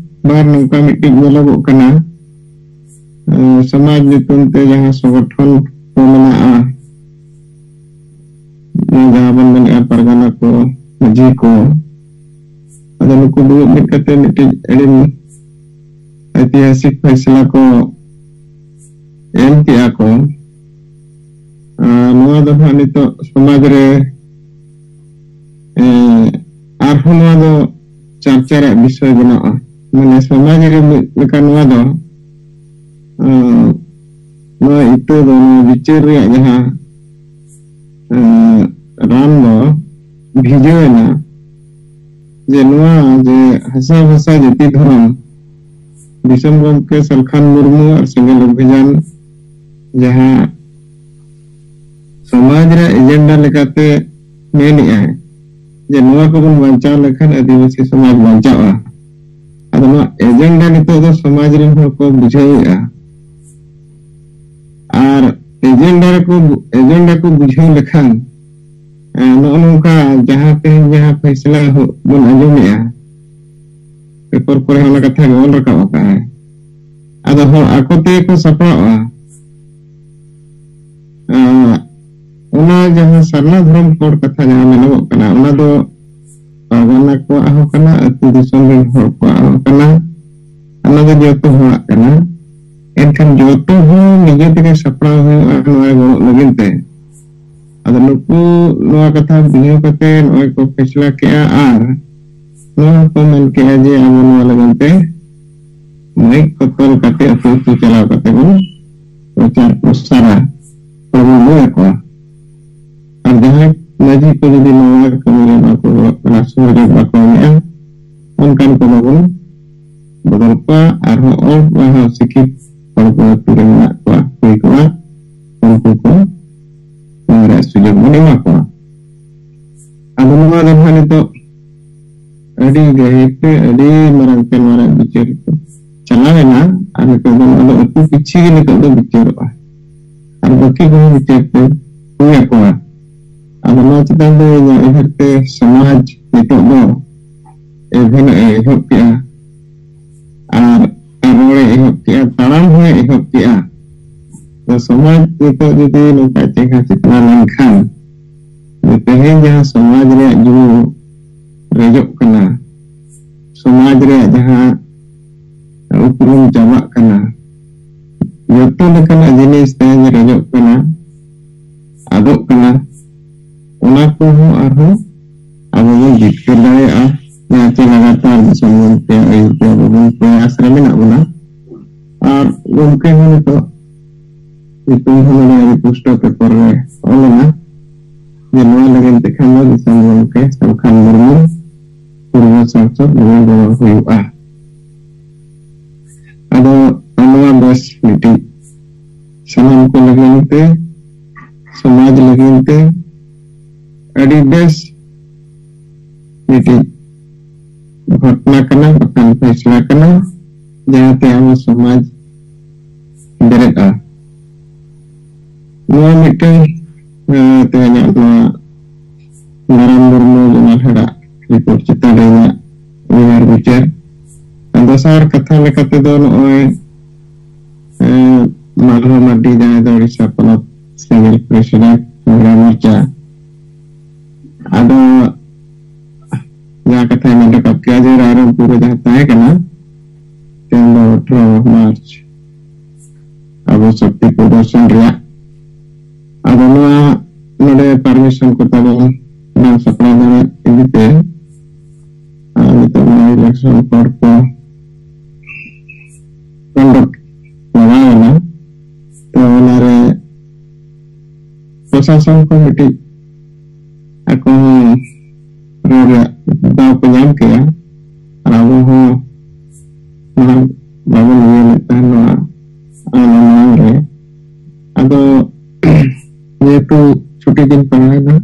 ᱵᱟᱨ ᱱᱚᱝᱠᱟ ᱢᱤᱫᱴᱤᱡ ᱧᱮᱞᱚᱜᱚᱜ ᱠᱟᱱᱟ, ᱮᱸ, ᱥᱚᱢᱟᱡᱽ ᱧᱩᱛᱩᱢ ᱛᱮ ᱡᱟᱦᱟᱸ ᱥᱚᱝᱜᱚᱴᱷᱚᱱ ᱠᱚ ᱢᱮᱱᱟᱜᱼᱟ, ᱡᱟᱦᱟᱸ ᱵᱚᱱ ᱢᱮᱱᱮᱫᱼᱟ ᱯᱟᱨᱜᱟᱱᱟ ᱠᱚ, ᱢᱟᱹᱡᱷᱤ ᱠᱚ, ᱟᱫᱚ ᱱᱩᱠᱩ ᱫᱩᱲᱩᱵ ᱢᱤᱫ ᱠᱟᱛᱮ ᱢᱤᱫᱴᱤᱡ ᱟᱹᱰᱤ ᱤᱛᱤᱦᱟᱥᱤᱠ ᱯᱷᱟᱭᱥᱟᱞᱟ ᱠᱚ ᱮᱢ ᱠᱮᱜᱼᱟ ᱠᱚ᱾ ᱟᱨ ᱱᱚᱣᱟ ᱫᱚ ᱱᱟᱦᱟᱜ ᱱᱤᱛᱚᱜ ᱥᱚᱢᱟᱡᱽ ᱨᱮ, ᱮᱸ, ᱟᱨᱦᱚᱸ ᱱᱚᱣᱟ ᱫᱚ ᱪᱟᱨᱪᱟ ᱨᱮᱭᱟᱜ ᱵᱤᱥᱚᱭ ᱵᱮᱱᱟᱜᱼᱟ᱾ ᱢᱟᱱᱮ ᱥᱚᱢᱟᱡᱽ ᱨᱮ ᱢᱤᱫ ᱞᱮᱠᱟ ᱱᱚᱣᱟ ᱫᱚ, ᱮᱸ, ᱱᱚᱣᱟ ᱤᱛᱟᱹ ᱫᱚ, ᱱᱚᱣᱟ ᱵᱤᱪᱟᱹᱨ ᱨᱮᱭᱟᱜ ᱡᱟᱦᱟᱸ, ᱮᱸ, ᱨᱟᱱ ᱫᱚ ᱵᱷᱤᱡᱟᱹᱣ ᱮᱱᱟ, ᱡᱮ ᱱᱚᱣᱟ ᱡᱮ ᱦᱟᱥᱟ ᱵᱷᱟᱥᱟ ᱡᱟᱹᱛᱤ ᱫᱷᱚᱨᱚᱢ ᱫᱤᱥᱚᱢ ᱜᱚᱢᱠᱮ ᱥᱟᱞᱠᱷᱟᱱ ᱢᱩᱨᱢᱩ ᱟᱨ ᱥᱮᱸᱜᱮᱞ ᱚᱵᱷᱤᱡᱟᱱ ᱡᱟᱦᱟᱸ ᱥᱚᱢᱟᱡᱽ ᱨᱮ ᱮᱡᱮᱱᱰᱟ ᱞᱮᱠᱟᱛᱮ ᱢᱮᱱᱮᱜᱼᱟᱭ ᱡᱮ ᱱᱚᱣᱟ ᱠᱚᱵᱚᱱ ᱵᱟᱧᱪᱟᱣ ᱞᱮᱠᱷᱟᱱ ᱟᱹᱫᱤᱵᱟᱹᱥᱤ ᱥᱚᱢᱟᱡᱽ ᱵᱟᱧᱪᱟᱜᱼᱟ᱾ ᱟᱫᱚ ᱱᱚᱣᱟ ᱮᱡᱮᱱᱰᱟ ᱱᱤᱛᱚᱜ ᱫᱚ ᱥᱚᱢᱟᱡᱽ ᱨᱮᱱ ᱦᱚᱲ ᱠᱚ ᱵᱩᱡᱷᱟᱹᱣᱮᱫᱼᱟ᱾ ᱟᱨ ᱮᱡᱮᱱᱰᱟ ᱨᱮᱠᱚ, ᱮᱡᱮᱱᱰᱟ ᱠᱚ ᱵᱩᱡᱷᱟᱹᱣ ᱞᱮᱠᱷᱟᱱ, ᱮᱸ, ᱱᱚᱜᱼᱚ ᱱᱚᱝᱠᱟ ᱡᱟᱦᱟᱸ ᱛᱮᱦᱮᱧ ᱡᱟᱦᱟᱸ ᱯᱷᱟᱭᱥᱟᱞᱟ ᱦᱩ-, ᱵᱚᱱ ᱟᱸᱡᱚᱢᱮᱜᱼᱟ, ᱯᱮᱯᱟᱨ ᱠᱚᱨᱮ ᱦᱚᱸ ᱚᱱᱟ ᱠᱟᱛᱷᱟ ᱜᱮ ᱚᱞ ᱨᱟᱠᱟᱵ ᱟᱠᱟᱫᱼᱟᱭ᱾ ᱟᱫᱚ ᱦᱚᱲ ᱟᱠᱚ ᱛᱮᱜᱮ ᱠᱚ ᱥᱟᱯᱲᱟᱣᱼᱟ᱾ ᱮᱸ, ᱚᱱᱟ ᱡᱟᱦᱟᱸ ᱥᱟᱨᱱᱟ ᱫᱷᱚᱨᱚᱢ ᱠᱳᱰ ᱠᱟᱛᱷᱟ ᱡᱟᱦᱟᱸ ᱢᱮᱱᱚᱜᱚᱜ ᱠᱟᱱᱟ, ᱚᱱᱟ ᱫᱚ ᱯᱟᱨᱜᱟᱱᱟ ᱠᱚᱣᱟᱜ ᱦᱚᱸ ᱠᱟᱱᱟ, ᱟᱹᱛᱩ ᱫᱤᱥᱚᱢ ᱨᱮᱱ ᱦᱚᱲ ᱠᱚᱣᱟᱜ ᱦᱚᱸ ᱠᱟᱱᱟ, ᱚᱱᱟ ᱫᱚ ᱡᱚᱛᱚ ᱦᱚᱲᱟᱜ ᱠᱟᱱᱟ᱾ ᱮᱱᱠᱷᱟᱱ ᱡᱚᱛᱚ ᱦᱚᱲ ᱱᱤᱡᱮ ᱛᱮᱜᱮ ᱥᱟᱯᱲᱟᱣ ᱦᱩᱭᱩᱜᱼᱟ ᱱᱚᱣᱟ ᱜᱚᱲᱚ ᱞᱟᱹᱜᱤᱫ ᱛᱮ᱾ ᱟᱫᱚ ᱱᱩᱠᱩ ᱱᱚᱣᱟ ᱠᱟᱛᱷᱟ ᱵᱩᱡᱷᱟᱹᱣ ᱠᱟᱛᱮ ᱱᱚᱜᱼᱚᱭ ᱠᱚ ᱯᱷᱮᱥᱞᱟ ᱠᱮᱜᱼᱟ ᱟᱨ ᱱᱚᱣᱟ ᱦᱚᱸᱠᱚ ᱢᱮᱱ ᱠᱮᱜᱼᱟ ᱡᱮ ᱟᱵᱚ ᱱᱚᱣᱟ ᱞᱟᱹᱜᱤᱫ ᱛᱮ ᱢᱟᱭᱤᱠ ᱠᱚ ᱛᱚᱞ ᱠᱟᱛᱮ ᱟᱹᱛᱩ ᱟᱹᱛᱩ ᱪᱟᱞᱟᱣ ᱠᱟᱛᱮ ᱵᱚᱱ ᱯᱨᱚᱪᱟᱨ ᱯᱨᱚᱥᱟᱨᱟ, ᱵᱟᱵᱚᱱ ᱞᱟᱹᱭ ᱟᱠᱚᱣᱟ᱾ ᱟᱨ ᱡᱟᱦᱟᱸᱭ ᱢᱟᱹᱡᱷᱤ ᱠᱚ ᱡᱩᱫᱤ ᱱᱚᱣᱟ ᱠᱟᱹᱢᱤ ᱨᱮ ᱵᱟᱠᱚ ᱜᱚᱲᱚᱜ ᱠᱟᱱᱟ, ᱥᱚᱦᱚᱡᱳᱜᱽ ᱵᱟᱠᱚ ᱮᱢᱮᱜᱼᱟ, ᱚᱱᱠᱟᱱ ᱠᱚ ᱵᱟᱵᱚᱱ ᱵᱚᱫᱚᱞ ᱠᱚᱣᱟ, ᱟᱨᱦᱚᱸ ᱚᱞ ᱯᱟᱲᱦᱟᱣ ᱥᱤᱠᱷᱤᱛ ᱦᱚᱲ ᱠᱚ ᱟᱹᱛᱩ ᱨᱮ ᱢᱮᱱᱟᱜ ᱠᱚᱣᱟ, ᱦᱩᱭ ᱠᱚᱜᱼᱟ, ᱩᱱᱠᱩ ᱠᱚ ᱱᱚᱣᱟ ᱨᱮᱭᱟᱜ ᱥᱩᱡᱳᱜᱽ ᱵᱚᱱ ᱮᱢᱟ ᱠᱚᱣᱟ᱾ ᱟᱫᱚ ᱱᱚᱣᱟ ᱫᱚ ᱱᱟᱦᱟᱜ ᱱᱤᱛᱚᱜ ᱟᱹᱰᱤ ᱜᱟᱹᱦᱤᱨ ᱛᱮ ᱟᱹᱰᱤ ᱢᱟᱨᱟᱝ ᱛᱮ ᱱᱚᱣᱟ ᱨᱮᱭᱟᱜ ᱵᱤᱪᱟᱹᱨ ᱠᱚ ᱪᱟᱞᱟᱣ ᱮᱱᱟ, ᱟᱨ ᱱᱤᱛᱚᱜ ᱫᱚ ᱱᱚᱣᱟ ᱫᱚ ᱟᱹᱛᱩ ᱯᱤᱪᱷᱤ ᱜᱮ ᱱᱤᱛᱚᱜ ᱫᱚ ᱵᱤᱪᱟᱹᱨᱚᱜᱼᱟ, ᱟᱨ ᱵᱟᱹᱠᱤ ᱠᱚᱦᱚᱸ ᱵᱤᱪᱟᱹᱨ ᱛᱮ ᱦᱩᱭ ᱟᱠᱚᱣᱟ᱾ ᱟᱫᱚ ᱱᱚᱣᱟ ᱪᱮᱛᱟᱱ ᱫᱚ ᱤᱧᱟᱹᱜ ᱩᱭᱦᱟᱹᱨ ᱛᱮ ᱥᱚᱢᱟᱡᱽ ᱱᱤᱛᱚᱜ ᱫᱚ ᱮᱵᱷᱮᱱᱚᱜ ᱮ ᱮᱦᱚᱵ ᱠᱮᱜᱼᱟ, ᱟᱨ ᱨᱚᱲ ᱮ ᱮᱦᱚᱵ ᱠᱮᱜᱼᱟ, ᱛᱟᱲᱟᱢ ᱦᱚᱸᱭ ᱮᱦᱚᱵ ᱠᱮᱜᱼᱟ᱾ ᱛᱚ ᱥᱚᱢᱟᱡᱽ ᱱᱤᱛᱚᱜ ᱡᱩᱫᱤ ᱱᱚᱝᱠᱟ ᱪᱮᱸᱜᱷᱟ ᱪᱮᱛᱱᱟ ᱞᱮᱱᱠᱷᱟᱱ, ᱛᱮᱦᱮᱧ ᱡᱟᱦᱟᱸ ᱥᱚᱢᱟᱡᱽ ᱨᱮᱭᱟᱜ ᱡᱩᱢᱤ ᱨᱮᱡᱚᱜ ᱠᱟᱱᱟ, ᱥᱚᱢᱟᱡᱽ ᱨᱮᱭᱟᱜ ᱡᱟᱦᱟᱸ ᱩᱯᱨᱩᱢ ᱪᱟᱵᱟᱜ ᱠᱟᱱᱟ, ᱡᱚᱛᱚ ᱞᱮᱠᱟᱱᱟᱜ ᱡᱤᱱᱤᱥ ᱛᱮᱦᱮᱧ ᱨᱮᱡᱚᱜ ᱠᱟᱱᱟ, ᱟᱫᱚᱜ ᱠᱟᱱᱟ, ᱚᱱᱟ ᱠᱚᱦᱚᱸ ᱟᱨᱦᱚᱸ ᱟᱵᱚ ᱵᱚᱱ ᱡᱤᱛᱠᱟᱹᱨ ᱫᱟᱲᱮᱭᱟᱜᱼᱟ᱾ ᱡᱟᱦᱟᱸ ᱪᱮ ᱞᱟᱜᱟᱛᱟᱨ ᱫᱤᱥᱚᱢ ᱜᱚᱢᱠᱮᱭᱟᱜ ᱟᱹᱭᱩᱨ ᱛᱮ ᱟᱵᱚ ᱵᱚᱱ ᱯᱨᱚᱭᱟᱥ ᱨᱮ ᱢᱮᱱᱟᱜ ᱵᱚᱱᱟ᱾ ᱟᱨ ᱜᱚᱢᱠᱮ ᱦᱚᱸ ᱱᱤᱛᱚᱜ ᱧᱩᱛᱩᱢ ᱦᱚᱸ ᱱᱚᱰᱮ ᱟᱹᱰᱤ ᱯᱩᱥᱴᱟᱹᱣ ᱯᱮᱯᱟᱨ ᱨᱮ ᱚᱞ ᱮᱱᱟ ᱡᱮ ᱱᱚᱣᱟ ᱞᱟᱹᱜᱤᱫ ᱛᱮᱠᱷᱟᱱ ᱫᱚ ᱫᱤᱥᱚᱢ ᱜᱚᱢᱠᱮ ᱥᱟᱞᱠᱷᱟᱱ ᱢᱩᱨᱢᱩ ᱯᱩᱨᱵᱚ ᱥᱟᱝᱥᱚᱫ ᱱᱚᱣᱟ ᱫᱚ ᱦᱩᱭᱩᱜᱼᱟ᱾ ᱟᱫᱚ ᱱᱚᱣᱟ ᱵᱮᱥ ᱢᱤᱫᱴᱤᱡ ᱥᱟᱱᱟᱢ ᱠᱚ ᱞᱟᱹᱜᱤᱫ ᱛᱮ, ᱥᱚᱢᱟᱡᱽ ᱞᱟᱹᱜᱤᱫ ᱛᱮ ᱟᱹᱰᱤ ᱵᱮᱥ ᱢᱤᱫᱴᱤᱡ ᱜᱷᱚᱴᱚᱱᱟ ᱠᱟᱱᱟ, ᱵᱟᱠᱷᱟᱱ ᱯᱷᱮᱥᱞᱟ ᱠᱟᱱᱟ, ᱡᱟᱦᱟᱸᱛᱮ ᱟᱵᱚ ᱥᱚᱢᱟᱡᱽ ᱵᱮᱨᱮᱫᱼᱟ᱾ ᱱᱚᱣᱟ ᱢᱤᱫᱴᱟᱝ, ᱮ, ᱛᱮᱦᱮᱧᱟᱜ ᱱᱚᱣᱟ ᱢᱟᱨᱟᱝ ᱢᱩᱨᱢᱩ ᱡᱚᱱᱟᱞ ᱦᱮᱲᱟᱜ ᱨᱤᱯᱳᱨᱴ ᱪᱮᱛᱟᱱ ᱨᱮ ᱤᱧᱟᱹᱜ ᱩᱭᱦᱟᱹᱨ ᱵᱤᱪᱟᱹᱨ᱾ ᱫᱚᱥᱟᱨ ᱠᱟᱛᱷᱟ ᱞᱮᱠᱟ ᱛᱮᱫᱚ ᱱᱚᱜᱼᱚᱭ, ᱮ, ᱢᱟᱞᱦᱟ ᱢᱟᱨᱰᱤ, ᱡᱟᱦᱟᱸᱭ ᱫᱚ ᱳᱰᱤᱥᱟ ᱯᱚᱱᱚᱛ ᱥᱤᱝᱜᱮᱞ ᱯᱨᱮᱥᱤᱰᱮᱱᱴ ᱢᱚᱦᱤᱞᱟ ᱢᱳᱨᱪᱟ, ᱟᱫᱚ ᱡᱟᱦᱟᱸ ᱠᱟᱛᱷᱟᱭ ᱢᱮᱱ ᱨᱟᱠᱟᱵ ᱠᱮᱜᱼᱟ ᱡᱮ ᱨᱟᱭᱨᱚᱝᱯᱩᱨ ᱨᱮ ᱡᱟᱦᱟᱸ ᱛᱟᱦᱮᱸ ᱠᱟᱱᱟ, ᱛᱮᱦᱮᱧ ᱫᱚ ᱟᱴᱷᱨᱚ ᱢᱟᱨᱪ ᱟᱵᱚ ᱥᱚᱠᱛᱤ ᱯᱨᱚᱫᱚᱨᱥᱚᱱ ᱨᱮᱭᱟᱜ, ᱟᱫᱚ ᱱᱚᱣᱟ ᱱᱚᱰᱮ ᱯᱟᱨᱢᱤᱥᱚᱱ ᱠᱚ ᱛᱟᱵᱚᱱ ᱵᱟᱝ ᱥᱟᱯᱲᱟᱣ ᱫᱟᱲᱮᱭᱟᱜ ᱤᱫᱤ ᱛᱮ, ᱟᱨ ᱱᱤᱛᱚᱜ ᱱᱚᱣᱟ ᱤᱞᱮᱠᱥᱚᱱ ᱠᱳᱰ ᱠᱚ ᱠᱚᱱᱰᱟᱠᱴ ᱞᱟᱜᱟᱣ ᱮᱱᱟ᱾ ᱛᱚ ᱚᱱᱟᱨᱮ ᱯᱨᱚᱥᱟᱥᱚᱱ ᱠᱚ ᱢᱤᱫᱴᱤᱡ ᱟᱠᱚ ᱦᱚᱸ ᱨᱚᱲ ᱨᱮᱭᱟᱜ ᱫᱟᱣ ᱠᱚ ᱧᱟᱢ ᱠᱮᱜᱼᱟ, ᱟᱨ ᱟᱵᱚ ᱦᱚᱸ ᱵᱟᱵᱚᱱ ᱧᱮᱞᱮᱫ ᱛᱟᱦᱮᱸ ᱱᱚᱣᱟ ᱟᱭᱢᱟ ᱢᱟᱲᱟᱝ ᱨᱮ᱾ ᱟᱫᱚ ᱡᱮᱦᱮᱛᱩ ᱪᱷᱩᱴᱤ ᱫᱤᱱ ᱯᱟᱲᱟᱣᱮᱱᱟ,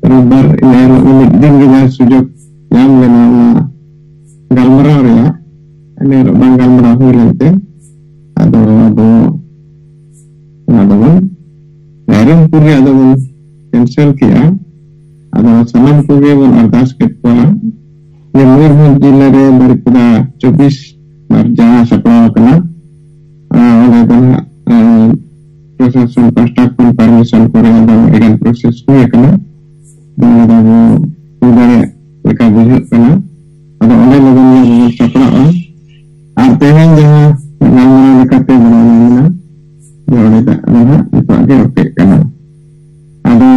ᱨᱳᱵᱵᱟᱨ ᱤᱱᱟᱹ ᱦᱤᱞᱳᱜ ᱜᱮ ᱢᱤᱫ ᱫᱤᱱ ᱜᱮ ᱡᱟᱦᱟᱸ ᱥᱩᱡᱳᱜᱽ ᱧᱟᱢ ᱞᱮᱱᱟ ᱚᱱᱟ ᱜᱟᱞᱢᱟᱨᱟᱣ ᱨᱮᱭᱟᱜ, ᱤᱱᱟᱹ ᱦᱤᱞᱳᱜ ᱵᱟᱝ ᱜᱟᱞᱢᱟᱨᱟᱣ ᱦᱩᱭ ᱞᱮᱱᱛᱮ, ᱟᱫᱚ ᱟᱵᱚ ᱚᱱᱟ ᱫᱚᱵᱚᱱ ᱨᱟᱭᱨᱚᱝᱯᱩᱨ ᱨᱮ ᱟᱫᱚ ᱵᱚᱱ ᱠᱮᱱᱥᱮᱞ ᱠᱮᱜᱼᱟ᱾ ᱟᱫᱚ ᱥᱟᱱᱟᱢ ᱠᱚᱜᱮ ᱵᱚᱱ ᱟᱨᱫᱟᱥ ᱠᱮᱫ ᱠᱚᱣᱟ ᱡᱮ ᱢᱚᱭᱩᱨᱵᱷᱚᱸᱡᱽ ᱡᱤᱞᱟᱹ ᱨᱮ ᱵᱟᱨᱤᱯᱚᱫᱟ ᱪᱚᱵᱵᱤᱥ ᱢᱟᱨᱪ ᱡᱟᱦᱟᱸ ᱥᱟᱯᱲᱟᱣ ᱟᱠᱟᱱᱟ, ᱟᱨ ᱚᱸᱰᱮ ᱫᱚ ᱱᱟᱦᱟᱜ, ᱟᱨ ᱯᱨᱚᱥᱟᱥᱚᱱ ᱯᱟᱦᱴᱟ ᱠᱷᱚᱱ ᱯᱟᱨᱢᱤᱥᱚᱱ ᱠᱚᱨᱮ ᱫᱚ ᱟᱹᱰᱤᱜᱟᱱ ᱯᱨᱚᱥᱮᱥ ᱦᱩᱭ ᱟᱠᱟᱱᱟ᱾ ᱫᱚ ᱚᱸᱰᱮ ᱫᱚ ᱟᱵᱚ ᱦᱩᱭ ᱫᱟᱲᱮᱭᱟᱜ ᱞᱮᱠᱟ ᱵᱩᱡᱷᱟᱹᱜ ᱠᱟᱱᱟ᱾ ᱟᱫᱚ ᱚᱸᱰᱮ ᱞᱚᱜᱚᱱ ᱜᱮ ᱟᱵᱚ ᱵᱚᱱ ᱥᱟᱯᱲᱟᱜᱼᱟ᱾ ᱟᱨ ᱛᱮᱦᱮᱧ ᱡᱟᱦᱟᱸ ᱜᱟᱞᱢᱟᱨᱟᱣ ᱞᱮᱠᱟᱛᱮ ᱵᱟᱲᱟᱭ ᱧᱟᱢ ᱮᱱᱟ ᱡᱮ ᱚᱸᱰᱮ ᱫᱚ ᱱᱟᱦᱟᱜ ᱱᱤᱛᱚᱜ ᱜᱮ ᱨᱚᱯᱮᱜ ᱠᱟᱱᱟ᱾ ᱟᱫᱚ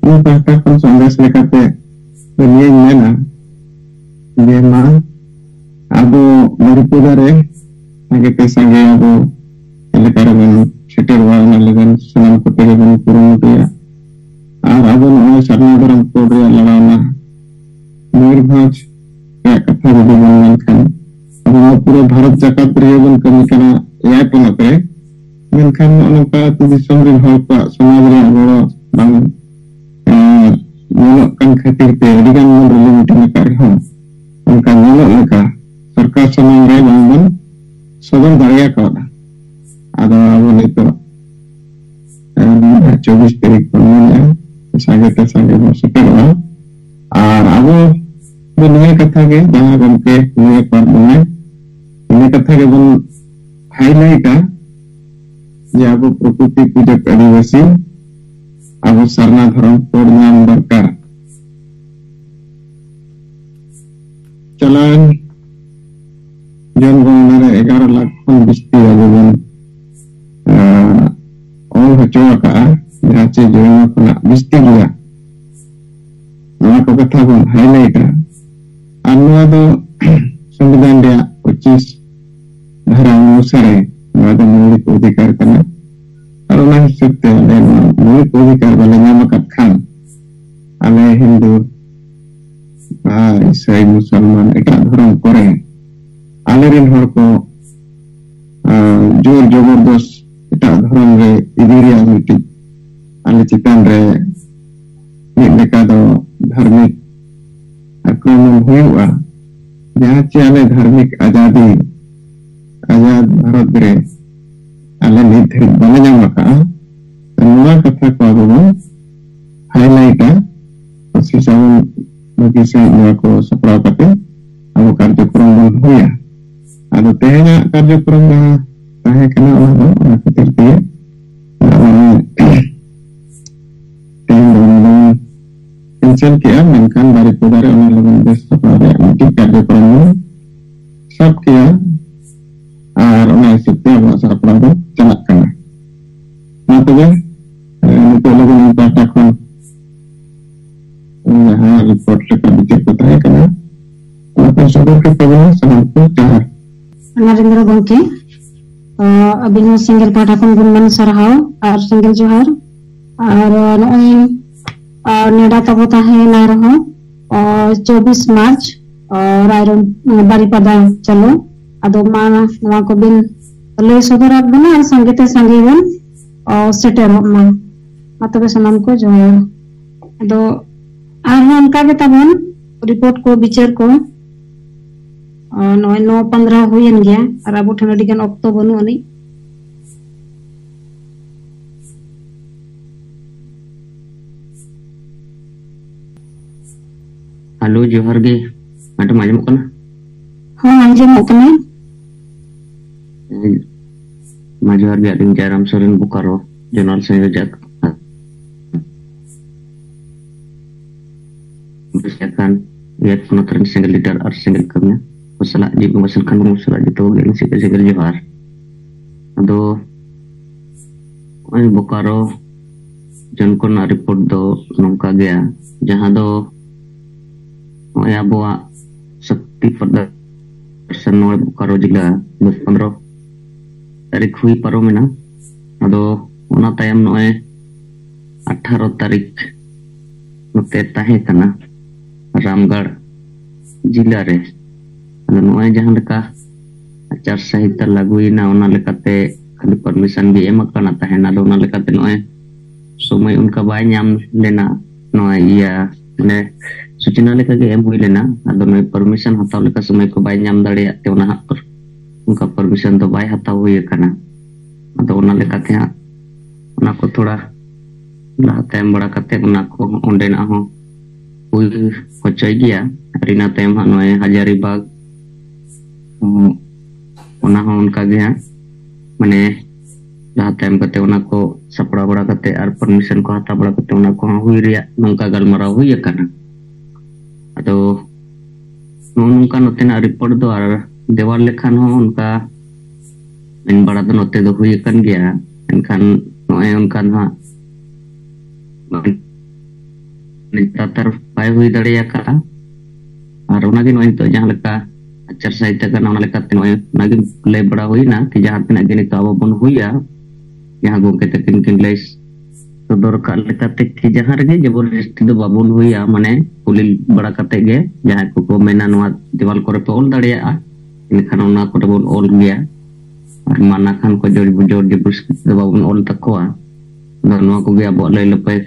ᱤᱧ ᱯᱟᱦᱴᱟ ᱠᱷᱚᱱ ᱥᱟᱸᱫᱮᱥ ᱞᱮᱠᱟᱛᱮ ᱫᱚ ᱱᱤᱭᱟᱹᱧ ᱢᱮᱱᱟ ᱡᱮ ᱢᱟ ᱟᱵᱚ ᱵᱟᱨᱤᱯᱚᱫᱟ ᱨᱮ ᱥᱟᱸᱜᱮ ᱛᱮ ᱥᱟᱸᱜᱮ ᱟᱵᱚ ᱮᱞᱟᱠᱟ ᱨᱮᱵᱚᱱ ᱥᱮᱴᱮᱨᱚᱜᱼᱟ, ᱚᱱᱟ ᱞᱟᱹᱜᱤᱫ ᱥᱟᱱᱟᱢ ᱠᱚᱛᱮ ᱜᱮᱵᱚᱱ ᱠᱩᱨᱩᱢᱩᱴᱩᱭᱟ᱾ ᱟᱨ ᱟᱵᱚ ᱱᱚᱜᱼᱚᱭ ᱥᱟᱨᱱᱟ ᱫᱷᱚᱨᱚᱢ ᱠᱳᱰ ᱨᱮᱭᱟᱜ ᱞᱟᱲᱟᱣᱱᱟ ᱢᱚᱭᱩᱨᱵᱷᱚᱸᱡᱽ ᱨᱮᱭᱟᱜ ᱠᱟᱛᱷᱟ ᱡᱩᱫᱤ ᱵᱚᱱ ᱢᱮᱱ ᱠᱷᱟᱱ, ᱟᱵᱚ ᱢᱟ ᱯᱩᱨᱟᱹ ᱵᱷᱟᱨᱚᱛ ᱡᱟᱠᱟᱛ ᱨᱮᱜᱮ ᱵᱚᱱ ᱠᱟᱹᱢᱤ ᱠᱟᱱᱟ, ᱮᱭᱟᱭ ᱯᱚᱱᱚᱛ ᱨᱮ᱾ ᱢᱮᱱᱠᱷᱟᱱ ᱱᱚᱜᱼᱚ ᱱᱚᱝᱠᱟ ᱟᱹᱛᱩ ᱫᱤᱥᱚᱢ ᱨᱮᱱ ᱦᱚᱲ ᱠᱚᱣᱟᱜ ᱥᱚᱢᱟᱡᱽ ᱨᱮᱭᱟᱜ ᱜᱚᱲᱚ ᱵᱟᱝ ᱧᱮᱞᱚᱜ ᱠᱟᱱ ᱠᱷᱟᱹᱛᱤᱨ ᱛᱮ ᱟᱹᱰᱤᱜᱟᱱ ᱵᱚᱱ ᱨᱤᱞᱤᱢᱤᱴᱤᱝ ᱟᱠᱟᱫ ᱨᱮᱦᱚᱸ, ᱚᱱᱠᱟ ᱧᱮᱞᱚᱜ ᱞᱮᱠᱟ ᱥᱚᱨᱠᱟᱨ ᱥᱟᱢᱟᱝ ᱨᱮ ᱵᱟᱝᱵᱚᱱ ᱥᱚᱫᱚᱨ ᱫᱟᱲᱮ ᱠᱟᱣᱫᱟ᱾ ᱟᱫᱚ ᱟᱵᱚ ᱱᱤᱛᱚᱜ ᱪᱚᱵᱵᱤᱥ ᱛᱟᱹᱨᱤᱠᱷ ᱵᱚᱱ ᱢᱮᱱᱮᱫᱼᱟ, ᱥᱟᱸᱜᱮ ᱛᱮ ᱥᱟᱸᱜᱮ ᱵᱚᱱ ᱥᱮᱴᱮᱨᱚᱜᱼᱟ᱾ ᱟᱨ ᱟᱵᱚ ᱫᱚ ᱱᱤᱭᱟᱹ ᱠᱟᱛᱷᱟ ᱜᱮ, ᱡᱟᱦᱟᱸ ᱜᱚᱢᱠᱮ ᱱᱤᱭᱟᱹ ᱯᱟᱨ ᱵᱚᱱᱟᱭ, ᱤᱱᱟᱹ ᱠᱟᱛᱷᱟ ᱜᱮᱵᱚᱱ ᱦᱟᱭᱞᱟᱭᱤᱴᱟ ᱡᱮ ᱟᱵᱚ ᱯᱨᱚᱠᱨᱤᱛᱤ ᱯᱩᱡᱟᱹ ᱟᱹᱫᱤᱵᱟᱹᱥᱤ, ᱟᱵᱚ ᱥᱟᱨᱱᱟ ᱫᱷᱚᱨᱚᱢ ᱠᱳᱰ ᱧᱟᱢ ᱫᱚᱨᱠᱟᱨ᱾ ᱪᱟᱞᱟᱣᱮᱱ ᱡᱚᱱ ᱜᱚᱱᱚᱱᱟ ᱨᱮ ᱮᱜᱟᱨᱚ ᱞᱟᱠᱷ ᱠᱷᱚᱱ ᱵᱤᱥᱛᱤ ᱟᱵᱚ ᱵᱚᱱ ᱚᱞ ᱦᱚᱪᱚ ᱟᱠᱟᱫᱼᱟ, ᱡᱟᱦᱟᱸ ᱪᱮ ᱡᱚᱱᱢᱚ ᱠᱷᱚᱱᱟᱜ ᱵᱤᱥᱛᱤ ᱜᱮᱭᱟ᱾ ᱱᱚᱣᱟ ᱠᱚ ᱠᱟᱛᱷᱟ ᱵᱚᱱ ᱦᱟᱭᱞᱟᱭᱤᱴᱟ᱾ ᱟᱨ ᱱᱚᱣᱟ ᱫᱚ ᱥᱚᱝᱵᱤᱫᱷᱟᱱ ᱨᱮᱭᱟᱜ ᱯᱚᱸᱪᱤᱥ ᱫᱷᱟᱨᱟ ᱚᱱᱩᱥᱟᱨᱮ ᱱᱚᱣᱟ ᱫᱚ ᱢᱳᱣᱞᱤᱠ ᱚᱫᱷᱤᱠᱟᱨ ᱠᱟᱱᱟ᱾ ᱟᱨ ᱚᱱᱟ ᱦᱤᱥᱟᱹᱵ ᱛᱮ ᱟᱞᱮ ᱱᱚᱣᱟ ᱢᱳᱣᱞᱤᱠ ᱚᱫᱷᱤᱠᱟᱨ ᱵᱟᱞᱮ ᱧᱟᱢ ᱟᱠᱟᱫ ᱠᱷᱟᱱ, ᱟᱞᱮ ᱦᱤᱱᱫᱩ ᱟᱨ ᱤᱥᱟᱹᱭ, ᱢᱩᱥᱚᱞᱢᱟᱱ, ᱮᱴᱟᱜ ᱫᱷᱚᱨᱚᱢ ᱠᱚᱨᱮ ᱟᱞᱮᱨᱮᱱ ᱦᱚᱲ ᱠᱚ ᱟᱨ ᱡᱳᱨ ᱡᱚᱵᱚᱨᱫᱚᱥ ᱮᱴᱟᱜ ᱫᱷᱚᱨᱚᱢ ᱨᱮ ᱤᱫᱤ ᱨᱮᱭᱟᱜ ᱢᱤᱫᱴᱤᱡ ᱟᱞᱮ ᱪᱮᱛᱟᱱ ᱨᱮ ᱢᱤᱫ ᱞᱮᱠᱟ ᱫᱚ ᱫᱷᱟᱨᱢᱤᱠ ᱟᱠᱨᱚᱢᱚᱱ ᱦᱩᱭᱩᱜᱼᱟ, ᱡᱟᱦᱟᱸ ᱪᱮ ᱟᱞᱮ ᱫᱷᱟᱨᱢᱤᱠ ᱟᱡᱟᱫᱤ, ᱟᱡᱟᱫ ᱵᱷᱟᱨᱚᱛ ᱨᱮ ᱟᱞᱮ ᱱᱤᱛ ᱫᱷᱟᱹᱨᱤᱡ ᱵᱟᱞᱮ ᱧᱟᱢ ᱟᱠᱟᱫᱼᱟ᱾ ᱱᱚᱣᱟ ᱠᱟᱛᱷᱟ ᱠᱚ ᱟᱵᱚ ᱵᱚᱱ ᱦᱟᱭᱞᱟᱭᱤᱴᱟ, ᱯᱟᱹᱥᱤ ᱥᱟᱵᱚᱱ ᱵᱷᱟᱹᱜᱤ ᱥᱟᱺᱦᱤᱡ ᱱᱚᱣᱟ ᱠᱚ ᱥᱟᱯᱲᱟᱣ ᱠᱟᱛᱮ ᱟᱵᱚ ᱠᱟᱨᱡᱚᱠᱨᱚᱢ ᱵᱚᱱ ᱦᱩᱭᱟ᱾ ᱟᱫᱚ ᱛᱮᱦᱮᱧᱟᱜ ᱠᱟᱨᱡᱚᱠᱨᱚᱢ ᱡᱟᱦᱟᱸ ᱛᱟᱦᱮᱸ ᱠᱟᱱᱟ, ᱚᱱᱟ ᱫᱚ ᱚᱱᱟ ᱠᱷᱟᱹᱛᱤᱨ ᱛᱮ ᱚᱱᱟ ᱛᱮᱦᱮᱧ ᱫᱚ ᱚᱱᱟ ᱫᱚ ᱠᱮᱱᱥᱮᱞ ᱠᱮᱜᱼᱟ, ᱢᱮᱱᱠᱷᱟᱱ ᱵᱟᱨᱤᱯᱚᱫᱟ ᱨᱮ ᱚᱱᱟ ᱞᱟᱹᱜᱤᱫ ᱵᱮᱥ ᱥᱟᱯᱲᱟᱣ ᱨᱮᱭᱟᱜ ᱢᱤᱫᱴᱤᱡ ᱠᱟᱨᱡᱚᱠᱨᱚᱢ ᱵᱚᱱ ᱥᱟᱵ ᱠᱮᱜᱼᱟ᱾ ᱟᱨ ᱚᱱᱟ ᱦᱤᱥᱟᱹᱵ ᱛᱮ ᱟᱵᱚᱣᱟᱜ ᱥᱟᱯᱲᱟᱣ ᱫᱚ ᱪᱟᱞᱟᱜ ᱠᱟᱱᱟ᱾ ᱢᱟ ᱛᱚᱵᱮ, ᱮ, ᱱᱤᱛᱚᱜ ᱞᱟᱹᱜᱤᱫ ᱤᱧ ᱯᱟᱦᱴᱟ ᱠᱷᱚᱱ ᱡᱟᱦᱟᱸ ᱨᱤᱯᱳᱨᱴ ᱞᱮᱠᱟ ᱵᱤᱪᱟᱹᱨ ᱠᱚ ᱛᱟᱦᱮᱸ ᱠᱟᱱᱟ, ᱚᱱᱟ ᱠᱚ ᱥᱚᱫᱚᱨ ᱠᱮᱫ ᱛᱟᱵᱚᱱᱟ᱾ ᱥᱟᱱᱟᱢ ᱠᱚ ᱡᱚᱦᱟᱨ᱾ ᱱᱟᱨᱮᱱᱫᱨᱚ ᱜᱚᱢᱠᱮ, ᱟᱹᱵᱤᱱ ᱦᱚᱸ ᱥᱮᱸᱜᱮᱞ ᱯᱟᱦᱴᱟ ᱠᱷᱚᱱ ᱜᱩᱱᱢᱟᱱ ᱥᱟᱨᱦᱟᱣ ᱟᱨ ᱥᱮᱸᱜᱮᱞ ᱡᱚᱦᱟᱨ᱾ ᱟᱨ ᱱᱚᱜᱼᱚᱭ ᱱᱮᱰᱟ ᱛᱟᱵᱚ ᱛᱟᱦᱮᱸᱭᱮᱱᱟ ᱨᱮᱦᱚᱸ, ᱪᱚᱵᱵᱤᱥ ᱢᱟᱨᱪ, ᱨᱟᱭᱨᱚᱝ ᱵᱟᱨᱤᱯᱟᱫᱟ ᱪᱟᱞᱩ᱾ ᱟᱫᱚ ᱢᱟ ᱱᱚᱣᱟ ᱠᱚᱵᱤᱱ ᱞᱟᱹᱭ ᱥᱚᱫᱚᱨᱟᱫ ᱵᱚᱱᱟ ᱟᱨ ᱥᱟᱸᱜᱮ ᱛᱮ ᱥᱟᱸᱜᱮ ᱵᱚᱱ ᱥᱮᱴᱮᱨᱚᱜ ᱢᱟ᱾ ᱢᱟ ᱛᱚᱵᱮ ᱥᱟᱱᱟᱢ ᱠᱚ ᱡᱚᱦᱟᱨ᱾ ᱟᱫᱚ ᱟᱨᱦᱚᱸ ᱚᱱᱠᱟ ᱜᱮ ᱛᱟᱵᱚᱱ ᱨᱤᱯᱳᱨᱴ ᱠᱚ, ᱵᱤᱪᱟᱹᱨ ᱠᱚ᱾ ᱟᱨ ᱱᱚᱜᱼᱚᱭ ᱱᱚ ᱯᱚᱱᱫᱽᱨᱚ ᱦᱩᱭᱮᱱ ᱜᱮᱭᱟ ᱟᱨ ᱟᱵᱚ ᱴᱷᱮᱱ ᱟᱹᱰᱤ ᱜᱟᱱ ᱚᱠᱛᱚ ᱵᱟᱹᱱᱩᱜ ᱟᱹᱱᱤᱡ᱾ ᱦᱮᱞᱳ, ᱡᱚᱦᱟᱨ ᱜᱮ᱾ ᱢᱮᱰᱟᱢ, ᱟᱸᱡᱚᱢᱚᱜ ᱠᱟᱱᱟ? ᱦᱚᱸ, ᱟᱸᱡᱚᱢᱚᱜ ᱠᱟᱱᱟ᱾ ᱢᱟ ᱡᱚᱦᱟᱨ ᱜᱮ, ᱟᱹᱞᱤᱧ ᱡᱟᱭᱨᱟᱢ ᱥᱚᱨᱮᱱ, ᱵᱳᱠᱟᱨᱳ ᱡᱚᱱᱟᱨᱮᱞ ᱥᱚᱝᱭᱳᱡᱚᱠ᱾ ᱵᱟᱹᱭᱥᱟᱹᱠᱷᱟᱱ ᱮᱭᱟᱭ ᱯᱚᱱᱚᱛ ᱨᱮᱱ ᱥᱮᱸᱜᱮᱞ ᱞᱤᱰᱟᱨ ᱟᱨ ᱥᱮᱸᱜᱮᱞ ᱠᱟᱹᱢᱤᱭᱟᱹ ᱠᱚ ᱥᱟᱞᱟᱜ ᱡᱤᱵ ᱵᱚᱸᱜᱟ ᱥᱟᱞᱠᱷᱟᱱ ᱢᱩᱨᱢᱩ ᱥᱟᱞᱟᱜ ᱡᱚᱛᱚ ᱜᱮ ᱟᱹᱞᱤᱧ ᱥᱮᱫ ᱠᱷᱚᱱ ᱥᱮᱸᱜᱮᱞ ᱡᱚᱦᱟᱨ᱾ ᱟᱫᱚ ᱱᱚᱜᱼᱚᱭ ᱵᱳᱠᱟᱨᱳ ᱡᱚᱱᱠᱚᱨ ᱨᱮᱱᱟᱜ ᱨᱤᱯᱳᱨᱴ ᱫᱚ ᱱᱚᱝᱠᱟ ᱜᱮᱭᱟ, ᱡᱟᱦᱟᱸ ᱫᱚ ᱱᱚᱜᱼᱚᱭ ᱟᱵᱚᱣᱟᱜ ᱥᱚᱠᱛᱤ ᱯᱨᱚᱫᱚᱨᱥᱚᱱ ᱱᱚᱜᱼᱚᱭ ᱵᱳᱠᱟᱨᱳ ᱡᱮᱞᱟ ᱯᱚᱱᱨᱚ ᱛᱟᱹᱨᱤᱠᱷ ᱦᱩᱭ ᱯᱟᱨᱚᱢᱮᱱᱟ᱾ ᱟᱫᱚ ᱚᱱᱟ ᱛᱟᱭᱚᱢ ᱱᱚᱜᱼᱚᱭ ᱟᱴᱷᱟᱨᱚ ᱛᱟᱹᱨᱤᱠᱷ ᱱᱚᱛᱮ ᱛᱟᱦᱮᱸ ᱠᱟᱱᱟ ᱨᱟᱢᱜᱟᱲ ᱡᱮᱞᱟ ᱨᱮ᱾ ᱟᱫᱚ ᱱᱚᱜᱼᱚᱭ ᱡᱟᱦᱟᱸ ᱞᱮᱠᱟ ᱟᱪᱟᱨ ᱥᱟᱦᱤᱛᱟ ᱞᱟᱹᱜᱩᱭᱮᱱᱟ, ᱚᱱᱟ ᱞᱮᱠᱟᱛᱮ ᱠᱷᱟᱹᱞᱤ ᱯᱟᱨᱢᱤᱥᱚᱱ ᱜᱮ ᱮᱢ ᱟᱠᱟᱱᱟ ᱛᱟᱦᱮᱱ᱾ ᱟᱫᱚ ᱚᱱᱟ ᱞᱮᱠᱟᱛᱮ ᱱᱚᱜᱼᱚᱭ ᱥᱚᱢᱚᱭ ᱚᱱᱠᱟ ᱵᱟᱭ ᱧᱟᱢ ᱞᱮᱱᱟ ᱱᱚᱣᱟ ᱤᱭᱟᱹ, ᱢᱟᱱᱮ ᱥᱩᱪᱱᱟ ᱞᱮᱠᱟᱜᱮ ᱮᱢ ᱦᱩᱭ ᱞᱮᱱᱟ᱾ ᱟᱫᱚ ᱱᱚᱜᱼᱚᱭ ᱯᱟᱨᱢᱤᱥᱚᱱ ᱦᱟᱛᱟᱣ ᱞᱮᱠᱟ ᱥᱚᱢᱚᱭ ᱠᱚ ᱵᱟᱭ ᱧᱟᱢ ᱫᱟᱲᱮᱭᱟᱜ ᱛᱮ ᱚᱱᱟ ᱦᱟᱸᱜ ᱚᱱᱠᱟ ᱯᱟᱨᱢᱤᱥᱚᱱ ᱫᱚ ᱵᱟᱭ ᱦᱟᱛᱟᱣ ᱦᱩᱭ ᱟᱠᱟᱱᱟ᱾ ᱟᱫᱚ ᱚᱱᱟ ᱞᱮᱠᱟᱛᱮ ᱦᱟᱸᱜ ᱚᱱᱟ ᱠᱚ ᱛᱷᱚᱲᱟ ᱞᱟᱦᱟ ᱛᱟᱭᱚᱢ ᱵᱟᱲᱟ ᱠᱟᱛᱮ ᱚᱱᱟ ᱠᱚ ᱚᱸᱰᱮᱱᱟᱜ ᱦᱚᱸ ᱦᱩᱭ ᱦᱚᱪᱚᱭ ᱜᱮᱭᱟ᱾ ᱟᱨ ᱤᱱᱟᱹ ᱛᱟᱭᱚᱢ ᱦᱟᱸᱜ ᱱᱚᱜᱼᱚᱭ ᱦᱟᱡᱟᱨᱤᱵᱟᱜᱽ, ᱦᱚᱸ, ᱚᱱᱟ ᱦᱚᱸ ᱚᱱᱠᱟ ᱜᱮ ᱦᱟᱸᱜ, ᱢᱟᱱᱮ ᱞᱟᱦᱟ ᱛᱟᱭᱚᱢ ᱠᱟᱛᱮ ᱚᱱᱟ ᱠᱚ ᱥᱟᱯᱲᱟᱣ ᱵᱟᱲᱟ ᱠᱟᱛᱮ ᱟᱨ ᱯᱟᱨᱢᱤᱥᱚᱱ ᱠᱚ ᱦᱟᱛᱟᱣ ᱵᱟᱲᱟ ᱠᱟᱛᱮ ᱚᱱᱟ ᱠᱚᱦᱚᱸ ᱦᱩᱭ ᱨᱮᱭᱟᱜ ᱱᱚᱝᱠᱟ ᱜᱟᱞᱢᱟᱨᱟᱣ ᱦᱩᱭ ᱟᱠᱟᱱᱟ᱾ ᱟᱫᱚ ᱱᱚᱜᱼᱚ ᱱᱚᱝᱠᱟ ᱱᱚᱛᱮᱱᱟᱜ ᱨᱤᱯᱳᱨᱴ ᱫᱚ᱾ ᱟᱨ ᱫᱮᱣᱟᱞ ᱞᱮᱠᱷᱟᱱ ᱦᱚᱸ ᱚᱱᱠᱟ ᱢᱮᱱ ᱵᱟᱲᱟ ᱫᱚ ᱱᱚᱛᱮ ᱫᱚ ᱦᱩᱭ ᱟᱠᱟᱱ ᱜᱮᱭᱟ, ᱢᱮᱱᱠᱷᱟᱱ ᱱᱚᱜᱼᱚᱭ ᱚᱱᱠᱟ ᱫᱚ ᱦᱟᱸᱜ ᱱᱮᱛᱟᱨ ᱵᱟᱭ ᱦᱩᱭ ᱫᱟᱲᱮ ᱟᱠᱟᱫᱼᱟ᱾ ᱟᱨ ᱚᱱᱟᱜᱮ ᱱᱚᱜᱼᱚᱭ ᱱᱤᱛᱚᱜ ᱡᱟᱦᱟᱸ ᱞᱮᱠᱟ ᱟᱪᱟᱨ ᱥᱟᱦᱤᱛᱟ ᱠᱟᱱᱟ, ᱚᱱᱟ ᱞᱮᱠᱟᱛᱮ ᱱᱚᱜᱼᱚᱭ ᱚᱱᱟᱜᱮ ᱞᱟᱹᱭ ᱵᱟᱲᱟ ᱦᱩᱭᱱᱟ ᱠᱤ ᱡᱟᱦᱟᱸ ᱛᱤᱱᱟᱹᱜ ᱜᱮ ᱱᱤᱛᱚᱜ ᱟᱵᱚ ᱵᱚᱱ ᱦᱩᱭᱟ, ᱡᱟᱦᱟᱸ ᱜᱚᱢᱠᱮ ᱛᱟᱹᱠᱤᱱ ᱠᱤᱱ ᱞᱟᱹᱭ ᱥᱚᱫᱚᱨ ᱟᱠᱟᱫ ᱞᱮᱠᱟᱛᱮ ᱠᱤ ᱡᱟᱦᱟᱸ ᱨᱮᱜᱮ ᱡᱚᱵᱚᱨ ᱡᱟᱹᱥᱛᱤ ᱫᱚ ᱵᱟᱵᱚᱱ ᱦᱩᱭᱟ, ᱢᱟᱱᱮ ᱠᱩᱞᱤ ᱵᱟᱲᱟ ᱠᱟᱛᱮ ᱜᱮ ᱡᱟᱦᱟᱸᱭ ᱠᱚᱠᱚ ᱢᱮᱱᱟ ᱱᱚᱣᱟ ᱫᱮᱣᱟᱞ ᱠᱚᱨᱮ ᱯᱮ ᱚᱞ ᱫᱟᱲᱮᱭᱟᱜᱼᱟ, ᱮᱱᱠᱷᱟᱱ ᱚᱱᱟ ᱠᱚᱨᱮ ᱵᱚᱱ ᱚᱞ ᱜᱮᱭᱟ᱾ ᱟᱨ ᱢᱟᱱᱟ ᱠᱷᱟᱱ ᱠᱚ ᱡᱳᱨ ᱡᱳᱨ ᱡᱚᱵᱚᱨᱫᱚᱥᱛᱤ ᱫᱚ ᱵᱟᱵᱚᱱ ᱚᱞ ᱛᱟᱠᱚᱣᱟ᱾ ᱟᱫᱚ ᱱᱚᱣᱟ ᱠᱚᱜᱮ ᱟᱵᱚᱣᱟᱜ ᱞᱟᱹᱭ ᱞᱟᱹᱯᱟᱹᱭ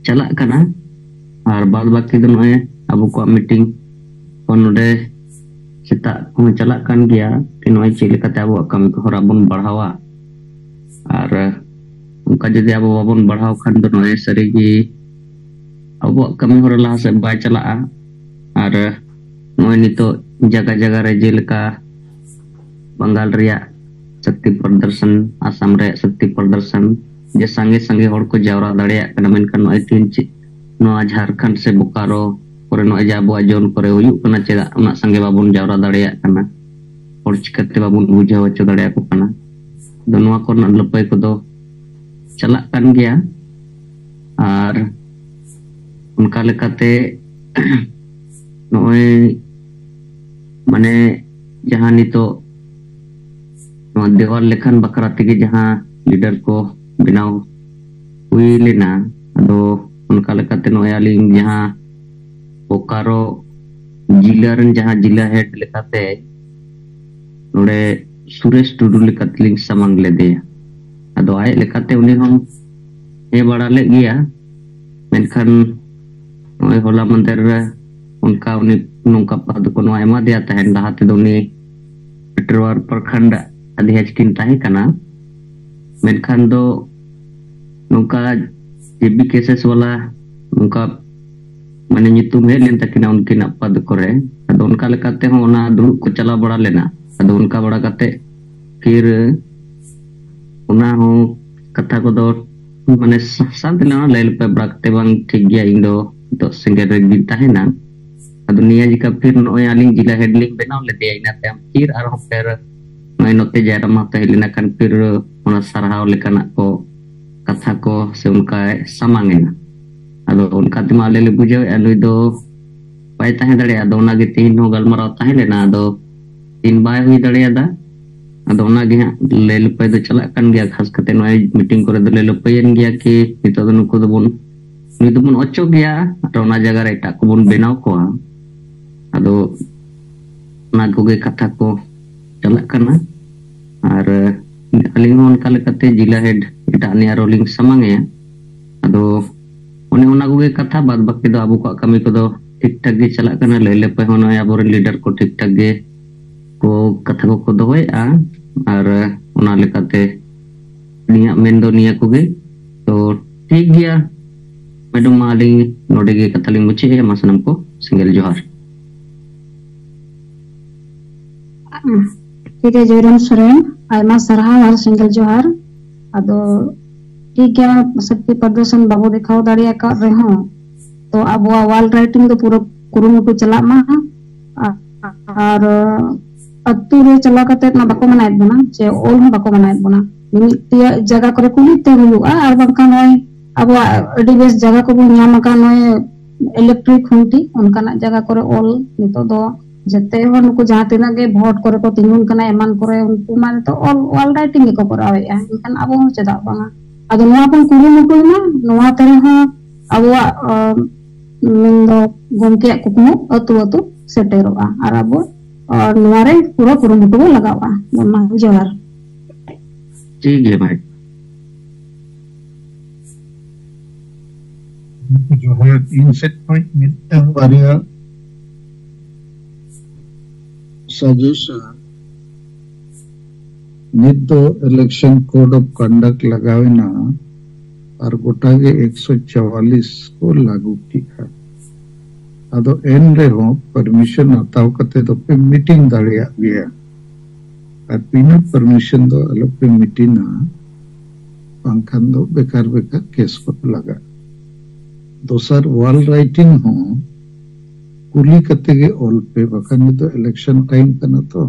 ᱪᱟᱞᱟᱜ ᱠᱟᱱᱟ᱾ ᱟᱨ ᱵᱟᱫ ᱵᱟᱹᱠᱤ ᱫᱚ ᱱᱚᱜᱼᱚᱭ ᱟᱵᱚ ᱠᱚᱣᱟᱜ ᱢᱤᱴᱤᱝ ᱠᱚ ᱱᱚᱰᱮ ᱥᱮᱛᱟᱜ ᱠᱷᱚᱱ ᱪᱟᱞᱟᱜ ᱠᱟᱱ ᱜᱮᱭᱟ᱾ ᱱᱚᱜᱼᱚᱭ ᱪᱮᱫ ᱞᱮᱠᱟᱛᱮ ᱟᱵᱚᱣᱟᱜ ᱠᱟᱹᱢᱤ ᱦᱚᱨᱟ ᱵᱚᱱ ᱵᱟᱲᱦᱟᱣᱟ, ᱟᱨ ᱚᱱᱠᱟ ᱡᱩᱫᱤ ᱟᱵᱚ ᱵᱟᱵᱚᱱ ᱵᱟᱲᱦᱟᱣ ᱠᱷᱟᱱ ᱫᱚ ᱱᱚᱜᱼᱚᱭ ᱥᱟᱹᱨᱤᱜᱮ ᱟᱵᱚᱣᱟᱜ ᱠᱟᱹᱢᱤ ᱦᱚᱨᱟ ᱞᱟᱦᱟ ᱥᱮᱫ ᱵᱟᱭ ᱪᱟᱞᱟᱜᱼᱟ᱾ ᱟᱨ ᱱᱚᱜᱼᱚᱭ ᱱᱤᱛᱚᱜ ᱡᱟᱭᱜᱟ ᱡᱟᱭᱜᱟ ᱨᱮ ᱡᱮᱞᱮᱠᱟ ᱵᱟᱝᱜᱟᱞ ᱨᱮᱭᱟᱜ ᱥᱚᱠᱛᱤ ᱯᱨᱚᱫᱚᱨᱥᱚᱱ, ᱟᱥᱟᱢ ᱨᱮᱭᱟᱜ ᱥᱚᱠᱛᱤ ᱯᱨᱚᱫᱚᱨᱥᱚᱱ, ᱡᱮ ᱥᱟᱸᱜᱮ ᱥᱟᱸᱜᱮ ᱦᱚᱲ ᱠᱚ ᱡᱟᱣᱨᱟ ᱫᱟᱲᱮᱭᱟᱜ ᱠᱟᱱᱟ, ᱢᱮᱱᱠᱷᱟᱱ ᱱᱚᱜᱼᱚᱭ ᱛᱤᱦᱤᱧ ᱪᱮᱫ ᱱᱚᱣᱟ ᱡᱷᱟᱲᱠᱷᱚᱸᱰ ᱥᱮ ᱵᱳᱠᱟᱨᱳ ᱠᱚᱨᱮ ᱱᱚᱜᱼᱚᱭ ᱡᱮ ᱟᱵᱚᱣᱟᱜ ᱡᱳᱱ ᱠᱚᱨᱮ ᱦᱩᱭᱩᱜ ᱠᱟᱱᱟ, ᱪᱮᱫᱟᱜ ᱩᱱᱟᱹᱜ ᱥᱟᱸᱜᱮ ᱵᱟᱵᱚᱱ ᱡᱟᱣᱨᱟ ᱫᱟᱲᱮᱭᱟᱜ ᱠᱟᱱᱟ? ᱦᱚᱲ ᱪᱤᱠᱟᱹᱛᱮ ᱵᱟᱵᱚᱱ ᱵᱩᱡᱷᱟᱹᱣ ᱦᱚᱪᱚ ᱫᱟᱲᱮᱭᱟᱠᱚ ᱠᱟᱱᱟ? ᱟᱫᱚ ᱱᱚᱣᱟ ᱠᱚᱨᱮᱱᱟᱜ ᱞᱟᱹᱯᱟᱹᱭ ᱠᱚᱫᱚ ᱪᱟᱞᱟᱜ ᱠᱟᱱ ᱜᱮᱭᱟ᱾ ᱟᱨ ᱚᱱᱠᱟ ᱞᱮᱠᱟᱛᱮ ᱱᱚᱜᱼᱚᱭ ᱢᱟᱱᱮ ᱡᱟᱦᱟᱸ ᱱᱤᱛᱚᱜ ᱱᱚᱣᱟ ᱫᱮᱣᱟᱞ ᱞᱮᱠᱷᱟᱱ ᱵᱟᱠᱷᱨᱟ ᱛᱮᱜᱮ ᱡᱟᱦᱟᱸ ᱞᱤᱰᱟᱨ ᱠᱚ ᱵᱮᱱᱟᱣ ᱦᱩᱭ ᱞᱮᱱᱟ, ᱟᱫᱚ ᱚᱱᱠᱟ ᱞᱮᱠᱟᱛᱮ ᱱᱚᱜᱼᱚᱭ ᱟᱹᱞᱤᱧ ᱡᱟᱦᱟᱸ ᱵᱳᱠᱟᱨᱳ ᱡᱤᱞᱟ ᱨᱮᱱ ᱡᱟᱦᱟᱸ ᱡᱤᱞᱟ ᱦᱮᱰ ᱞᱮᱠᱟᱛᱮ ᱱᱚᱰᱮ ᱥᱩᱨᱮᱥ ᱴᱩᱰᱩ ᱞᱮᱠᱟᱛᱮᱞᱤᱧ ᱥᱟᱢᱟᱝ ᱞᱮᱫᱮᱭᱟ᱾ ᱟᱫᱚ ᱟᱡ ᱞᱮᱠᱟᱛᱮ ᱩᱱᱤ ᱦᱚᱸ ᱦᱮᱡ ᱵᱟᱲᱟ ᱞᱮᱫ ᱜᱮᱭᱟ, ᱢᱮᱱᱠᱷᱟᱱ ᱱᱚᱜᱼᱚᱭ ᱦᱚᱞᱟ ᱢᱟᱫᱷᱮᱨ ᱨᱮ ᱚᱱᱠᱟ ᱩᱱᱤ ᱱᱚᱝᱠᱟ ᱯᱟᱫ ᱠᱚ ᱱᱚᱣᱟ ᱮᱢᱟ ᱫᱮᱭᱟ ᱛᱟᱦᱮᱸᱱ᱾ ᱞᱟᱦᱟ ᱛᱮᱫᱚ ᱩᱱᱤ ᱯᱮᱴᱨᱣᱟᱨ ᱯᱨᱚᱠᱷᱚᱸᱰ ᱟᱫᱷᱤ ᱦᱮᱡ ᱠᱤᱱ ᱛᱟᱦᱮᱸ ᱠᱟᱱᱟ, ᱢᱮᱱᱠᱷᱟᱱ ᱫᱚ ᱱᱚᱝᱠᱟ ᱡᱮ ᱵᱤ ᱠᱮᱥᱮᱥ ᱣᱟᱞᱟ ᱱᱚᱝᱠᱟ ᱢᱟᱱᱮ ᱧᱩᱛᱩᱢ ᱦᱮᱡ ᱞᱮᱱ ᱛᱟᱹᱠᱤᱱᱟ ᱩᱱᱠᱤᱱᱟᱜ ᱯᱚᱫᱽ ᱠᱚᱨᱮ᱾ ᱟᱫᱚ ᱚᱱᱠᱟ ᱞᱮᱠᱟᱛᱮ ᱦᱚᱸ ᱚᱱᱟ ᱫᱩᱲᱩᱵ ᱠᱚ ᱪᱟᱞᱟᱣ ᱵᱟᱲᱟ ᱞᱮᱱᱟ᱾ ᱟᱫᱚ ᱚᱱᱠᱟ ᱵᱟᱲᱟ ᱠᱟᱛᱮ ᱯᱷᱤᱨ ᱚᱱᱟ ᱦᱚᱸ ᱠᱟᱛᱷᱟ ᱠᱚᱫᱚ ᱢᱟᱱᱮ ᱥᱟ- ᱥᱟᱱᱛᱤ ᱞᱮᱱᱟ ᱞᱟᱹᱭ ᱞᱮᱯᱮ ᱵᱟᱲᱟ ᱠᱟᱛᱮ ᱵᱟᱝ ᱴᱷᱤᱠ ᱜᱮᱭᱟ, ᱤᱧ ᱫᱚ ᱱᱤᱛᱚᱜ ᱥᱮᱸᱜᱮᱞ ᱨᱮ ᱜᱤᱧ ᱛᱟᱦᱮᱱᱟ᱾ ᱟᱫᱚ ᱱᱤᱭᱟᱹ ᱡᱮᱠᱟ ᱯᱷᱤᱨ ᱱᱚᱜᱼᱚᱭ ᱟᱹᱞᱤᱧ ᱡᱤᱞᱟ ᱦᱮᱰ ᱞᱤᱧ ᱵᱮᱱᱟᱣ ᱞᱮᱫᱮᱭᱟ, ᱤᱱᱟᱹ ᱛᱟᱭᱚᱢ ᱯᱷᱤᱨ ᱟᱨᱦᱚᱸ ᱯᱷᱮᱨ ᱱᱚᱜᱼᱚᱭ ᱱᱚᱛᱮ ᱡᱟᱭᱨᱟ ᱢᱟᱦᱟᱛᱚ ᱦᱮᱡ ᱞᱮᱱᱟ ᱠᱷᱟᱱ ᱯᱷᱤᱨ ᱚᱱᱟ ᱥᱟᱨᱦᱟᱣ ᱞᱮᱠᱟᱱᱟᱜ ᱠᱚ ᱠᱟᱛᱷᱟ ᱠᱚ ᱥᱮ ᱚᱱᱠᱟᱭ ᱥᱟᱢᱟᱝ ᱮᱱᱟ᱾ ᱟᱫᱚ ᱚᱱᱠᱟ ᱛᱮᱢᱟ ᱟᱞᱮ ᱞᱮ ᱵᱩᱡᱷᱟᱹᱣᱮᱫᱼᱟ ᱱᱩᱭ ᱫᱚ ᱵᱟᱭ ᱛᱟᱦᱮᱸ ᱫᱟᱲᱮᱭᱟᱜᱼᱟ᱾ ᱟᱫᱚ ᱚᱱᱟᱜᱮ ᱛᱮᱦᱮᱧ ᱦᱚᱸ ᱜᱟᱞᱢᱟᱨᱟᱣ ᱛᱟᱦᱮᱸ ᱞᱮᱱᱟ, ᱟᱫᱚ ᱛᱮᱦᱮᱧ ᱵᱟᱭ ᱦᱩᱭ ᱫᱟᱲᱮᱭᱟᱫᱟ᱾ ᱟᱫᱚ ᱚᱱᱟᱜᱮ ᱦᱟᱸᱜ ᱞᱟᱹᱭ ᱞᱟᱹᱯᱟᱹᱭ ᱫᱚ ᱪᱟᱞᱟᱜ ᱠᱟᱱ ᱜᱮᱭᱟ, ᱠᱷᱟᱥ ᱠᱟᱛᱮ ᱱᱚᱜᱼᱚᱭ ᱢᱤᱴᱤᱝ ᱠᱚᱨᱮ ᱫᱚ ᱞᱟᱹᱭ ᱞᱟᱹᱯᱟᱹᱭᱮᱱ ᱜᱮᱭᱟ ᱠᱤ ᱱᱤᱛᱚᱜ ᱫᱚ ᱱᱩᱠᱩ ᱫᱚᱵᱚᱱ ᱱᱩᱭ ᱫᱚᱵᱚᱱ ᱚᱪᱚᱜᱮᱭᱟ ᱟᱨ ᱚᱱᱟ ᱡᱟᱭᱜᱟ ᱨᱮ ᱮᱴᱟᱜ ᱠᱚᱵᱚᱱ ᱵᱮᱱᱟᱣ ᱠᱚᱣᱟ᱾ ᱟᱫᱚ ᱚᱱᱟ ᱠᱚᱜᱮ ᱠᱟᱛᱷᱟ ᱠᱚ ᱪᱟᱞᱟᱜ ᱠᱟᱱᱟ᱾ ᱟᱨ ᱟᱹᱞᱤᱧ ᱦᱚᱸ ᱚᱱᱠᱟ ᱞᱮᱠᱟᱛᱮ ᱡᱤᱞᱟ ᱦᱮᱰ ᱮᱴᱟᱜ ᱱᱤᱭᱟᱹ ᱟᱨᱚ ᱞᱤᱧ ᱥᱟᱢᱟᱝ ᱮᱭᱟ᱾ ᱟᱫᱚ ᱚᱱᱮ ᱚᱱᱟ ᱠᱚᱜᱮ ᱠᱟᱛᱷᱟ, ᱵᱟᱫ ᱵᱟᱹᱠᱤ ᱫᱚ ᱟᱵᱚ ᱠᱚᱣᱟᱜ ᱠᱟᱹᱢᱤ ᱠᱚᱫᱚ ᱴᱷᱤᱠ ᱴᱷᱟᱠ ᱜᱮ ᱪᱟᱞᱟᱜ ᱠᱟᱱᱟ᱾ ᱞᱟᱹᱭ ᱞᱟᱹᱯᱟᱹᱭ ᱦᱚᱸ ᱱᱚᱜᱼᱚᱭ ᱟᱵᱚᱨᱮᱱ ᱞᱤᱰᱟᱨ ᱠᱚ ᱴᱷᱤᱠ ᱴᱷᱟᱠ ᱜᱮ ᱠᱚ ᱠᱟᱛᱷᱟ ᱠᱚᱠᱚ ᱫᱚᱦᱚᱭᱮᱫᱼᱟ᱾ ᱟᱨ ᱚᱱᱟ ᱞᱮᱠᱟᱛᱮ ᱟᱹᱞᱤᱧᱟᱜ ᱢᱮᱱ ᱫᱚ ᱱᱤᱭᱟᱹ ᱠᱚᱜᱮ᱾ ᱛᱚ ᱴᱷᱤᱠ ᱜᱮᱭᱟ ᱢᱮᱰᱟᱢ, ᱢᱟ ᱟᱹᱞᱤᱧ ᱱᱚᱰᱮ ᱜᱮ ᱠᱟᱛᱷᱟ ᱞᱤᱧ ᱢᱩᱪᱟᱹᱫ ᱮᱫᱼᱟ᱾ ᱢᱟ ᱥᱟᱱᱟᱢ ᱠᱚ ᱥᱮᱸᱜᱮᱞ ᱡᱚᱦᱟᱨ᱾ ᱴᱷᱤᱠ ᱜᱮᱭᱟ ᱡᱚᱭᱨᱟᱢ ᱥᱚᱨᱮᱱ, ᱟᱭᱢᱟ ᱥᱟᱨᱦᱟᱣ ᱟᱨ ᱥᱮᱸᱜᱮᱞ ᱡᱚᱦᱟᱨ᱾ ᱟᱫᱚ ᱴᱷᱤᱠ ᱜᱮᱭᱟ, ᱥᱚᱠᱛᱤ ᱯᱨᱚᱫᱚᱨᱥᱚᱱ ᱵᱟᱵᱚ ᱫᱮᱠᱷᱟᱣ ᱫᱟᱲᱮ ᱟᱠᱟᱫ ᱨᱮᱦᱚᱸ, ᱛᱚ ᱟᱵᱚᱣᱟᱜ ᱣᱟᱞ ᱨᱟᱭᱴᱤᱝ ᱫᱚ ᱯᱩᱨᱟᱹ ᱠᱩᱨᱩᱢᱩᱴᱩ ᱪᱟᱞᱟᱜ ᱢᱟ᱾ ᱟ- ᱟᱨ ᱟᱹᱛᱩ ᱨᱮ ᱪᱟᱞᱟᱣ ᱠᱟᱛᱮ ᱢᱟ ᱵᱟᱠᱚ ᱢᱟᱱᱟᱭᱮᱫ ᱵᱚᱱᱟ, ᱪᱮ ᱚᱞ ᱦᱚᱸ ᱵᱟᱠᱚ ᱢᱟᱱᱟᱭᱮᱫ ᱵᱚᱱᱟ᱾ ᱢᱤᱢᱤᱫᱴᱤᱡ ᱡᱟᱭᱜᱟ ᱠᱚᱨᱮ ᱠᱩᱞᱤ ᱛᱮ ᱦᱩᱭᱩᱜᱼᱟ, ᱟᱨ ᱵᱟᱝᱠᱷᱟᱱ ᱱᱚᱜᱼᱚᱭ ᱟᱵᱚᱣᱟᱜ ᱟᱹᱰᱤ ᱵᱮᱥ ᱡᱟᱭᱜᱟ ᱠᱚᱵᱚᱱ ᱧᱟᱢ ᱟᱠᱟᱫ, ᱱᱚᱜᱼᱚᱭ ᱤᱞᱮᱠᱴᱨᱤᱠ ᱠᱷᱩᱱᱴᱤ, ᱚᱱᱠᱟᱱᱟᱜ ᱡᱟᱭᱜᱟ ᱠᱚᱨᱮ ᱚᱞ ᱱᱤᱛᱚᱜ ᱫᱚ ᱡᱚᱛᱚ ᱦᱚᱲ ᱱᱩᱠᱩ ᱡᱟᱦᱟᱸ ᱛᱤᱱᱟᱹᱜ ᱜᱮ ᱵᱷᱳᱴ ᱠᱚᱨᱮ ᱠᱚ ᱛᱤᱸᱜᱩᱱ ᱠᱟᱱᱟ, ᱮᱢᱟᱱ ᱠᱚᱨᱮ, ᱩᱱᱠᱩ ᱢᱟ ᱱᱤᱛᱚᱜ ᱚᱞ ᱚᱞ ᱨᱟᱭᱴᱤᱝ ᱜᱮᱠᱚ ᱠᱚᱨᱟᱣᱮᱫᱼᱟ᱾ ᱮᱱᱠᱷᱟᱱ ᱟᱵᱚ ᱦᱚᱸ ᱪᱮᱫᱟᱜ ᱵᱟᱝᱟ? ᱟᱫᱚ ᱱᱚᱣᱟ ᱵᱚᱱ ᱠᱩᱨᱩᱢᱩᱴᱩᱭ ᱢᱟ, ᱱᱚᱣᱟ ᱛᱮ ᱨᱮᱦᱚᱸ ᱟᱵᱚᱣᱟᱜ ᱟᱸ, ᱢᱮᱱᱫᱚ ᱜᱚᱢᱠᱮᱭᱟᱜ ᱠᱩᱠᱢᱩ ᱟᱹᱛᱩ ᱟᱹᱛᱩ ᱥᱮᱴᱮᱨᱚᱜᱼᱟ ᱟᱨ ᱟᱵᱚ ᱟᱨ ᱱᱚᱣᱟ ᱨᱮ ᱯᱩᱨᱟᱹ ᱠᱩᱨᱩᱢᱩᱴᱩ ᱵᱚᱱ ᱞᱟᱜᱟᱣᱟ᱾ ᱢᱟ ᱡᱚᱦᱟᱨ᱾ ᱴᱷᱤᱠ ᱜᱮᱭᱟ ᱵᱷᱟᱭ᱾ ᱡᱚᱦᱟᱨ᱾ ᱤᱧ ᱥᱮᱫ ᱠᱷᱚᱱ ᱢᱤᱫᱴᱟᱝ ᱵᱟᱨᱭᱟ ᱥᱟᱡᱮᱥᱚᱱ᱾ ᱱᱤᱛ ᱫᱚ election code of conduct ᱞᱟᱜᱟᱣ ᱮᱱᱟ ᱟᱨ ᱜᱚᱴᱟ ᱜᱮ ᱮᱠᱥᱚ ᱪᱩᱣᱟᱞᱤᱥ ᱠᱚ ᱞᱟᱹᱜᱩ ᱠᱮᱫᱼᱟ᱾ ᱟᱫᱚ ᱮᱱ ᱨᱮᱦᱚᱸ permission ᱦᱟᱛᱟᱣ ᱠᱟᱛᱮ ᱫᱚᱯᱮ meeting ᱫᱟᱲᱮᱭᱟᱜ ᱜᱮᱭᱟ, ᱟᱨ ᱵᱤᱱᱟᱹ permission ᱫᱚ ᱟᱞᱚᱯᱮ meetingᱟ, ᱵᱟᱝᱠᱷᱟᱱ ᱫᱚ ᱵᱮᱠᱟᱨ ᱵᱮᱠᱟᱨ ᱠᱮᱥ ᱠᱚ ᱞᱟᱜᱟᱜᱼᱟ᱾ ᱫᱚᱥᱟᱨ, wall writing ᱦᱚᱸ ᱠᱩᱞᱤ ᱠᱟᱛᱮ ᱜᱮ ᱚᱞ ᱯᱮ, ᱵᱟᱠᱷᱟᱱ ᱱᱤᱛᱚᱜ election time ᱠᱟᱱᱟ ᱛᱚ,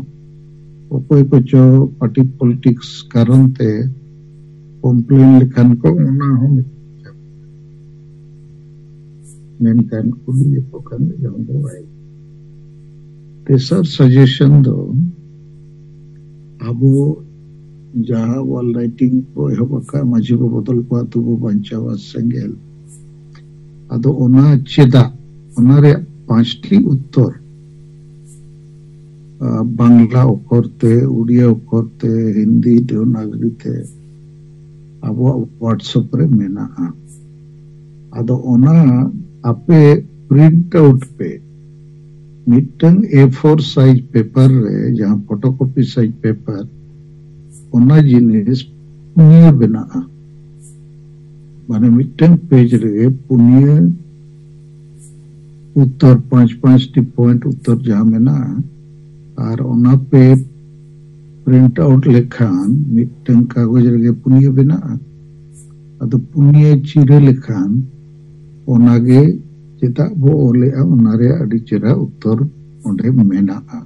ᱚᱠᱚᱭ ᱠᱚᱪᱚ party politics ᱠᱟᱨᱚᱱ ᱛᱮ complain ᱞᱮᱠᱷᱟᱱ ᱠᱚ, ᱚᱱᱟ ᱦᱚᱸ ᱢᱤᱫ ᱢᱮᱱᱠᱷᱟᱱ ᱠᱩᱞᱤ ᱞᱮᱠᱚ ᱠᱷᱟᱱ ᱡᱟᱦᱟᱸ ᱫᱚ ᱵᱟᱭ᱾ ᱛᱮᱥᱟᱨ suggestion ᱫᱚ, ᱟᱵᱚ ᱡᱟᱦᱟᱸ wall writing ᱠᱚ ᱮᱦᱚᱵ ᱟᱠᱟᱫ, ᱢᱟᱹᱡᱷᱤ ᱵᱚ ᱵᱚᱫᱚᱞ ᱠᱚᱣᱟ, ᱟᱹᱛᱩ ᱵᱚ ᱵᱟᱧᱪᱟᱣᱟ ᱥᱮᱸᱜᱮᱞ, ᱟᱫᱚ ᱚᱱᱟ ᱪᱮᱫᱟᱜ, ᱚᱱᱟ ᱨᱮᱭᱟᱜ ᱯᱟᱸᱪᱴᱤ ᱩᱛᱛᱚᱨ, ᱟ, ᱵᱟᱝᱞᱟ ᱚᱠᱷᱚᱨ ᱛᱮ, ᱩᱲᱤᱭᱟ ᱚᱠᱷᱚᱨ ᱛᱮ, ᱦᱤᱱᱫᱤ ᱫᱮᱣᱱᱟᱜᱽᱨᱤ ᱛᱮ ᱟᱵᱚᱣᱟᱜ WhatsApp ᱨᱮ ᱢᱮᱱᱟᱜᱼᱟ᱾ ᱟᱫᱚ ᱚᱱᱟ ᱟᱯᱮ print out ᱯᱮ, ᱢᱤᱫᱴᱟᱝ A four size paper ᱨᱮ, ᱡᱟᱦᱟᱸ photocopy size paper, ᱚᱱᱟ ᱡᱤᱱᱤᱥ ᱯᱩᱱᱭᱟᱹ ᱵᱮᱱᱟᱜᱼᱟ᱾ ᱢᱟᱱᱮ ᱢᱤᱫᱴᱟᱝ page ᱨᱮᱜᱮ ᱯᱩᱱᱭᱟᱹ ᱩᱛᱛᱚᱨ, ᱯᱟᱸᱪ ᱯᱟᱸᱪᱴᱤ point ᱩᱛᱛᱚᱨ ᱡᱟᱦᱟᱸ ᱢᱮᱱᱟᱜᱼᱟ, ᱟᱨ ᱚᱱᱟ ᱯᱮ print out ᱞᱮᱠᱷᱟᱱ ᱢᱤᱫᱴᱟᱝ ᱠᱟᱜᱚᱡᱽ ᱨᱮᱜᱮ ᱯᱩᱱᱭᱟᱹ ᱵᱮᱱᱟᱜᱼᱟ᱾ ᱟᱫᱚ ᱯᱩᱱᱭᱟᱹ ᱪᱤᱨᱟᱹ ᱞᱮᱠᱷᱟᱱ ᱚᱱᱟᱜᱮ ᱪᱮᱫᱟᱜ ᱵᱚ ᱚᱞᱮᱜᱼᱟ, ᱚᱱᱟ ᱨᱮᱭᱟᱜ ᱟᱹᱰᱤ ᱪᱮᱦᱨᱟ ᱩᱛᱛᱚᱨ ᱚᱸᱰᱮ ᱢᱮᱱᱟᱜᱼᱟ᱾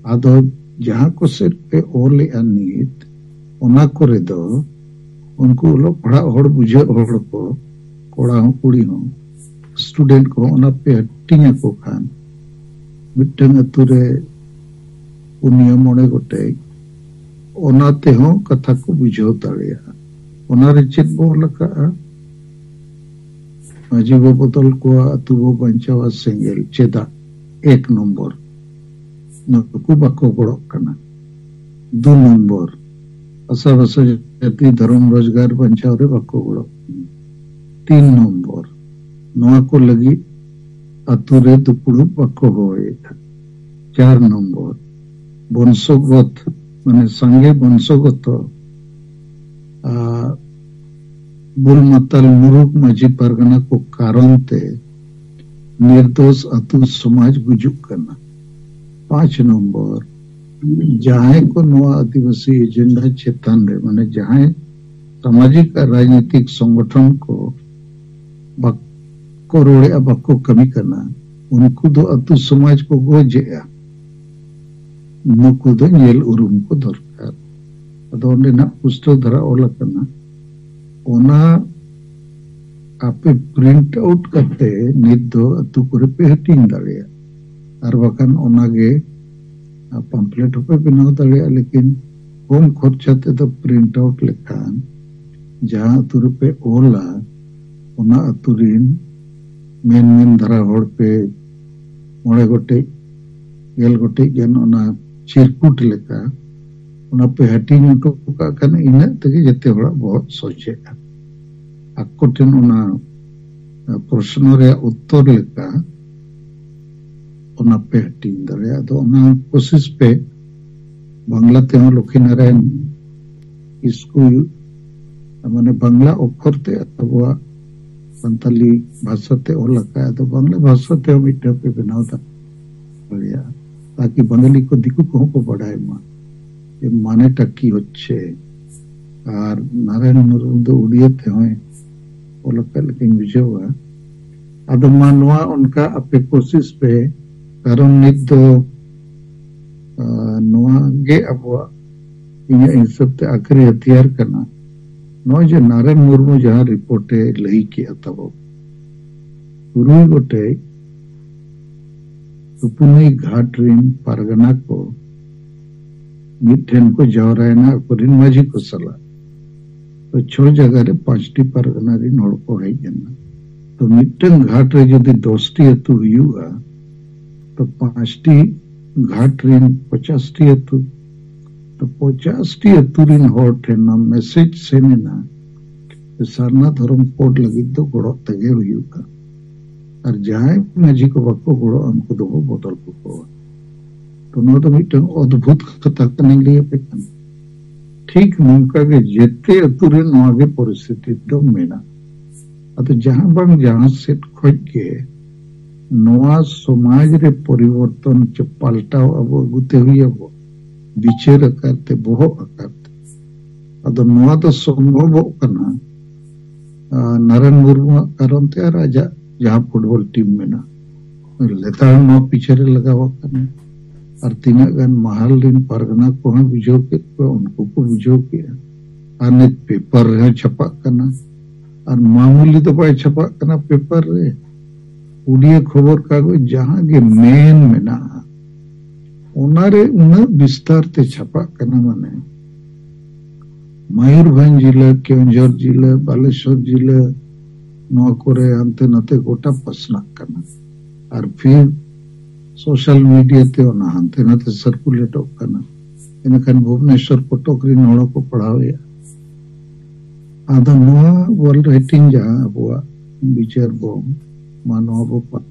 ᱟᱫᱚ ᱡᱟᱦᱟᱸ ᱠᱚ ᱥᱮᱫ ᱯᱮ ᱚᱞᱮᱜᱼᱟ ᱱᱤᱛ, ᱚᱱᱟ ᱠᱚᱨᱮ ᱫᱚ ᱩᱱᱠᱩ ᱚᱞᱚᱜ ᱯᱟᱲᱦᱟᱜ ᱦᱚᱲ, ᱵᱩᱡᱷᱟᱹᱜ ᱦᱚᱲ ᱠᱚ, ᱠᱚᱲᱟ ᱦᱚᱸ ᱠᱩᱲᱤ ᱦᱚᱸ, student ᱠᱚ, ᱚᱱᱟ ᱯᱮ ᱦᱟᱹᱴᱤᱧ ᱟᱠᱚ ᱠᱷᱟᱱ, ᱢᱤᱫᱴᱟᱝ ᱟᱹᱛᱩ ᱨᱮ ᱯᱩᱱᱭᱟᱹ ᱢᱚᱬᱮ ᱜᱚᱴᱮᱡ, ᱚᱱᱟ ᱛᱮᱦᱚᱸ ᱠᱟᱛᱷᱟ ᱠᱚ ᱵᱩᱡᱷᱟᱹᱣ ᱫᱟᱲᱮᱭᱟᱜᱼᱟ᱾ ᱚᱱᱟᱨᱮ ᱪᱮᱫ ᱵᱚ ᱚᱞ ᱟᱠᱟᱜᱼᱟ? ᱢᱟᱹᱡᱷᱤ ᱵᱚ ᱵᱚᱫᱚᱞ ᱠᱚᱣᱟ, ᱟᱹᱛᱩ ᱵᱚ ᱵᱟᱧᱪᱟᱣᱟ ᱥᱮᱸᱜᱮᱞ᱾ ᱪᱮᱫᱟᱜ? ᱮᱠ ᱱᱚᱢᱵᱚᱨ, ᱱᱩᱠᱩ ᱵᱟᱠᱚ ᱜᱚᱲᱚᱜ ᱠᱟᱱᱟ᱾ ᱫᱩ ᱱᱚᱢᱵᱚᱨ, ᱟᱥᱟ ᱵᱷᱟᱥᱟ ᱡᱟᱹᱛᱤ ᱫᱷᱚᱨᱚᱢ ᱨᱳᱡᱽᱜᱟᱨ ᱵᱟᱧᱪᱟᱣ ᱨᱮ ᱵᱟᱠᱚ ᱜᱚᱲᱚᱜ ᱠᱟᱱᱟ᱾ ᱛᱤᱱ ᱱᱚᱢᱵᱚᱨ, ᱱᱚᱣᱟ ᱠᱚ ᱞᱟᱹᱜᱤᱫ ᱟᱛᱳ ᱨᱮ ᱫᱩᱯᱲᱩᱵ ᱵᱟᱠᱚ ᱦᱚᱦᱚᱭᱮᱫᱟ᱾ ᱪᱟᱨ ᱱᱚᱢᱵᱚᱨ, ᱵᱚᱝᱥᱚᱜᱚᱛ, ᱢᱟᱱᱮ ᱥᱟᱸᱜᱮ ᱵᱚᱝᱥᱚᱜᱚᱛᱚ ᱟᱨ ᱵᱩᱞ ᱢᱟᱛᱟᱞ ᱢᱩᱨᱩᱠ ᱢᱟᱹᱡᱷᱤ ᱯᱟᱨᱜᱟᱱᱟ ᱠᱚ ᱠᱟᱨᱚᱱ ᱛᱮ ᱱᱤᱨᱫᱳᱥ ᱟᱹᱛᱩ ᱥᱚᱢᱟᱡᱽ ᱜᱩᱡᱩᱜ ᱠᱟᱱᱟ᱾ ᱯᱟᱸᱪ ᱱᱚᱢᱵᱚᱨ, ᱡᱟᱦᱟᱸᱭ ᱠᱚ ᱱᱚᱣᱟ ᱟᱹᱫᱤᱵᱟᱹᱥᱤ ᱮᱡᱮᱱᱰᱟ ᱪᱮᱛᱟᱱ ᱨᱮ, ᱢᱟᱱᱮ ᱡᱟᱦᱟᱸᱭ ᱥᱟᱢᱟᱡᱤᱠ ᱟᱨ ᱨᱟᱡᱽᱱᱤᱛᱤᱠ ᱥᱚᱝᱜᱚᱴᱷᱚᱱ ᱠᱚ ᱵᱟᱠᱚ ᱨᱚᱲᱮᱜᱼᱟ, ᱵᱟᱠᱚ ᱠᱟᱹᱢᱤ ᱠᱟᱱᱟ, ᱩᱱᱠᱩ ᱫᱚ ᱟᱹᱛᱩ ᱥᱚᱢᱟᱡᱽ ᱠᱚ ᱜᱚᱡᱮᱜᱼᱟ᱾ ᱱᱩᱠᱩ ᱫᱚ ᱧᱮᱞ ᱩᱨᱩᱢ ᱠᱚ ᱫᱚᱨᱠᱟᱨ᱾ ᱟᱫᱚ ᱚᱸᱰᱮᱱᱟᱜ ᱯᱩᱥᱴᱟᱹᱣ ᱫᱷᱟᱨᱟ ᱚᱞ ᱟᱠᱟᱱᱟ, ᱚᱱᱟ ᱟᱯᱮ ᱯᱨᱤᱱᱴ ᱟᱣᱩᱴ ᱠᱟᱛᱮ ᱱᱤᱛ ᱫᱚ ᱟᱹᱛᱩ ᱠᱚᱨᱮ ᱯᱮ ᱦᱟᱹᱴᱤᱧ ᱫᱟᱲᱮᱭᱟᱜᱼᱟ, ᱟᱨ ᱵᱟᱠᱷᱟᱱ ᱚᱱᱟᱜᱮ ᱯᱟᱢᱯᱞᱮᱴ ᱦᱚᱸᱯᱮ ᱵᱮᱱᱟᱣ ᱫᱟᱲᱮᱭᱟᱜᱼᱟ᱾ ᱞᱮᱠᱤᱱ ᱠᱚᱢ ᱠᱷᱚᱨᱪᱟ ᱛᱮᱫᱚ ᱯᱨᱤᱱᱴ ᱟᱣᱩᱴ ᱞᱮᱠᱷᱟᱱ ᱡᱟᱦᱟᱸ ᱟᱹᱛᱩ ᱨᱮᱯᱮ ᱚᱞᱟ, ᱚᱱᱟ ᱟᱹᱛᱩ ᱨᱤᱱ ᱢᱮᱱ ᱢᱮᱱ ᱫᱷᱟᱨᱟ ᱦᱚᱲ ᱯᱮ ᱢᱚᱬᱮ ᱜᱚᱴᱮᱡ, ᱜᱮᱞ ᱜᱚᱴᱮᱡ ᱜᱟᱱ ᱚᱱᱟ ᱪᱤᱨᱠᱩᱴ ᱞᱮᱠᱟ ᱚᱱᱟ ᱯᱮ ᱦᱟᱹᱴᱤᱧ ᱦᱚᱴᱚ ᱠᱟᱜ ᱠᱷᱟᱱ, ᱤᱱᱟᱹᱜ ᱛᱮᱜᱮ ᱡᱚᱛᱚ ᱦᱚᱲᱟᱜ ᱵᱚᱦᱚᱜ ᱥᱚᱡᱷᱮᱜᱼᱟ᱾ ᱟᱠᱚ ᱴᱷᱮᱱ ᱚᱱᱟ ᱯᱨᱚᱥᱱᱚ ᱨᱮᱭᱟᱜ ᱩᱛᱛᱚᱨ ᱞᱮᱠᱟ ᱚᱱᱟ ᱯᱮ ᱦᱟᱹᱴᱤᱧ ᱫᱟᱲᱮᱭᱟᱜᱼᱟ᱾ ᱟᱫᱚ ᱚᱱᱟ ᱠᱳᱥᱤᱥ ᱯᱮ, ᱵᱟᱝᱞᱟ ᱛᱮᱦᱚᱸ ᱞᱚᱠᱠᱷᱤ ᱱᱟᱨᱟᱭᱚᱱ ᱤᱥᱠᱩᱞ, ᱢᱟᱱᱮ ᱵᱟᱝᱞᱟ ᱚᱠᱠᱷᱚᱨ ᱛᱮ ᱟᱵᱚᱣᱟᱜ ᱥᱟᱱᱛᱟᱞᱤ ᱵᱷᱟᱥᱟ ᱛᱮ ᱚᱞ ᱟᱠᱟᱫ, ᱟᱫᱚ ᱵᱟᱝᱞᱟ ᱵᱷᱟᱥᱟ ᱛᱮᱦᱚᱸ ᱢᱤᱫᱴᱟᱝ ᱯᱮ ᱵᱮᱱᱟᱣ ᱫᱟᱲᱮᱭᱟᱜᱼᱟ, ᱛᱟᱠᱤ ᱵᱟᱝᱜᱟᱞᱤ ᱠᱚ, ᱫᱤᱠᱩ ᱠᱚᱦᱚᱸ ᱠᱚ ᱵᱟᱰᱟᱭ ᱢᱟ ᱡᱮ ᱢᱟᱱᱮᱴᱟ ᱠᱤ ᱦᱚᱪᱪᱷᱮ᱾ ᱟᱨ ᱱᱟᱨᱟᱭᱚᱱ ᱢᱩᱨᱢᱩ ᱫᱚ ᱩᱲᱤᱭᱟᱹ ᱛᱮᱦᱚᱸᱭ ᱚᱞ ᱟᱠᱟᱫ ᱞᱮᱠᱟᱧ ᱵᱩᱡᱷᱟᱹᱣᱟ᱾ ᱟᱫᱚ ᱢᱟ ᱱᱚᱣᱟ ᱚᱱᱠᱟ ᱟᱯᱮ ᱠᱳᱥᱤᱥ ᱯᱮ, ᱠᱟᱨᱚᱱ ᱱᱤᱛ ᱫᱚ, ᱟᱸ, ᱱᱚᱣᱟ ᱜᱮ ᱟᱵᱚᱣᱟᱜ, ᱤᱧᱟᱹᱜ ᱦᱤᱥᱟᱹᱵ ᱛᱮ, ᱟᱠᱷᱤᱨᱤ ᱦᱟᱛᱤᱭᱟᱨ ᱠᱟᱱᱟ᱾ ᱱᱚᱜᱼᱚᱭ ᱡᱮ ᱱᱟᱨᱮᱱ ᱢᱩᱨᱢᱩ ᱡᱟᱦᱟᱸ ᱨᱤᱯᱳᱨᱴ ᱮ ᱞᱟᱹᱭ ᱠᱮᱜᱼᱟ ᱛᱟᱵᱚ, ᱛᱩᱨᱩᱭ ᱜᱚᱴᱮᱡ ᱥᱩᱯᱩᱱᱤ ᱜᱷᱟᱴ ᱨᱤᱱ ᱯᱟᱨᱜᱟᱱᱟ ᱠᱚ ᱢᱤᱫᱴᱷᱮᱱ ᱠᱚ ᱡᱟᱣᱨᱟᱭᱮᱱᱟ ᱟᱠᱚᱨᱤᱱ ᱢᱟᱹᱡᱷᱤ ᱠᱚ ᱥᱟᱞᱟᱜ᱾ ᱛᱚ ᱪᱷᱚ ᱡᱟᱭᱜᱟ ᱨᱮ ᱯᱟᱸᱪᱴᱤ ᱯᱟᱨᱜᱟᱱᱟ ᱨᱤᱱ ᱦᱚᱲ ᱠᱚ ᱦᱮᱡ ᱮᱱᱟ᱾ ᱛᱚ ᱢᱤᱫᱴᱟᱝ ᱜᱷᱟᱴ ᱨᱮ ᱡᱩᱫᱤ ᱫᱚᱥᱴᱤ ᱟᱹᱛᱩ ᱦᱩᱭᱩᱜᱼᱟ, ᱛᱚ ᱯᱟᱸᱪᱴᱤ ᱜᱷᱟᱴ ᱨᱮᱱ ᱯᱚᱪᱟᱥᱴᱤ ᱟᱹᱛᱩ, ᱛᱚ ᱯᱚᱪᱟᱥᱴᱤ ᱟᱹᱛᱩ ᱨᱮᱱ ᱦᱚᱲ ᱴᱷᱮᱱ ᱱᱚᱣᱟ ᱢᱮᱥᱮᱡᱽ ᱥᱮᱱ ᱮᱱᱟ ᱡᱮ ᱥᱟᱨᱱᱟ ᱫᱷᱚᱨᱚᱢ ᱠᱳᱰ ᱞᱟᱹᱜᱤᱫ ᱫᱚ ᱜᱚᱲᱚᱜ ᱛᱮᱜᱮ ᱦᱩᱭᱩᱜᱼᱟ, ᱟᱨ ᱡᱟᱦᱟᱸᱭ ᱢᱟᱹᱡᱷᱤ ᱠᱚ ᱵᱟᱠᱚ ᱜᱚᱲᱚᱜᱼᱟ ᱩᱱᱠᱩ ᱫᱚᱵᱚ ᱵᱚᱫᱚᱞ ᱠᱟᱠᱚᱣᱟ᱾ ᱛᱚ ᱱᱚᱣᱟ ᱫᱚ ᱢᱤᱫᱴᱟᱝ ᱚᱫᱽᱵᱷᱩᱛ ᱠᱟᱛᱷᱟ ᱠᱟᱱᱟᱧ ᱞᱟᱹᱭ ᱟᱯᱮ ᱠᱟᱱᱟ᱾ ᱴᱷᱤᱠ ᱱᱚᱝᱠᱟ ᱜᱮ ᱡᱮᱛᱮ ᱟᱹᱛᱩ ᱨᱮ ᱱᱚᱣᱟ ᱜᱮ ᱯᱚᱨᱤᱥᱛᱷᱤᱛᱤ ᱫᱚ ᱢᱮᱱᱟᱜᱼᱟ᱾ ᱟᱫᱚ ᱡᱟᱦᱟᱸ ᱵᱟᱝ ᱡᱟᱦᱟᱸ ᱥᱮᱫ ᱠᱷᱚᱡ ᱜᱮ ᱱᱚᱣᱟ ᱥᱚᱢᱟᱡᱽ ᱨᱮ ᱯᱚᱨᱤᱵᱚᱨᱛᱚᱱ ᱪᱮ ᱯᱟᱞᱴᱟᱣ ᱟᱵᱚ ᱟᱹᱜᱩᱛᱮ ᱦᱩᱭ ᱟᱵᱚ, ᱵᱤᱪᱟᱹᱨ ᱟᱠᱟᱨ ᱛᱮ, ᱵᱚᱦᱚᱜ ᱟᱠᱟᱨ ᱛᱮ᱾ ᱟᱫᱚ ᱱᱚᱣᱟ ᱫᱚ ᱥᱚᱢᱵᱷᱚᱵᱚᱜ ᱠᱟᱱᱟ, ᱟᱨ ᱱᱟᱨᱟᱭᱚᱱ ᱢᱩᱨᱢᱩᱣᱟᱜ ᱠᱟᱨᱚᱱ ᱛᱮ ᱟᱨ ᱟᱡᱟᱜ ᱡᱟᱦᱟᱸ ᱯᱷᱩᱴᱵᱚᱞ ᱴᱤᱢ ᱢᱮᱱᱟᱜᱼᱟ, ᱞᱮᱛᱟᱲ ᱱᱚᱣᱟ ᱯᱤᱪᱷᱮ ᱨᱮ ᱞᱟᱜᱟᱣ ᱟᱠᱟᱱᱟ᱾ ᱟᱨ ᱛᱤᱱᱟᱹᱜ ᱜᱟᱱ ᱢᱟᱦᱟᱞ ᱨᱤᱱ ᱯᱟᱨᱜᱟᱱᱟ ᱠᱚᱦᱚᱸ ᱵᱩᱡᱷᱟᱹᱣ ᱠᱮᱫ ᱠᱚᱣᱟ, ᱩᱱᱠᱩ ᱠᱚ ᱵᱩᱡᱷᱟᱹᱣ ᱠᱮᱫᱼᱟ᱾ ᱟᱨ ᱱᱤᱛ ᱯᱮᱯᱟᱨ ᱨᱮᱦᱚᱸ ᱪᱷᱟᱯᱟᱜ ᱠᱟᱱᱟ, ᱟᱨ ᱢᱟᱢᱩᱞᱤ ᱫᱚ ᱵᱟᱭ ᱪᱷᱟᱯᱟᱜ ᱠᱟᱱᱟ ᱯᱮᱯᱟᱨ ᱨᱮ᱾ ᱩᱰᱤᱭᱟᱹ ᱠᱷᱚᱵᱚᱨ ᱠᱟᱜᱚᱡᱽ ᱡᱟᱦᱟᱸ ᱜᱮ ᱢᱮᱱ ᱢᱮᱱᱟᱜᱼᱟ, ᱚᱱᱟᱨᱮ ᱩᱱᱟᱹᱜ ᱵᱤᱥᱛᱟᱨ ᱛᱮ ᱪᱷᱟᱯᱟᱜ ᱠᱟᱱᱟ, ᱢᱟᱱᱮ ᱢᱚᱭᱩᱨᱵᱷᱚᱸᱡᱽ ᱡᱤᱞᱟᱹ, ᱠᱮᱣᱚᱱᱡᱷᱚᱨ ᱡᱤᱞᱟᱹ, ᱵᱟᱞᱮᱥᱚᱨ ᱡᱤᱞᱟᱹ, ᱱᱚᱣᱟ ᱠᱚᱨᱮ ᱦᱟᱱᱛᱮ ᱱᱟᱛᱮ ᱜᱚᱴᱟ ᱯᱟᱥᱱᱟᱜ ᱠᱟᱱᱟ᱾ ᱟᱨ ᱯᱷᱤᱨ ᱥᱳᱥᱟᱞ ᱢᱤᱰᱤᱭᱟ ᱛᱮ ᱚᱱᱟ ᱦᱟᱱᱛᱮ ᱱᱟᱛᱮ ᱥᱟᱨᱠᱩᱞᱮᱴᱚᱜ ᱠᱟᱱᱟ᱾ ᱤᱱᱟᱹᱠᱷᱟᱱ ᱵᱷᱩᱵᱽᱱᱮᱥᱚᱨ ᱠᱚᱴᱚᱠ ᱨᱮᱱ ᱦᱚᱲ ᱦᱚᱸᱠᱚ ᱯᱟᱲᱦᱟᱣᱮᱫᱼᱟ᱾ ᱟᱫᱚ ᱱᱚᱣᱟ ᱚᱞ ᱨᱟᱭᱴᱤᱝ ᱡᱟᱦᱟᱸ ᱟᱵᱚᱣᱟᱜ ᱵᱤᱪᱟᱹᱨ ᱵᱚ ᱢᱟ, ᱱᱚᱣᱟ ᱵᱚ ᱯᱟ-,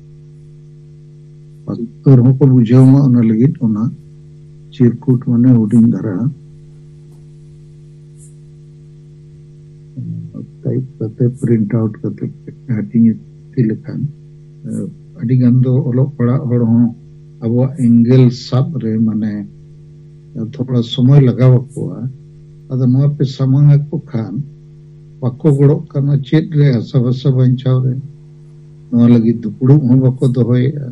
ᱯᱟᱥᱛᱚᱨ ᱦᱚᱸᱠᱚ ᱵᱩᱡᱷᱟᱹᱣ ᱢᱟ, ᱚᱱᱟ ᱞᱟᱹᱜᱤᱫ ᱚᱱᱟ ᱪᱤᱨᱠᱩᱴ, ᱢᱟᱱᱮ ᱦᱩᱰᱤᱧ ᱫᱷᱟᱨᱟ ᱴᱟᱭᱤᱯ ᱠᱟᱛᱮ, ᱯᱨᱤᱱᱴ ᱟᱣᱩᱴ ᱠᱟᱛᱮ ᱦᱟᱹᱴᱤᱧ ᱤᱫᱤ ᱞᱮᱠᱷᱟᱱ, ᱟᱹᱰᱤ ᱜᱟᱱ ᱫᱚ ᱚᱞᱚᱜ ᱯᱟᱲᱦᱟᱜ ᱦᱚᱲ ᱦᱚᱸ ᱟᱵᱚᱣᱟᱜ ᱮᱝᱜᱮᱞ ᱥᱟᱵ ᱨᱮ ᱢᱟᱱᱮ ᱛᱷᱚᱲᱟ ᱥᱚᱢᱚᱭ ᱞᱟᱜᱟᱣ ᱟᱠᱚᱣᱟ᱾ ᱟᱫᱚ ᱱᱚᱣᱟ ᱯᱮ ᱥᱟᱢᱟᱝ ᱟᱠᱚ ᱠᱷᱟᱱ ᱵᱟᱠᱚ ᱜᱚᱲᱚᱜ ᱠᱟᱱᱟ ᱪᱮᱫ ᱨᱮ, ᱦᱟᱥᱟ ᱵᱷᱟᱥᱟ ᱵᱟᱧᱪᱟᱣ ᱨᱮ᱾ ᱱᱚᱣᱟ ᱞᱟᱹᱜᱤᱫ ᱫᱩᱯᱲᱩᱵ ᱦᱚᱸ ᱵᱟᱠᱚ ᱫᱚᱦᱚᱭᱮᱫᱼᱟ᱾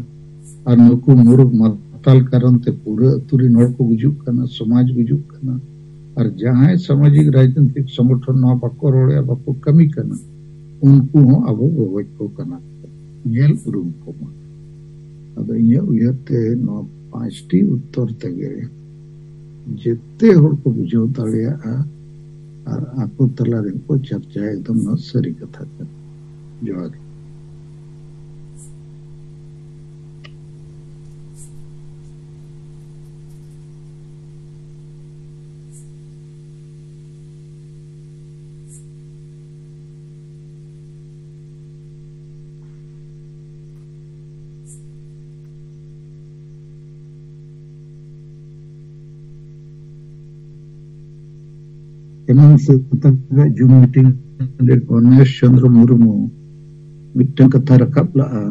ᱟᱨ ᱱᱩᱠᱩ ᱢᱩᱨᱩᱠ ᱢᱟᱛᱟᱞ ᱠᱟᱨᱚᱱ ᱛᱮ ᱯᱩᱨᱟᱹ ᱟᱹᱛᱩ ᱨᱤᱱ ᱦᱚᱲ ᱠᱚ ᱜᱩᱡᱩᱜ ᱠᱟᱱᱟ, ᱥᱚᱢᱟᱡᱽ ᱜᱩᱡᱩᱜ ᱠᱟᱱᱟ᱾ ᱟᱨ ᱡᱟᱦᱟᱸᱭ ᱥᱟᱢᱟᱡᱤᱠ ᱨᱟᱡᱽᱱᱤᱛᱤᱠ ᱥᱚᱝᱜᱚᱴᱷᱚᱱ ᱱᱚᱣᱟ ᱵᱟᱠᱚ ᱨᱚᱲᱮᱫᱼᱟ, ᱵᱟᱠᱚ ᱠᱟᱹᱢᱤ ᱠᱟᱱᱟ, ᱩᱱᱠᱩ ᱦᱚᱸ ᱟᱵᱚ ᱜᱚᱜᱚᱡ ᱠᱚ ᱠᱟᱱᱟ, ᱧᱮᱞ ᱩᱨᱩᱢ ᱠᱚᱢᱟ᱾ ᱟᱫᱚ ᱤᱧᱟᱹᱜ ᱩᱭᱦᱟᱹᱨ ᱛᱮ ᱱᱚᱣᱟ ᱯᱟᱸᱪᱴᱤ ᱩᱛᱛᱚᱨ ᱛᱮᱜᱮ ᱡᱮᱛᱮ ᱦᱚᱲ ᱠᱚ ᱵᱩᱡᱷᱟᱹᱣ ᱫᱟᱲᱮᱭᱟᱜᱼᱟ ᱟᱨ ᱟᱠᱚ ᱛᱟᱞᱟ ᱨᱮ ᱠᱚ ᱪᱟᱨᱪᱟᱭᱟ᱾ ᱮᱠᱫᱚᱢ ᱱᱚᱣᱟ ᱥᱟᱹᱨᱤ ᱠᱟᱛᱷᱟ ᱠᱟᱱᱟ᱾ ᱡᱚᱦᱟᱨ᱾ ᱮᱱᱟᱝ ᱥᱮᱛᱟᱜᱟᱜ ᱡᱩᱢ ᱢᱤᱴᱤᱝ ᱨᱮ ᱜᱚᱱᱮᱥ ᱪᱚᱱᱫᱨᱚ ᱢᱩᱨᱢᱩ ᱢᱤᱫᱴᱟᱝ ᱠᱟᱛᱷᱟ ᱨᱟᱠᱟᱵ ᱞᱟᱜᱼᱟ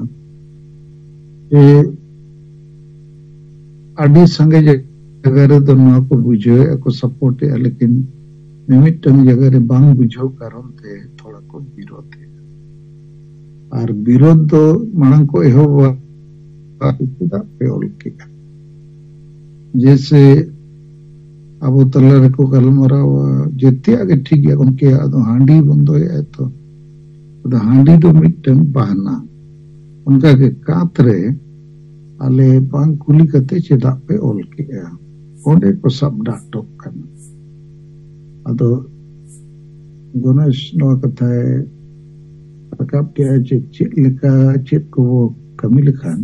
ᱡᱮ ᱟᱹᱰᱤ ᱥᱟᱸᱜᱮ ᱡᱟᱭᱜᱟ ᱨᱮᱫᱚ ᱱᱚᱣᱟ ᱠᱚ ᱵᱩᱡᱷᱟᱹᱣᱮᱫᱼᱟ ᱠᱚ, ᱥᱟᱯᱳᱨᱴ ᱮᱫᱼᱟ, ᱞᱮᱠᱤᱱ ᱢᱤᱢᱤᱫᱴᱟᱝ ᱡᱟᱭᱜᱟ ᱨᱮ ᱵᱟᱝ ᱵᱩᱡᱷᱟᱹᱣ ᱠᱟᱨᱚᱱ ᱛᱮ ᱛᱷᱚᱲᱟ ᱠᱚ ᱵᱤᱨᱳᱫᱷ ᱮᱫᱼᱟ᱾ ᱟᱨ ᱵᱤᱨᱳᱫᱷ ᱫᱚ ᱢᱟᱲᱟᱝ ᱠᱚ ᱮᱦᱚᱵᱟ, "ᱪᱮᱫᱟᱜ ᱯᱮ ᱚᱞ ᱠᱮᱫᱼᱟ?" ᱡᱮᱭᱥᱮ ᱟᱵᱚ ᱛᱟᱞᱟ ᱨᱮᱠᱚ ᱜᱟᱞᱢᱟᱨᱟᱣᱟ, "ᱡᱮᱛᱮᱭᱟᱜ ᱜᱮ ᱴᱷᱤᱠ ᱜᱮᱭᱟ ᱜᱚᱢᱠᱮ, ᱟᱫᱚ ᱦᱟᱺᱰᱤ ᱵᱚᱱᱫᱚᱭᱮᱫᱼᱟ ᱛᱚ?" ᱟᱫᱚ ᱦᱟᱺᱰᱤ ᱫᱚ ᱢᱤᱫᱴᱟᱝ ᱵᱟᱦᱟᱱᱟ᱾ ᱚᱱᱠᱟᱜᱮ ᱠᱟᱸᱛ ᱨᱮ ᱟᱞᱮ ᱵᱟᱝ ᱠᱩᱞᱤ ᱠᱟᱛᱮ ᱪᱮᱫᱟᱜ ᱯᱮ ᱚᱞ ᱠᱮᱜᱼᱟ, ᱚᱸᱰᱮ ᱠᱚ ᱥᱟᱵ ᱰᱟᱠᱴᱚᱜ ᱠᱟᱱᱟ᱾ ᱟᱫᱚ ᱜᱚᱱᱮᱥ ᱱᱚᱣᱟ ᱠᱟᱛᱷᱟᱭ ᱨᱟᱠᱟᱵ ᱠᱮᱜᱼᱟ ᱡᱮ ᱪᱮᱫ ᱞᱮᱠᱟ, ᱪᱮᱫ ᱠᱚ ᱠᱟᱹᱢᱤ ᱞᱮᱠᱷᱟᱱ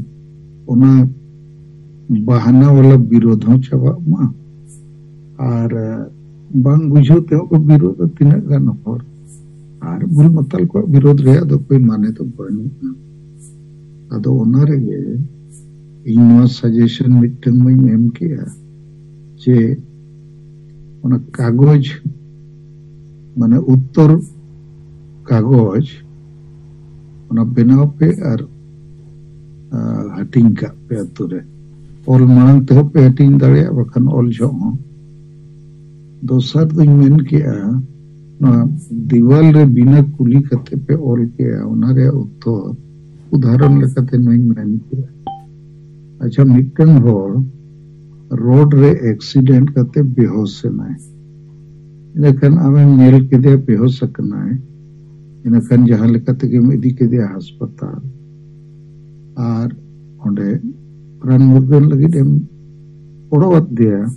ᱚᱱᱟ ᱵᱟᱦᱟᱱᱟ ᱣᱟᱞᱟ ᱵᱤᱨᱳᱫᱷ ᱦᱚᱸ ᱪᱟᱵᱟᱜ ᱢᱟ, ᱟᱨ ᱵᱟᱝ ᱵᱩᱡᱷᱟᱹᱣ ᱛᱮᱦᱚᱸ ᱠᱚ ᱵᱤᱨᱳᱫᱷᱟ ᱛᱤᱱᱟᱹᱜ ᱜᱟᱱ ᱦᱚᱲ, ᱟᱨ ᱵᱩᱞ ᱢᱟᱛᱟᱞ ᱠᱚᱣᱟᱜ ᱵᱤᱨᱳᱫᱷ ᱨᱮᱭᱟᱜ ᱫᱚ ᱠᱳᱭ ᱢᱟᱱᱮ ᱫᱚ ᱵᱟᱹᱱᱩᱜᱼᱟ᱾ ᱟᱫᱚ ᱚᱱᱟ ᱨᱮᱜᱮ ᱤᱧ ᱱᱚᱣᱟ ᱥᱟᱡᱮᱥᱚᱱ ᱢᱤᱫᱴᱟᱝ ᱢᱟᱧ ᱮᱢ ᱠᱮᱜᱼᱟ ᱡᱮ ᱚᱱᱟ ᱠᱟᱜᱚᱡᱽ, ᱢᱟᱱᱮ ᱩᱛᱛᱚᱨ ᱠᱟᱜᱚᱡᱽ, ᱚᱱᱟ ᱵᱮᱱᱟᱣ ᱯᱮ ᱟᱨ, ᱟᱨ ᱦᱟᱹᱴᱤᱧ ᱠᱟᱜ ᱯᱮ ᱟᱛᱳ ᱨᱮ᱾ ᱚᱞ ᱢᱟᱲᱟᱝ ᱛᱮᱦᱚᱸ ᱯᱮ ᱦᱟᱹᱴᱤᱧ ᱫᱟᱲᱮᱭᱟᱜᱼᱟ, ᱵᱟᱠᱷᱟᱱ ᱚᱞ ᱡᱚᱦᱚᱜ ᱦᱚᱸ᱾ ᱫᱚᱥᱟᱨ ᱫᱚᱧ ᱢᱮᱱ ᱠᱮᱜᱼᱟ, ᱱᱚᱣᱟ ᱫᱤᱣᱟᱞ ᱨᱮ ᱵᱤᱱᱟᱹ ᱠᱩᱞᱤ ᱠᱟᱛᱮ ᱯᱮ ᱚᱞ ᱠᱮᱜᱼᱟ, ᱚᱱᱟ ᱨᱮᱭᱟᱜ ᱩᱛᱛᱚᱨ ᱩᱫᱟᱦᱚᱨᱚᱱ ᱞᱮᱠᱟᱛᱮ ᱱᱚᱣᱟᱧ ᱢᱮᱱ ᱠᱮᱜᱼᱟ᱾ ᱟᱪᱪᱷᱟ, ᱢᱤᱫᱴᱟᱝ ᱦᱚᱲ ᱨᱳᱰ ᱨᱮ ᱮᱠᱥᱤᱰᱮᱱᱴ ᱠᱟᱛᱮ ᱵᱮᱦᱳᱥ ᱮᱱᱟᱭ, ᱤᱱᱟᱹᱠᱷᱟᱱ ᱟᱢᱮᱢ ᱧᱮᱞ ᱠᱮᱫᱮᱭᱟ ᱵᱮᱦᱳᱥ ᱟᱠᱟᱱᱟᱭ, ᱤᱱᱟᱹᱠᱷᱟᱱ ᱡᱟᱦᱟᱸ ᱞᱮᱠᱟ ᱛᱮᱜᱮᱢ ᱤᱫᱤ ᱠᱮᱫᱮᱭᱟ ᱦᱟᱥᱯᱟᱛᱟᱞ, ᱟᱨ ᱚᱸᱰᱮ ᱨᱟᱱ ᱢᱩᱨᱜᱟᱹᱱ ᱞᱟᱹᱜᱤᱫ ᱮᱢ ᱜᱚᱲᱚᱣᱟᱫᱮᱭᱟ᱾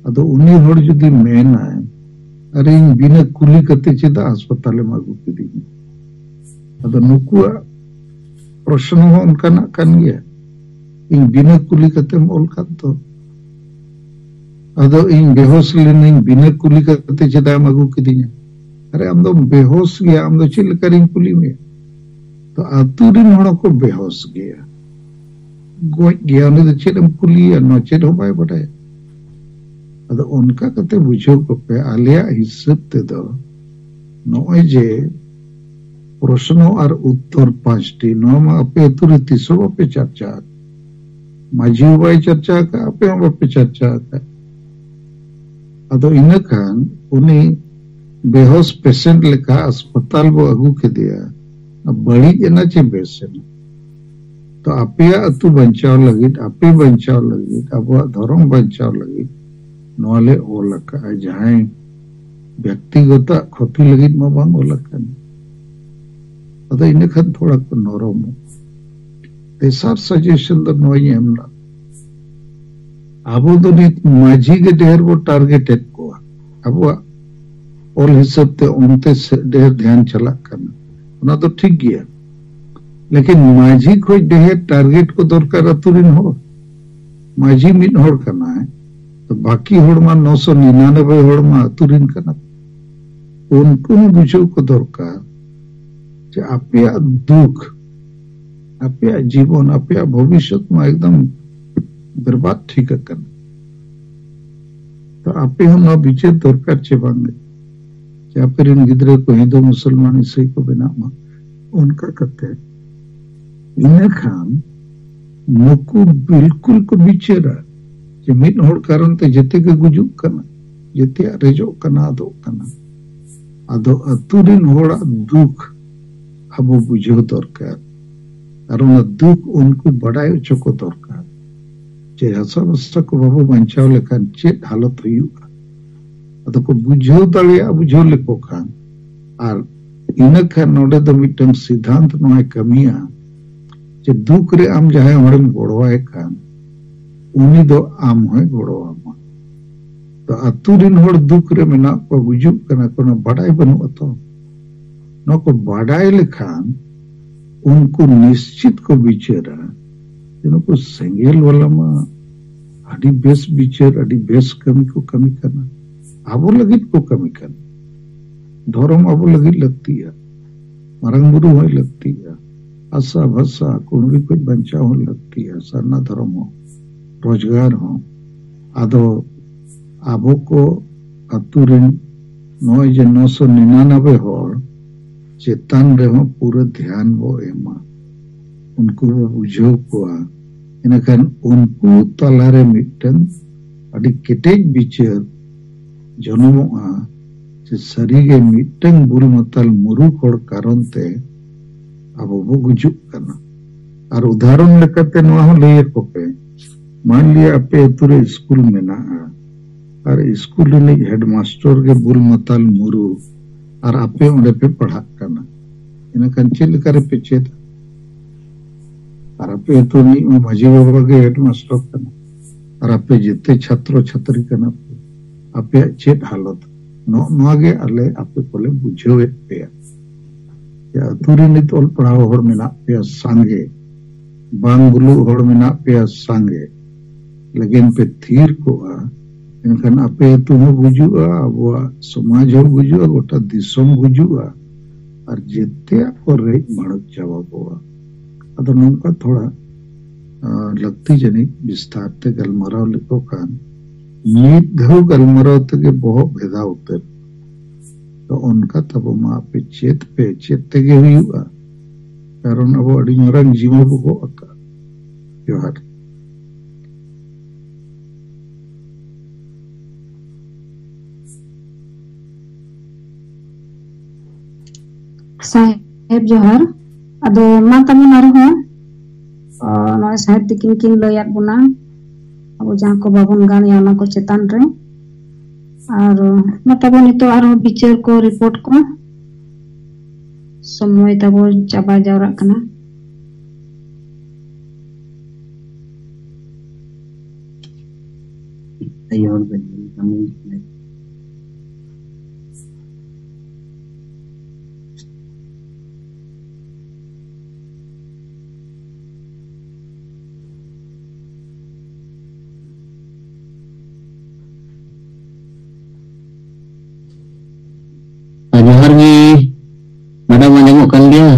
ᱟᱫᱚ ᱩᱱᱤ ᱦᱚᱲ ᱡᱩᱫᱤ ᱢᱮᱱᱟᱭ, "ᱟᱨᱮ, ᱤᱧ ᱵᱤᱱᱟᱹ ᱠᱩᱞᱤ ᱠᱟᱛᱮ ᱪᱮᱫᱟᱜ ᱦᱟᱥᱯᱟᱛᱟᱞᱮᱢ ᱟᱹᱜᱩ ᱠᱤᱫᱤᱧᱟ?" ᱟᱫᱚ ᱱᱩᱠᱩᱣᱟᱜ ᱯᱨᱚᱥᱱᱚ ᱦᱚᱸ ᱚᱱᱠᱟᱱᱟᱜ ᱠᱟᱱ ᱜᱮᱭᱟ, "ᱤᱧ ᱵᱤᱱᱟᱹ ᱠᱩᱞᱤ ᱠᱟᱛᱮᱢ ᱚᱞ ᱠᱟᱫ ᱫᱚ, ᱟᱫᱚ ᱤᱧ ᱵᱮᱦᱳᱥ ᱞᱮᱱᱟᱹᱧ, ᱵᱤᱱᱟᱹ ᱠᱩᱞᱤ ᱠᱟᱛᱮ ᱪᱮᱫᱟᱜ ᱮᱢ ᱟᱹᱜᱩ ᱠᱤᱫᱤᱧᱟ?" ᱟᱨᱮ, ᱟᱢ ᱫᱚᱢ ᱵᱮᱦᱳᱥ ᱜᱮᱭᱟ, ᱟᱢ ᱫᱚ ᱪᱮᱫ ᱞᱮᱠᱟᱨᱤᱧ ᱠᱩᱞᱤ ᱢᱮᱭᱟ? ᱛᱚ ᱟᱹᱛᱩ ᱨᱮᱱ ᱦᱚᱲ ᱦᱚᱸᱠᱚ ᱵᱮᱦᱳᱥ ᱜᱮᱭᱟ, ᱜᱚᱡ ᱜᱮᱭᱟ, ᱩᱱᱤ ᱫᱚ ᱪᱮᱫ ᱮᱢ ᱠᱩᱞᱤᱭᱮᱭᱟ? ᱱᱚᱣᱟ ᱪᱮᱫ ᱦᱚᱸ ᱵᱟᱭ ᱵᱟᱰᱟᱭᱟ᱾ ᱟᱫᱚ ᱚᱱᱠᱟ ᱠᱟᱛᱮ ᱵᱩᱡᱷᱟᱹᱣ ᱠᱚᱯᱮ, ᱟᱞᱮᱭᱟᱜ ᱦᱤᱥᱟᱹᱵ ᱛᱮᱫᱚ ᱱᱚᱜᱼᱚᱭ ᱡᱮ ᱯᱨᱚᱥᱱᱚ ᱟᱨ ᱩᱛᱛᱚᱨ ᱯᱟᱸᱪᱴᱤ, ᱱᱚᱣᱟ ᱢᱟ ᱟᱯᱮ ᱟᱹᱛᱩ ᱨᱮ ᱛᱤᱥ ᱦᱚᱸ ᱵᱟᱯᱮ ᱪᱟᱨᱪᱟ ᱟᱠᱟᱫ᱾ ᱢᱟᱹᱡᱷᱤ ᱦᱚᱸ ᱵᱟᱭ ᱪᱟᱨᱪᱟ ᱟᱠᱟᱫ, ᱟᱯᱮ ᱦᱚᱸ ᱵᱟᱯᱮ ᱪᱟᱨᱪᱟ ᱟᱠᱟᱫ᱾ ᱟᱫᱚ ᱤᱱᱟᱹ ᱠᱷᱟᱱ ᱩᱱᱤ ᱵᱮᱦᱚᱥ ᱯᱮᱥᱮᱱᱴ ᱞᱮᱠᱟ ᱦᱟᱥᱯᱟᱛᱟᱞ ᱵᱚ ᱟᱹᱜᱩ ᱠᱮᱫᱮᱭᱟ, ᱵᱟᱹᱲᱤᱡ ᱮᱱᱟ ᱪᱮ ᱵᱮᱥ ᱮᱱᱟ? ᱛᱚ ᱟᱯᱮᱭᱟᱜ ᱟᱹᱛᱩ ᱵᱟᱧᱪᱟᱣ ᱞᱟᱹᱜᱤᱫ, ᱟᱯᱮ ᱵᱟᱧᱪᱟᱣ ᱞᱟᱹᱜᱤᱫ, ᱟᱵᱚᱣᱟᱜ ᱫᱷᱚᱨᱚᱢ ᱵᱟᱧᱪᱟᱣ ᱞᱟᱹᱜᱤᱫ ᱱᱚᱣᱟ ᱞᱮ ᱚᱞ ᱟᱠᱟᱫᱼᱟ᱾ ᱡᱟᱦᱟᱸᱭ ᱵᱮᱠᱛᱤᱜᱚᱛᱟᱜ ᱠᱷᱚᱛᱤ ᱞᱟᱹᱜᱤᱫ ᱢᱟ ᱵᱟᱝ ᱚᱞ ᱟᱠᱟᱱ᱾ ᱟᱫᱚ ᱤᱱᱟᱹ ᱠᱷᱟᱱ ᱛᱷᱚᱲᱟ ᱠᱚ ᱱᱚᱨᱚᱢᱚᱜ᱾ ᱛᱮᱥᱟᱨ ᱥᱟᱡᱮᱥᱚᱱ ᱫᱚ ᱱᱚᱣᱟᱧ ᱮᱢ ᱮᱫᱟ, ᱟᱵᱚ ᱫᱚ ᱱᱤᱛ ᱢᱟᱹᱡᱷᱤ ᱜᱮ ᱰᱷᱮᱨ ᱵᱚ ᱴᱟᱨᱜᱮᱴᱮᱰ ᱠᱚᱣᱟ᱾ ᱟᱵᱚᱣᱟᱜ ᱚᱞ ᱦᱤᱥᱟᱹᱵ ᱛᱮ ᱚᱱᱛᱮ ᱥᱮᱫ ᱰᱷᱮᱨ ᱫᱷᱮᱭᱟᱱ ᱪᱟᱞᱟᱜ ᱠᱟᱱᱟ, ᱚᱱᱟ ᱫᱚ ᱴᱷᱤᱠ ᱜᱮᱭᱟ᱾ ᱞᱮᱠᱤᱱ ᱢᱟᱹᱡᱷᱤ ᱠᱷᱚᱡ ᱰᱷᱮᱨ ᱴᱟᱨᱜᱮᱴ ᱠᱚ ᱫᱚᱨᱠᱟᱨ ᱟᱹᱛᱩ ᱨᱮᱱ ᱦᱚᱲ᱾ ᱢᱟᱹᱡᱷᱤ ᱢᱤᱫ ᱦᱚᱲ ᱠᱟᱱᱟᱭ, ᱛᱚ ᱵᱟᱹᱠᱤ ᱦᱚᱲ ᱢᱟ ᱱᱚᱥᱚ ᱱᱤᱨᱟᱱᱚᱵᱵᱳᱭ ᱦᱚᱲ ᱢᱟ ᱟᱹᱛᱩ ᱨᱮᱱ ᱠᱟᱱᱟ ᱠᱚ᱾ ᱩᱱᱠᱩ ᱦᱚᱸ ᱵᱩᱡᱷᱟᱹᱣ ᱠᱚ ᱫᱚᱨᱠᱟᱨ ᱡᱮ ᱟᱯᱮᱭᱟᱜ ᱫᱩᱠ, ᱟᱯᱮᱭᱟᱜ ᱡᱤᱵᱚᱱ, ᱟᱯᱮᱭᱟᱜ ᱵᱷᱚᱵᱤᱥᱥᱚᱛ ᱢᱟ ᱮᱠᱫᱚᱢ ᱵᱮᱨᱵᱟᱫ ᱴᱷᱤᱠ ᱟᱠᱟᱱᱟ᱾ ᱛᱚ ᱟᱯᱮ ᱦᱚᱸ ᱱᱚᱣᱟ ᱵᱤᱪᱟᱹᱨ ᱫᱚᱨᱠᱟᱨ ᱪᱮ ᱵᱟᱝ ᱜᱮ, ᱡᱮ ᱟᱯᱮ ᱨᱮᱱ ᱜᱤᱫᱽᱨᱟᱹ ᱠᱚ ᱦᱤᱱᱫᱩ ᱢᱩᱥᱚᱞᱢᱟᱱ ᱤᱥᱟᱹᱭ ᱠᱚ ᱵᱮᱱᱟᱜ ᱢᱟ᱾ ᱚᱱᱠᱟ ᱠᱟᱛᱮ ᱤᱱᱟᱹ ᱠᱷᱟᱱ ᱱᱩᱠᱩ ᱵᱤᱞᱠᱩᱞ ᱠᱚ ᱵᱤᱪᱟᱹᱨᱟ ᱡᱮ ᱢᱤᱫ ᱦᱚᱲ ᱠᱟᱨᱚᱱ ᱛᱮ ᱡᱮᱛᱮ ᱜᱮ ᱜᱩᱡᱩᱜ ᱠᱟᱱᱟ, ᱡᱮᱛᱮᱭᱟᱜ ᱨᱮᱡᱚᱜ ᱠᱟᱱᱟ, ᱟᱫᱚᱜ ᱠᱟᱱᱟ᱾ ᱟᱫᱚ ᱟᱹᱛᱩ ᱨᱮᱱ ᱦᱚᱲᱟᱜ ᱫᱩᱠ ᱟᱵᱚ ᱵᱩᱡᱷᱟᱹᱣ ᱫᱚᱨᱠᱟᱨ, ᱟᱨ ᱚᱱᱟ ᱫᱩᱠ ᱩᱱᱠᱩ ᱵᱟᱰᱟᱭ ᱦᱚᱪᱚ ᱠᱚ ᱫᱚᱨᱠᱟᱨ ᱡᱮ ᱦᱟᱥᱟ ᱵᱷᱟᱥᱟ ᱠᱚ ᱵᱟᱵᱚ ᱵᱟᱧᱪᱟᱣ ᱞᱮᱠᱷᱟᱱ ᱪᱮᱫ ᱦᱟᱞᱚᱛ ᱦᱩᱭᱩᱜᱼᱟ᱾ ᱟᱫᱚ ᱠᱚ ᱵᱩᱡᱷᱟᱹᱣ ᱫᱟᱲᱮᱭᱟᱜᱼᱟ, ᱵᱩᱡᱷᱟᱹᱣ ᱞᱮᱠᱚ ᱠᱷᱟᱱ᱾ ᱟᱨ ᱤᱱᱟᱹ ᱠᱷᱟᱱ ᱱᱚᱰᱮ ᱫᱚ ᱢᱤᱫᱴᱟᱝ ᱥᱤᱫᱷᱟᱱᱛ ᱱᱚᱣᱟᱭ ᱠᱟᱹᱢᱤᱭᱟ ᱡᱮ ᱫᱩᱠ ᱨᱮ ᱟᱢ ᱡᱟᱦᱟᱸᱭ ᱦᱚᱲᱮᱢ ᱜᱚᱲᱚᱣᱟᱭ ᱠᱷᱟᱱ, ᱩᱱᱤ ᱫᱚ ᱟᱢ ᱦᱚᱸᱭ ᱜᱚᱲᱚᱣᱟᱢᱟ᱾ ᱛᱚ ᱟᱹᱛᱩ ᱨᱮᱱ ᱦᱚᱲ ᱫᱩᱠ ᱨᱮ ᱢᱮᱱᱟᱜ ᱠᱚᱣᱟ, ᱜᱩᱡᱩᱜ ᱠᱟᱱᱟ ᱠᱚ, ᱚᱱᱟ ᱵᱟᱰᱟᱭ ᱵᱟᱹᱱᱩᱜᱼᱟ ᱛᱚ᱾ ᱱᱚᱣᱟ ᱠᱚ ᱵᱟᱰᱟᱭ ᱞᱮᱠᱷᱟᱱ ᱩᱱᱠᱩ ᱱᱤᱥᱪᱤᱛ ᱠᱚ ᱵᱤᱪᱟᱹᱨᱟ ᱡᱮ ᱱᱩᱠᱩ ᱥᱮᱸᱜᱮᱞ ᱵᱟᱞᱟ ᱢᱟ ᱟᱹᱰᱤ ᱵᱮᱥ ᱵᱤᱪᱟᱹᱨ, ᱟᱹᱰᱤ ᱵᱮᱥ ᱠᱟᱹᱢᱤ ᱠᱚ ᱠᱟᱹᱢᱤ ᱠᱟᱱᱟ, ᱟᱵᱚ ᱞᱟᱹᱜᱤᱫ ᱠᱚ ᱠᱟᱹᱢᱤ ᱠᱟᱱᱟ᱾ ᱫᱷᱚᱨᱚᱢ ᱟᱵᱚ ᱞᱟᱹᱜᱤᱫ ᱞᱟᱹᱠᱛᱤᱭᱟ, ᱢᱟᱨᱟᱝ ᱵᱩᱨᱩ ᱦᱚᱸᱭ ᱞᱟᱹᱠᱛᱤᱭᱟ, ᱦᱟᱥᱟ ᱵᱷᱟᱥᱟ ᱠᱩᱲᱢᱤ ᱠᱷᱚᱱ ᱵᱟᱧᱪᱟᱣ ᱦᱚᱸ ᱞᱟᱹᱠᱛᱤᱭᱟ, ᱥᱟᱨᱱᱟ ᱫᱷᱚᱨᱚᱢ ᱦᱚᱸ, ᱨᱳᱡᱽᱜᱟᱨ ᱦᱚᱸ᱾ ᱟᱫᱚ ᱟᱵᱚ ᱠᱚ ᱟᱛᱳ ᱨᱮᱱ ᱱᱚᱜᱼᱚᱭ ᱡᱮ ᱱᱚᱥᱚ ᱱᱤᱨᱟᱱᱚᱵᱵᱳᱭ ᱦᱚᱲ ᱪᱮᱛᱟᱱ ᱨᱮᱦᱚᱸ ᱯᱩᱨᱟᱹ ᱫᱷᱮᱭᱟᱱ ᱵᱚ ᱮᱢᱟ, ᱩᱱᱠᱩ ᱵᱚ ᱵᱩᱡᱷᱟᱹᱣ ᱠᱚᱣᱟ᱾ ᱤᱱᱟᱹᱠᱷᱟᱱ ᱩᱱᱠᱩ ᱛᱟᱞᱟᱨᱮ ᱢᱤᱫᱴᱟᱝ ᱟᱹᱰᱤ ᱠᱮᱴᱮᱡ ᱵᱤᱪᱟᱹᱨ ᱡᱚᱱᱚᱢᱚᱜᱼᱟ ᱡᱮ ᱥᱟᱹᱨᱤᱜᱮ ᱢᱤᱫᱴᱟᱝ ᱵᱩᱞ ᱢᱟᱛᱟᱞ ᱢᱩᱨᱩᱠ ᱦᱚᱲ ᱠᱟᱨᱚᱱ ᱛᱮ ᱟᱵᱚ ᱵᱚ ᱜᱩᱡᱩᱜ ᱠᱟᱱᱟ᱾ ᱟᱨ ᱩᱫᱟᱦᱚᱨᱚᱱ ᱞᱮᱠᱟᱛᱮ ᱱᱚᱣᱟ ᱦᱚᱸ ᱞᱟᱹᱭ ᱟᱠᱚ ᱯᱮ, ᱢᱟᱱ ᱞᱤᱭᱟ ᱟᱯᱮ ᱟᱹᱛᱩ ᱨᱮ ᱥᱠᱩᱞ ᱢᱮᱱᱟᱜᱼᱟ ᱟᱨ ᱥᱠᱩᱞ ᱨᱤᱱᱤᱡ ᱦᱮᱰᱢᱟᱥᱴᱚᱨ ᱜᱮ ᱵᱩᱞ ᱢᱟᱛᱟᱞ ᱢᱩᱨᱩᱠ ᱟᱨ ᱟᱯᱮ ᱚᱸᱰᱮ ᱯᱮ ᱯᱟᱲᱦᱟᱜ ᱠᱟᱱᱟ, ᱤᱱᱟᱹᱠᱷᱟᱱ ᱪᱮᱫ ᱞᱮᱠᱟ ᱨᱮᱯᱮ ᱪᱮᱫᱟ? ᱟᱨ ᱟᱯᱮ ᱟᱹᱛᱩ ᱨᱤᱱᱤᱡ ᱢᱟ ᱢᱟᱹᱡᱷᱤ ᱵᱟᱵᱟ ᱜᱮ ᱦᱮᱰᱢᱟᱥᱴᱚᱨ ᱠᱟᱱᱟ ᱟᱨ ᱟᱯᱮ ᱡᱮᱛᱮ ᱪᱷᱟᱛᱨᱚ ᱪᱷᱟᱛᱨᱤ ᱠᱟᱱᱟ ᱯᱮ, ᱟᱯᱮᱭᱟᱜ ᱪᱮᱫ ᱦᱟᱞᱚᱛ? ᱱᱚᱜᱼᱚ ᱱᱚᱣᱟ ᱜᱮ ᱟᱞᱮ ᱟᱯᱮ ᱠᱚᱞᱮ ᱵᱩᱡᱷᱟᱹᱣᱮᱫ ᱯᱮᱭᱟ᱾ ᱡᱮ ᱟᱹᱛᱩ ᱨᱮ ᱱᱤᱛ ᱚᱞ ᱯᱟᱲᱦᱟᱣ ᱦᱚᱲ ᱢᱮᱱᱟᱜ ᱯᱮᱭᱟ ᱥᱟᱸᱜᱮ, ᱵᱟᱝ ᱵᱩᱞᱩᱜ ᱦᱚᱲ ᱢᱮᱱᱟᱜ ᱯᱮᱭᱟ ᱥᱟᱸᱜᱮ, ᱞᱟᱹᱜᱤᱫ ᱯᱮ ᱛᱷᱤᱨ ᱠᱚᱜᱼᱟ, ᱮᱱᱠᱷᱟᱱ ᱟᱯᱮ ᱟᱹᱛᱩ ᱦᱚᱸ ᱜᱩᱡᱩᱜᱼᱟ, ᱟᱵᱚᱣᱟᱜ ᱥᱚᱢᱟᱡᱽ ᱦᱚᱸ ᱜᱩᱡᱩᱜᱼᱟ, ᱜᱚᱴᱟ ᱫᱤᱥᱚᱢ ᱜᱩᱡᱩᱜᱼᱟ, ᱟᱨ ᱡᱮᱛᱮᱭᱟᱜ ᱠᱚ ᱨᱮᱡ ᱵᱟᱹᱲᱩᱡ ᱪᱟᱵᱟ ᱠᱚᱜᱼᱟ᱾ ᱟᱫᱚ ᱱᱚᱝᱠᱟ ᱛᱷᱚᱲᱟ, ᱟᱸ, ᱞᱟᱹᱠᱛᱤ ᱡᱟᱹᱱᱤᱡ ᱵᱤᱥᱛᱟᱨ ᱛᱮ ᱜᱟᱞᱢᱟᱨᱟᱣ ᱞᱮᱠᱚ ᱠᱷᱟᱱ, ᱢᱤᱫ ᱫᱷᱟᱣ ᱜᱟᱞᱢᱟᱨᱟᱣ ᱛᱮᱜᱮ ᱵᱚᱦᱚᱜ ᱵᱷᱮᱫᱟᱣ ᱩᱛᱟᱹᱨ᱾ ᱛᱚ ᱚᱱᱠᱟ ᱛᱟᱵᱚ ᱢᱟ ᱟᱯᱮ ᱪᱮᱫ ᱯᱮ, ᱪᱮᱫ ᱛᱮᱜᱮ ᱦᱩᱭᱩᱜᱼᱟ, ᱠᱟᱨᱚᱱ ᱟᱵᱚ ᱟᱹᱰᱤ ᱢᱟᱨᱟᱝ ᱡᱤᱢᱟᱹ ᱵᱚ ᱜᱚᱜ ᱟᱠᱟᱫᱼᱟ᱾ ᱡᱚᱦᱟᱨ᱾ ᱥᱟᱦᱮᱵ ᱡᱚᱦᱟᱨ᱾ ᱟᱫᱚ ᱢᱟ ᱛᱟᱵᱚᱱ ᱟᱨᱦᱚᱸ, ᱟᱨ ᱱᱚᱜᱼᱚᱭ ᱥᱟᱦᱮᱵ ᱛᱤᱠᱤᱱ ᱠᱤᱱ ᱞᱟᱹᱭᱟᱫ ᱵᱚᱱᱟ ᱟᱵᱚ ᱡᱟᱦᱟᱸ ᱠᱚ ᱵᱟᱵᱚᱱ ᱜᱟᱱᱮᱜᱼᱟ ᱚᱱᱟ ᱠᱚ ᱪᱮᱛᱟᱱ ᱨᱮ᱾ ᱟᱨ ᱢᱟ ᱛᱟᱵᱚᱱ ᱱᱤᱛᱚᱜ ᱟᱨᱦᱚᱸ ᱵᱤᱪᱟᱹᱨ ᱠᱚ, ᱨᱤᱯᱳᱨᱴ ᱠᱚ, ᱥᱚᱢᱚᱭ ᱛᱟᱵᱚ ᱪᱟᱵᱟ ᱡᱟᱣᱨᱟᱜ ᱠᱟᱱᱟ᱾ ᱟᱭᱳ ᱦᱚᱲ ᱵᱮᱱ ᱧᱮᱞ ᱠᱟᱹᱢᱤ ᱠᱟᱱᱟᱭ᱾ ᱟᱨ ᱡᱚᱦᱟᱨ ᱜᱮ, ᱢᱮᱰᱟᱢ, ᱟᱸᱡᱚᱢᱚᱜ ᱠᱟᱱ ᱜᱮᱭᱟ?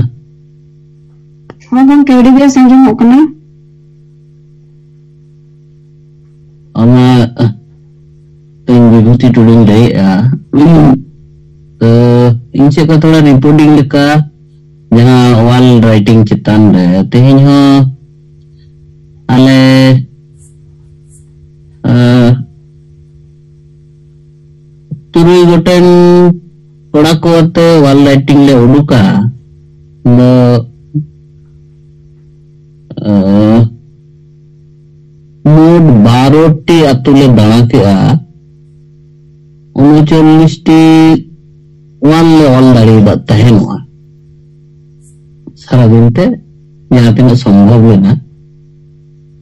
ᱦᱚᱸ ᱜᱚᱢᱠᱮ, ᱟᱹᱰᱤ ᱵᱮᱥ ᱟᱸᱡᱚᱢᱚᱜ ᱠᱟᱱᱟ᱾ ᱟᱢᱟᱜ ᱵᱤᱵᱷᱩᱛᱤ ᱴᱩᱰᱩᱧ ᱞᱟᱹᱭᱮᱜᱼᱟ᱾ ᱛᱚ, ᱤᱧ ᱥᱮᱫ ᱠᱷᱚᱱ ᱛᱷᱚᱲᱟ ᱨᱤᱯᱳᱨᱴᱤᱝ ᱞᱮᱠᱟ, ᱡᱟᱦᱟᱸ ᱚᱣᱟᱞ ᱨᱟᱭᱴᱤᱝ ᱪᱮᱛᱟᱱ ᱨᱮ ᱛᱮᱦᱮᱧ ᱦᱚᱸ ᱟᱞᱮ, ᱟᱸ, ᱛᱩᱨᱩᱭ ᱜᱚᱴᱮᱱ ᱠᱚᱲᱟ ᱠᱚ ᱟᱛᱮ ᱚᱣᱟᱞ ᱨᱟᱭᱴᱤᱝ ᱞᱮ ᱩᱰᱩᱠᱟ᱾ ᱟᱫᱚ, ᱟᱸ, ᱢᱳᱴ ᱵᱟᱨᱚ ᱴᱤ ᱟᱛᱳ ᱞᱮ ᱫᱟᱬᱟ ᱠᱮᱜᱼᱟ᱾ ᱩᱱᱩᱪᱚᱞᱞᱤᱥ ᱴᱤ ᱚᱣᱟᱞ ᱞᱮ ᱚᱞ ᱫᱟᱲᱮᱭᱟᱫ ᱛᱟᱦᱮᱱᱚᱜᱼᱟ ᱥᱟᱨᱟᱫᱤᱱ ᱛᱮ, ᱡᱟᱦᱟᱸ ᱛᱤᱱᱟᱹᱜ ᱥᱚᱢᱵᱷᱚᱵ ᱞᱮᱱᱟ᱾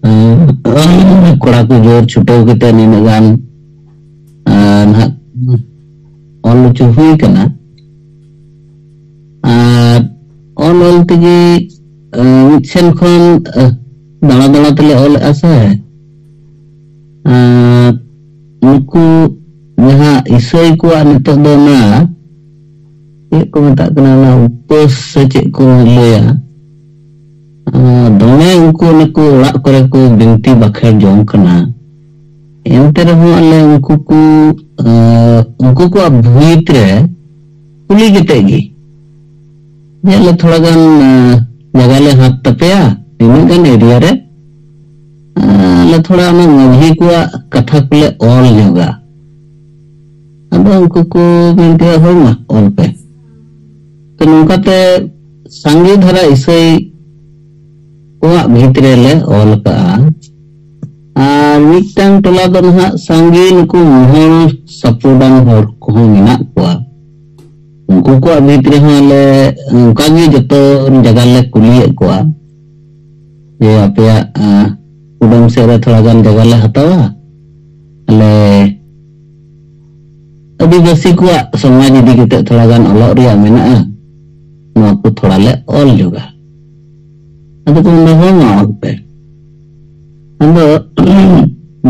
ᱟᱸ, ᱠᱚᱲᱟ ᱠᱚ ᱡᱳᱨ ᱪᱷᱩᱴᱟᱹᱣ ᱠᱟᱛᱮ ᱱᱤᱱᱟᱹᱜ ᱜᱟᱱ, ᱟᱸ, ᱱᱟᱦᱟᱜ ᱚᱞ ᱦᱚᱪᱚ ᱦᱩᱭ ᱠᱟᱱᱟ᱾ ᱟᱨ ᱚᱞ ᱚᱞ ᱛᱮᱜᱮ, ᱟᱸ, ᱢᱤᱫ ᱥᱮᱱ ᱠᱷᱚᱱ, ᱟᱸ, ᱫᱟᱬᱟ ᱫᱟᱬᱟ ᱛᱮᱞᱮ ᱚᱞᱮᱜᱼᱟ ᱥᱮ᱾ ᱟᱨ ᱱᱩᱠᱩ ᱡᱟᱦᱟᱸ ᱤᱥᱟᱹᱭ ᱠᱚᱣᱟᱜ ᱱᱤᱛᱚᱜ ᱫᱚ ᱚᱱᱟ ᱪᱮᱫ ᱠᱚ ᱢᱮᱛᱟᱜ ᱠᱟᱱᱟ, ᱚᱱᱟ ᱩᱯᱟᱹᱥ ᱥᱮ ᱪᱮᱫ ᱠᱚ ᱞᱟᱹᱭᱟ, ᱟᱸ, ᱫᱚᱢᱮ ᱩᱱᱠᱩ ᱚᱱᱟ ᱠᱚ ᱚᱲᱟᱜ ᱠᱚᱨᱮ ᱠᱚ ᱵᱤᱱᱛᱤ ᱵᱟᱠᱷᱮᱲ ᱡᱚᱝ ᱠᱟᱱᱟ᱾ ᱮᱱᱛᱮ ᱨᱮᱦᱚᱸ ᱟᱞᱮ ᱩᱱᱠᱩ ᱠᱚ, ᱟᱸ, ᱩᱱᱠᱩ ᱠᱚᱣᱟᱜ ᱵᱷᱤᱛ ᱨᱮ ᱠᱩᱞᱤ ᱠᱟᱛᱮ ᱜᱮ, ᱡᱮ ᱟᱞᱮ ᱛᱷᱚᱲᱟ ᱜᱟᱱ, ᱟᱸ, ᱡᱟᱭᱜᱟ ᱞᱮ ᱦᱟᱛ ᱛᱟᱯᱮᱭᱟ, ᱱᱤᱱᱟᱹᱜ ᱜᱟᱱ ᱮᱨᱤᱭᱟ ᱨᱮ, ᱟᱸ, ᱟᱞᱮ ᱛᱷᱚᱲᱟ ᱚᱱᱟ ᱢᱟᱹᱡᱷᱤ ᱠᱚᱣᱟᱜ ᱠᱟᱛᱷᱟ ᱠᱚᱞᱮ ᱚᱞ ᱧᱚᱜᱟ᱾ ᱟᱫᱚ ᱩᱱᱠᱩ ᱠᱚ ᱢᱮᱱ ᱠᱮᱫᱟ, "ᱦᱳᱭ ᱢᱟ, ᱚᱞ ᱯᱮ᱾" ᱛᱚ ᱱᱚᱝᱠᱟᱛᱮ ᱥᱟᱸᱜᱮ ᱫᱷᱟᱨᱟ ᱤᱥᱟᱹᱭ ᱠᱚᱣᱟᱜ ᱵᱷᱤᱛ ᱨᱮᱞᱮ ᱚᱞ ᱠᱟᱜᱼᱟ᱾ ᱟᱨ ᱢᱤᱫᱴᱟᱝ ᱴᱚᱞᱟ ᱫᱚ ᱱᱟᱦᱟᱜ ᱥᱟᱸᱜᱮ ᱱᱩᱠᱩ ᱢᱚᱦᱚᱞ ᱥᱟᱯᱚᱴᱟᱱ ᱦᱚᱲ ᱠᱚᱦᱚᱸ ᱢᱮᱱᱟᱜ ᱠᱚᱣᱟ᱾ ᱩᱱᱠᱩ ᱠᱚᱣᱟᱜ ᱵᱷᱤᱛ ᱨᱮᱦᱚᱸ ᱟᱞᱮ ᱚᱱᱠᱟᱜᱮ ᱡᱚᱛᱚ ᱡᱟᱭᱜᱟ ᱞᱮ ᱠᱩᱞᱤᱭᱮᱫ ᱠᱚᱣᱟ ᱡᱮ, "ᱟᱯᱮᱭᱟᱜ, ᱟᱸ, ᱠᱩᱰᱟᱹᱢ ᱥᱮᱫ ᱨᱮ ᱛᱷᱚᱲᱟ ᱜᱟᱱ ᱡᱟᱭᱜᱟ ᱞᱮ ᱦᱟᱛᱟᱣᱟ, ᱟᱞᱮ ᱟᱹᱫᱤᱵᱟᱹᱥᱤ ᱠᱚᱣᱟᱜ ᱥᱚᱢᱟᱡᱽ ᱤᱫᱤ ᱠᱟᱛᱮ ᱛᱷᱚᱲᱟ ᱜᱟᱱ ᱚᱞᱚᱜ ᱨᱮᱭᱟᱜ ᱢᱮᱱᱟᱜᱼᱟ, ᱱᱚᱣᱟ ᱠᱚ ᱛᱷᱚᱲᱟ ᱞᱮ ᱚᱞ ᱧᱚᱜᱟ᱾" ᱟᱫᱚ ᱠᱚ ᱢᱮᱱᱫᱟ, "ᱦᱚᱸ, ᱢᱟ ᱚᱞ ᱯᱮ᱾" ᱟᱫᱚ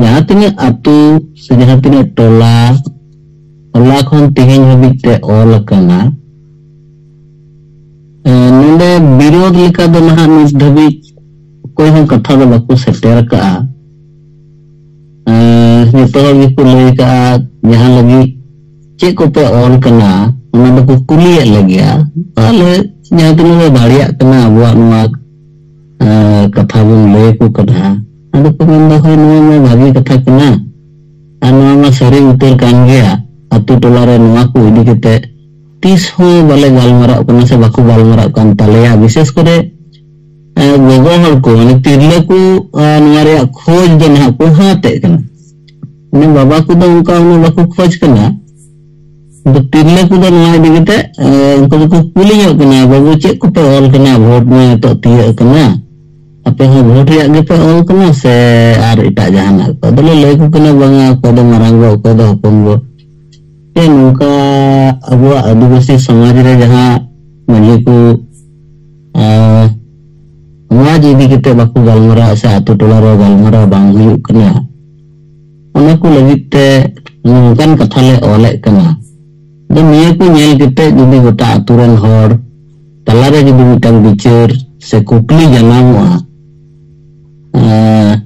ᱡᱟᱦᱟᱸ ᱛᱤᱱᱟᱹᱜ ᱟᱹᱛᱩ ᱥᱮ ᱡᱟᱦᱟᱸ ᱛᱤᱱᱟᱹᱜ ᱴᱚᱞᱟ, ᱦᱚᱞᱟ ᱠᱷᱚᱱ ᱛᱮᱦᱮᱧ ᱦᱟᱹᱵᱤᱡ ᱛᱮ ᱚᱞ ᱟᱠᱟᱱᱟ, ᱮᱸ, ᱱᱚᱰᱮ ᱵᱤᱨᱳᱫᱷ ᱞᱮᱠᱟ ᱫᱚ ᱱᱟᱦᱟᱜ ᱱᱤᱛ ᱫᱷᱟᱹᱵᱤᱡ ᱚᱠᱚᱭ ᱦᱚᱸ ᱠᱟᱛᱷᱟ ᱫᱚ ᱵᱟᱠᱚ ᱥᱮᱴᱮᱨ ᱟᱠᱟᱜᱼᱟ᱾ ᱮᱸ, ᱡᱚᱛᱚ ᱦᱚᱲ ᱜᱮᱠᱚ ᱞᱟᱹᱭ ᱠᱟᱜᱼᱟ, ᱡᱟᱦᱟᱸ ᱞᱟᱹᱜᱤᱫ ᱪᱮᱫ ᱠᱚᱯᱮ ᱚᱞ ᱠᱟᱱᱟ, ᱚᱱᱟ ᱫᱚᱠᱚ ᱠᱩᱞᱤᱭᱮᱫ ᱞᱮᱜᱮᱭᱟ᱾ ᱟᱞᱮ ᱡᱟᱦᱟᱸ ᱛᱤᱱᱟᱹᱜ ᱞᱮ ᱫᱟᱲᱮᱭᱟᱜ ᱠᱟᱱᱟ, ᱟᱵᱚᱣᱟᱜ ᱱᱚᱣᱟ, ᱮᱸ, ᱠᱟᱛᱷᱟ ᱵᱚᱱ ᱞᱟᱹᱭ ᱟᱠᱚ ᱠᱟᱱᱟ᱾ ᱟᱫᱚ ᱠᱚ ᱢᱮᱱᱫᱟ, "ᱦᱳᱭ, ᱱᱚᱣᱟ ᱢᱟ ᱵᱷᱟᱹᱜᱤ ᱠᱟᱛᱷᱟ ᱠᱟᱱᱟ, ᱟᱨ ᱱᱚᱣᱟ ᱢᱟ ᱥᱟᱹᱨᱤ ᱩᱛᱟᱹᱨ ᱠᱟᱱ ᱜᱮᱭᱟ᱾ ᱟᱛᱳ ᱴᱚᱞᱟ ᱨᱮ ᱱᱚᱣᱟ ᱠᱚ ᱤᱫᱤ ᱠᱟᱛᱮ ᱛᱤᱥ ᱦᱚᱸ ᱵᱟᱞᱮ ᱜᱟᱞᱢᱟᱨᱟᱜ ᱠᱟᱱᱟ ᱥᱮ ᱵᱟᱠᱚ ᱜᱟᱞᱢᱟᱨᱟᱜ ᱠᱟᱱ ᱛᱟᱞᱮᱭᱟ᱾" ᱵᱤᱥᱮᱥ ᱠᱚᱨᱮ, ᱮᱸ, ᱜᱚᱜᱚ ᱦᱚᱲ ᱠᱚ, ᱢᱟᱱᱮ ᱛᱤᱨᱞᱟᱹ ᱠᱚ, ᱮᱸ, ᱱᱚᱣᱟ ᱨᱮᱭᱟᱜ ᱠᱷᱚᱡᱽ ᱫᱚ ᱱᱟᱦᱟᱜ ᱠᱚ ᱦᱟᱛᱮᱫ ᱠᱟᱱᱟ᱾ ᱢᱟᱱᱮ ᱵᱟᱵᱟ ᱠᱚᱫᱚ ᱚᱱᱠᱟ ᱩᱱᱟᱹᱜ ᱵᱟᱠᱚ ᱠᱷᱚᱡᱽ ᱠᱟᱱᱟ᱾ ᱟᱫᱚ ᱛᱤᱨᱞᱟᱹ ᱠᱚᱫᱚ ᱱᱚᱣᱟ ᱤᱫᱤ ᱠᱟᱛᱮ, ᱮᱸ, ᱩᱱᱠᱩ ᱫᱚᱠᱚ ᱠᱩᱞᱤ ᱧᱚᱜ ᱠᱟᱱᱟ, "ᱵᱟᱹᱵᱩ, ᱪᱮᱫ ᱠᱚᱯᱮ ᱚᱞ ᱠᱟᱱᱟ? ᱵᱷᱳᱴ ᱢᱟ ᱱᱤᱛᱚᱜ ᱛᱤᱭᱟᱹᱜ ᱠᱟᱱᱟ, ᱟᱯᱮ ᱦᱚᱸ ᱵᱷᱳᱴ ᱨᱮᱭᱟᱜ ᱜᱮᱯᱮ ᱚᱞ ᱠᱟᱱᱟ ᱥᱮ ᱟᱨ ᱮᱴᱟᱜ ᱡᱟᱦᱟᱱᱟᱜ ᱠᱚ?" ᱟᱫᱚᱞᱮ ᱞᱟᱹᱭ ᱟᱠᱚ ᱠᱟᱱᱟ, "ᱵᱟᱝᱟ, ᱚᱠᱚᱭ ᱫᱚ ᱢᱟᱨᱟᱝ ᱜᱚ, ᱚᱠᱚᱭ ᱫᱚ ᱦᱚᱯᱚᱱ ᱜᱚ᱾" ᱡᱮ ᱱᱚᱝᱠᱟ ᱟᱵᱚᱣᱟᱜ ᱟᱹᱫᱤᱵᱟᱹᱥᱤ ᱥᱚᱢᱟᱡᱽ ᱨᱮ ᱡᱟᱦᱟᱸ ᱢᱟᱹᱡᱷᱤ ᱠᱚ, ᱟᱸ, ᱱᱚᱣᱟ ᱡᱮ ᱤᱫᱤ ᱠᱟᱛᱮ ᱵᱟᱠᱚ ᱜᱟᱞᱢᱟᱨᱟᱣ ᱥᱮ ᱟᱛᱳ ᱴᱚᱞᱟ ᱨᱮ ᱜᱟᱞᱢᱟᱨᱟᱣ ᱵᱟᱝ ᱦᱩᱭᱩᱜ ᱠᱟᱱᱟ, ᱚᱱᱟ ᱠᱚ ᱞᱟᱹᱜᱤᱫ ᱛᱮ ᱱᱚᱝᱠᱟᱱ ᱠᱟᱛᱷᱟ ᱞᱮ ᱚᱞᱮᱫ ᱠᱟᱱᱟ᱾ ᱟᱫᱚ ᱱᱤᱭᱟᱹ ᱠᱚ ᱧᱮᱞ ᱠᱟᱛᱮ ᱡᱩᱫᱤ ᱜᱚᱴᱟ ᱟᱛᱳ ᱨᱮᱱ ᱦᱚᱲ ᱛᱟᱞᱟᱨᱮ ᱡᱩᱫᱤ ᱢᱤᱫᱴᱟᱝ ᱵᱤᱪᱟᱹᱨ ᱥᱮ ᱠᱩᱠᱞᱤ ᱡᱟᱱᱟᱢᱚᱜᱼᱟ, ᱮᱸ,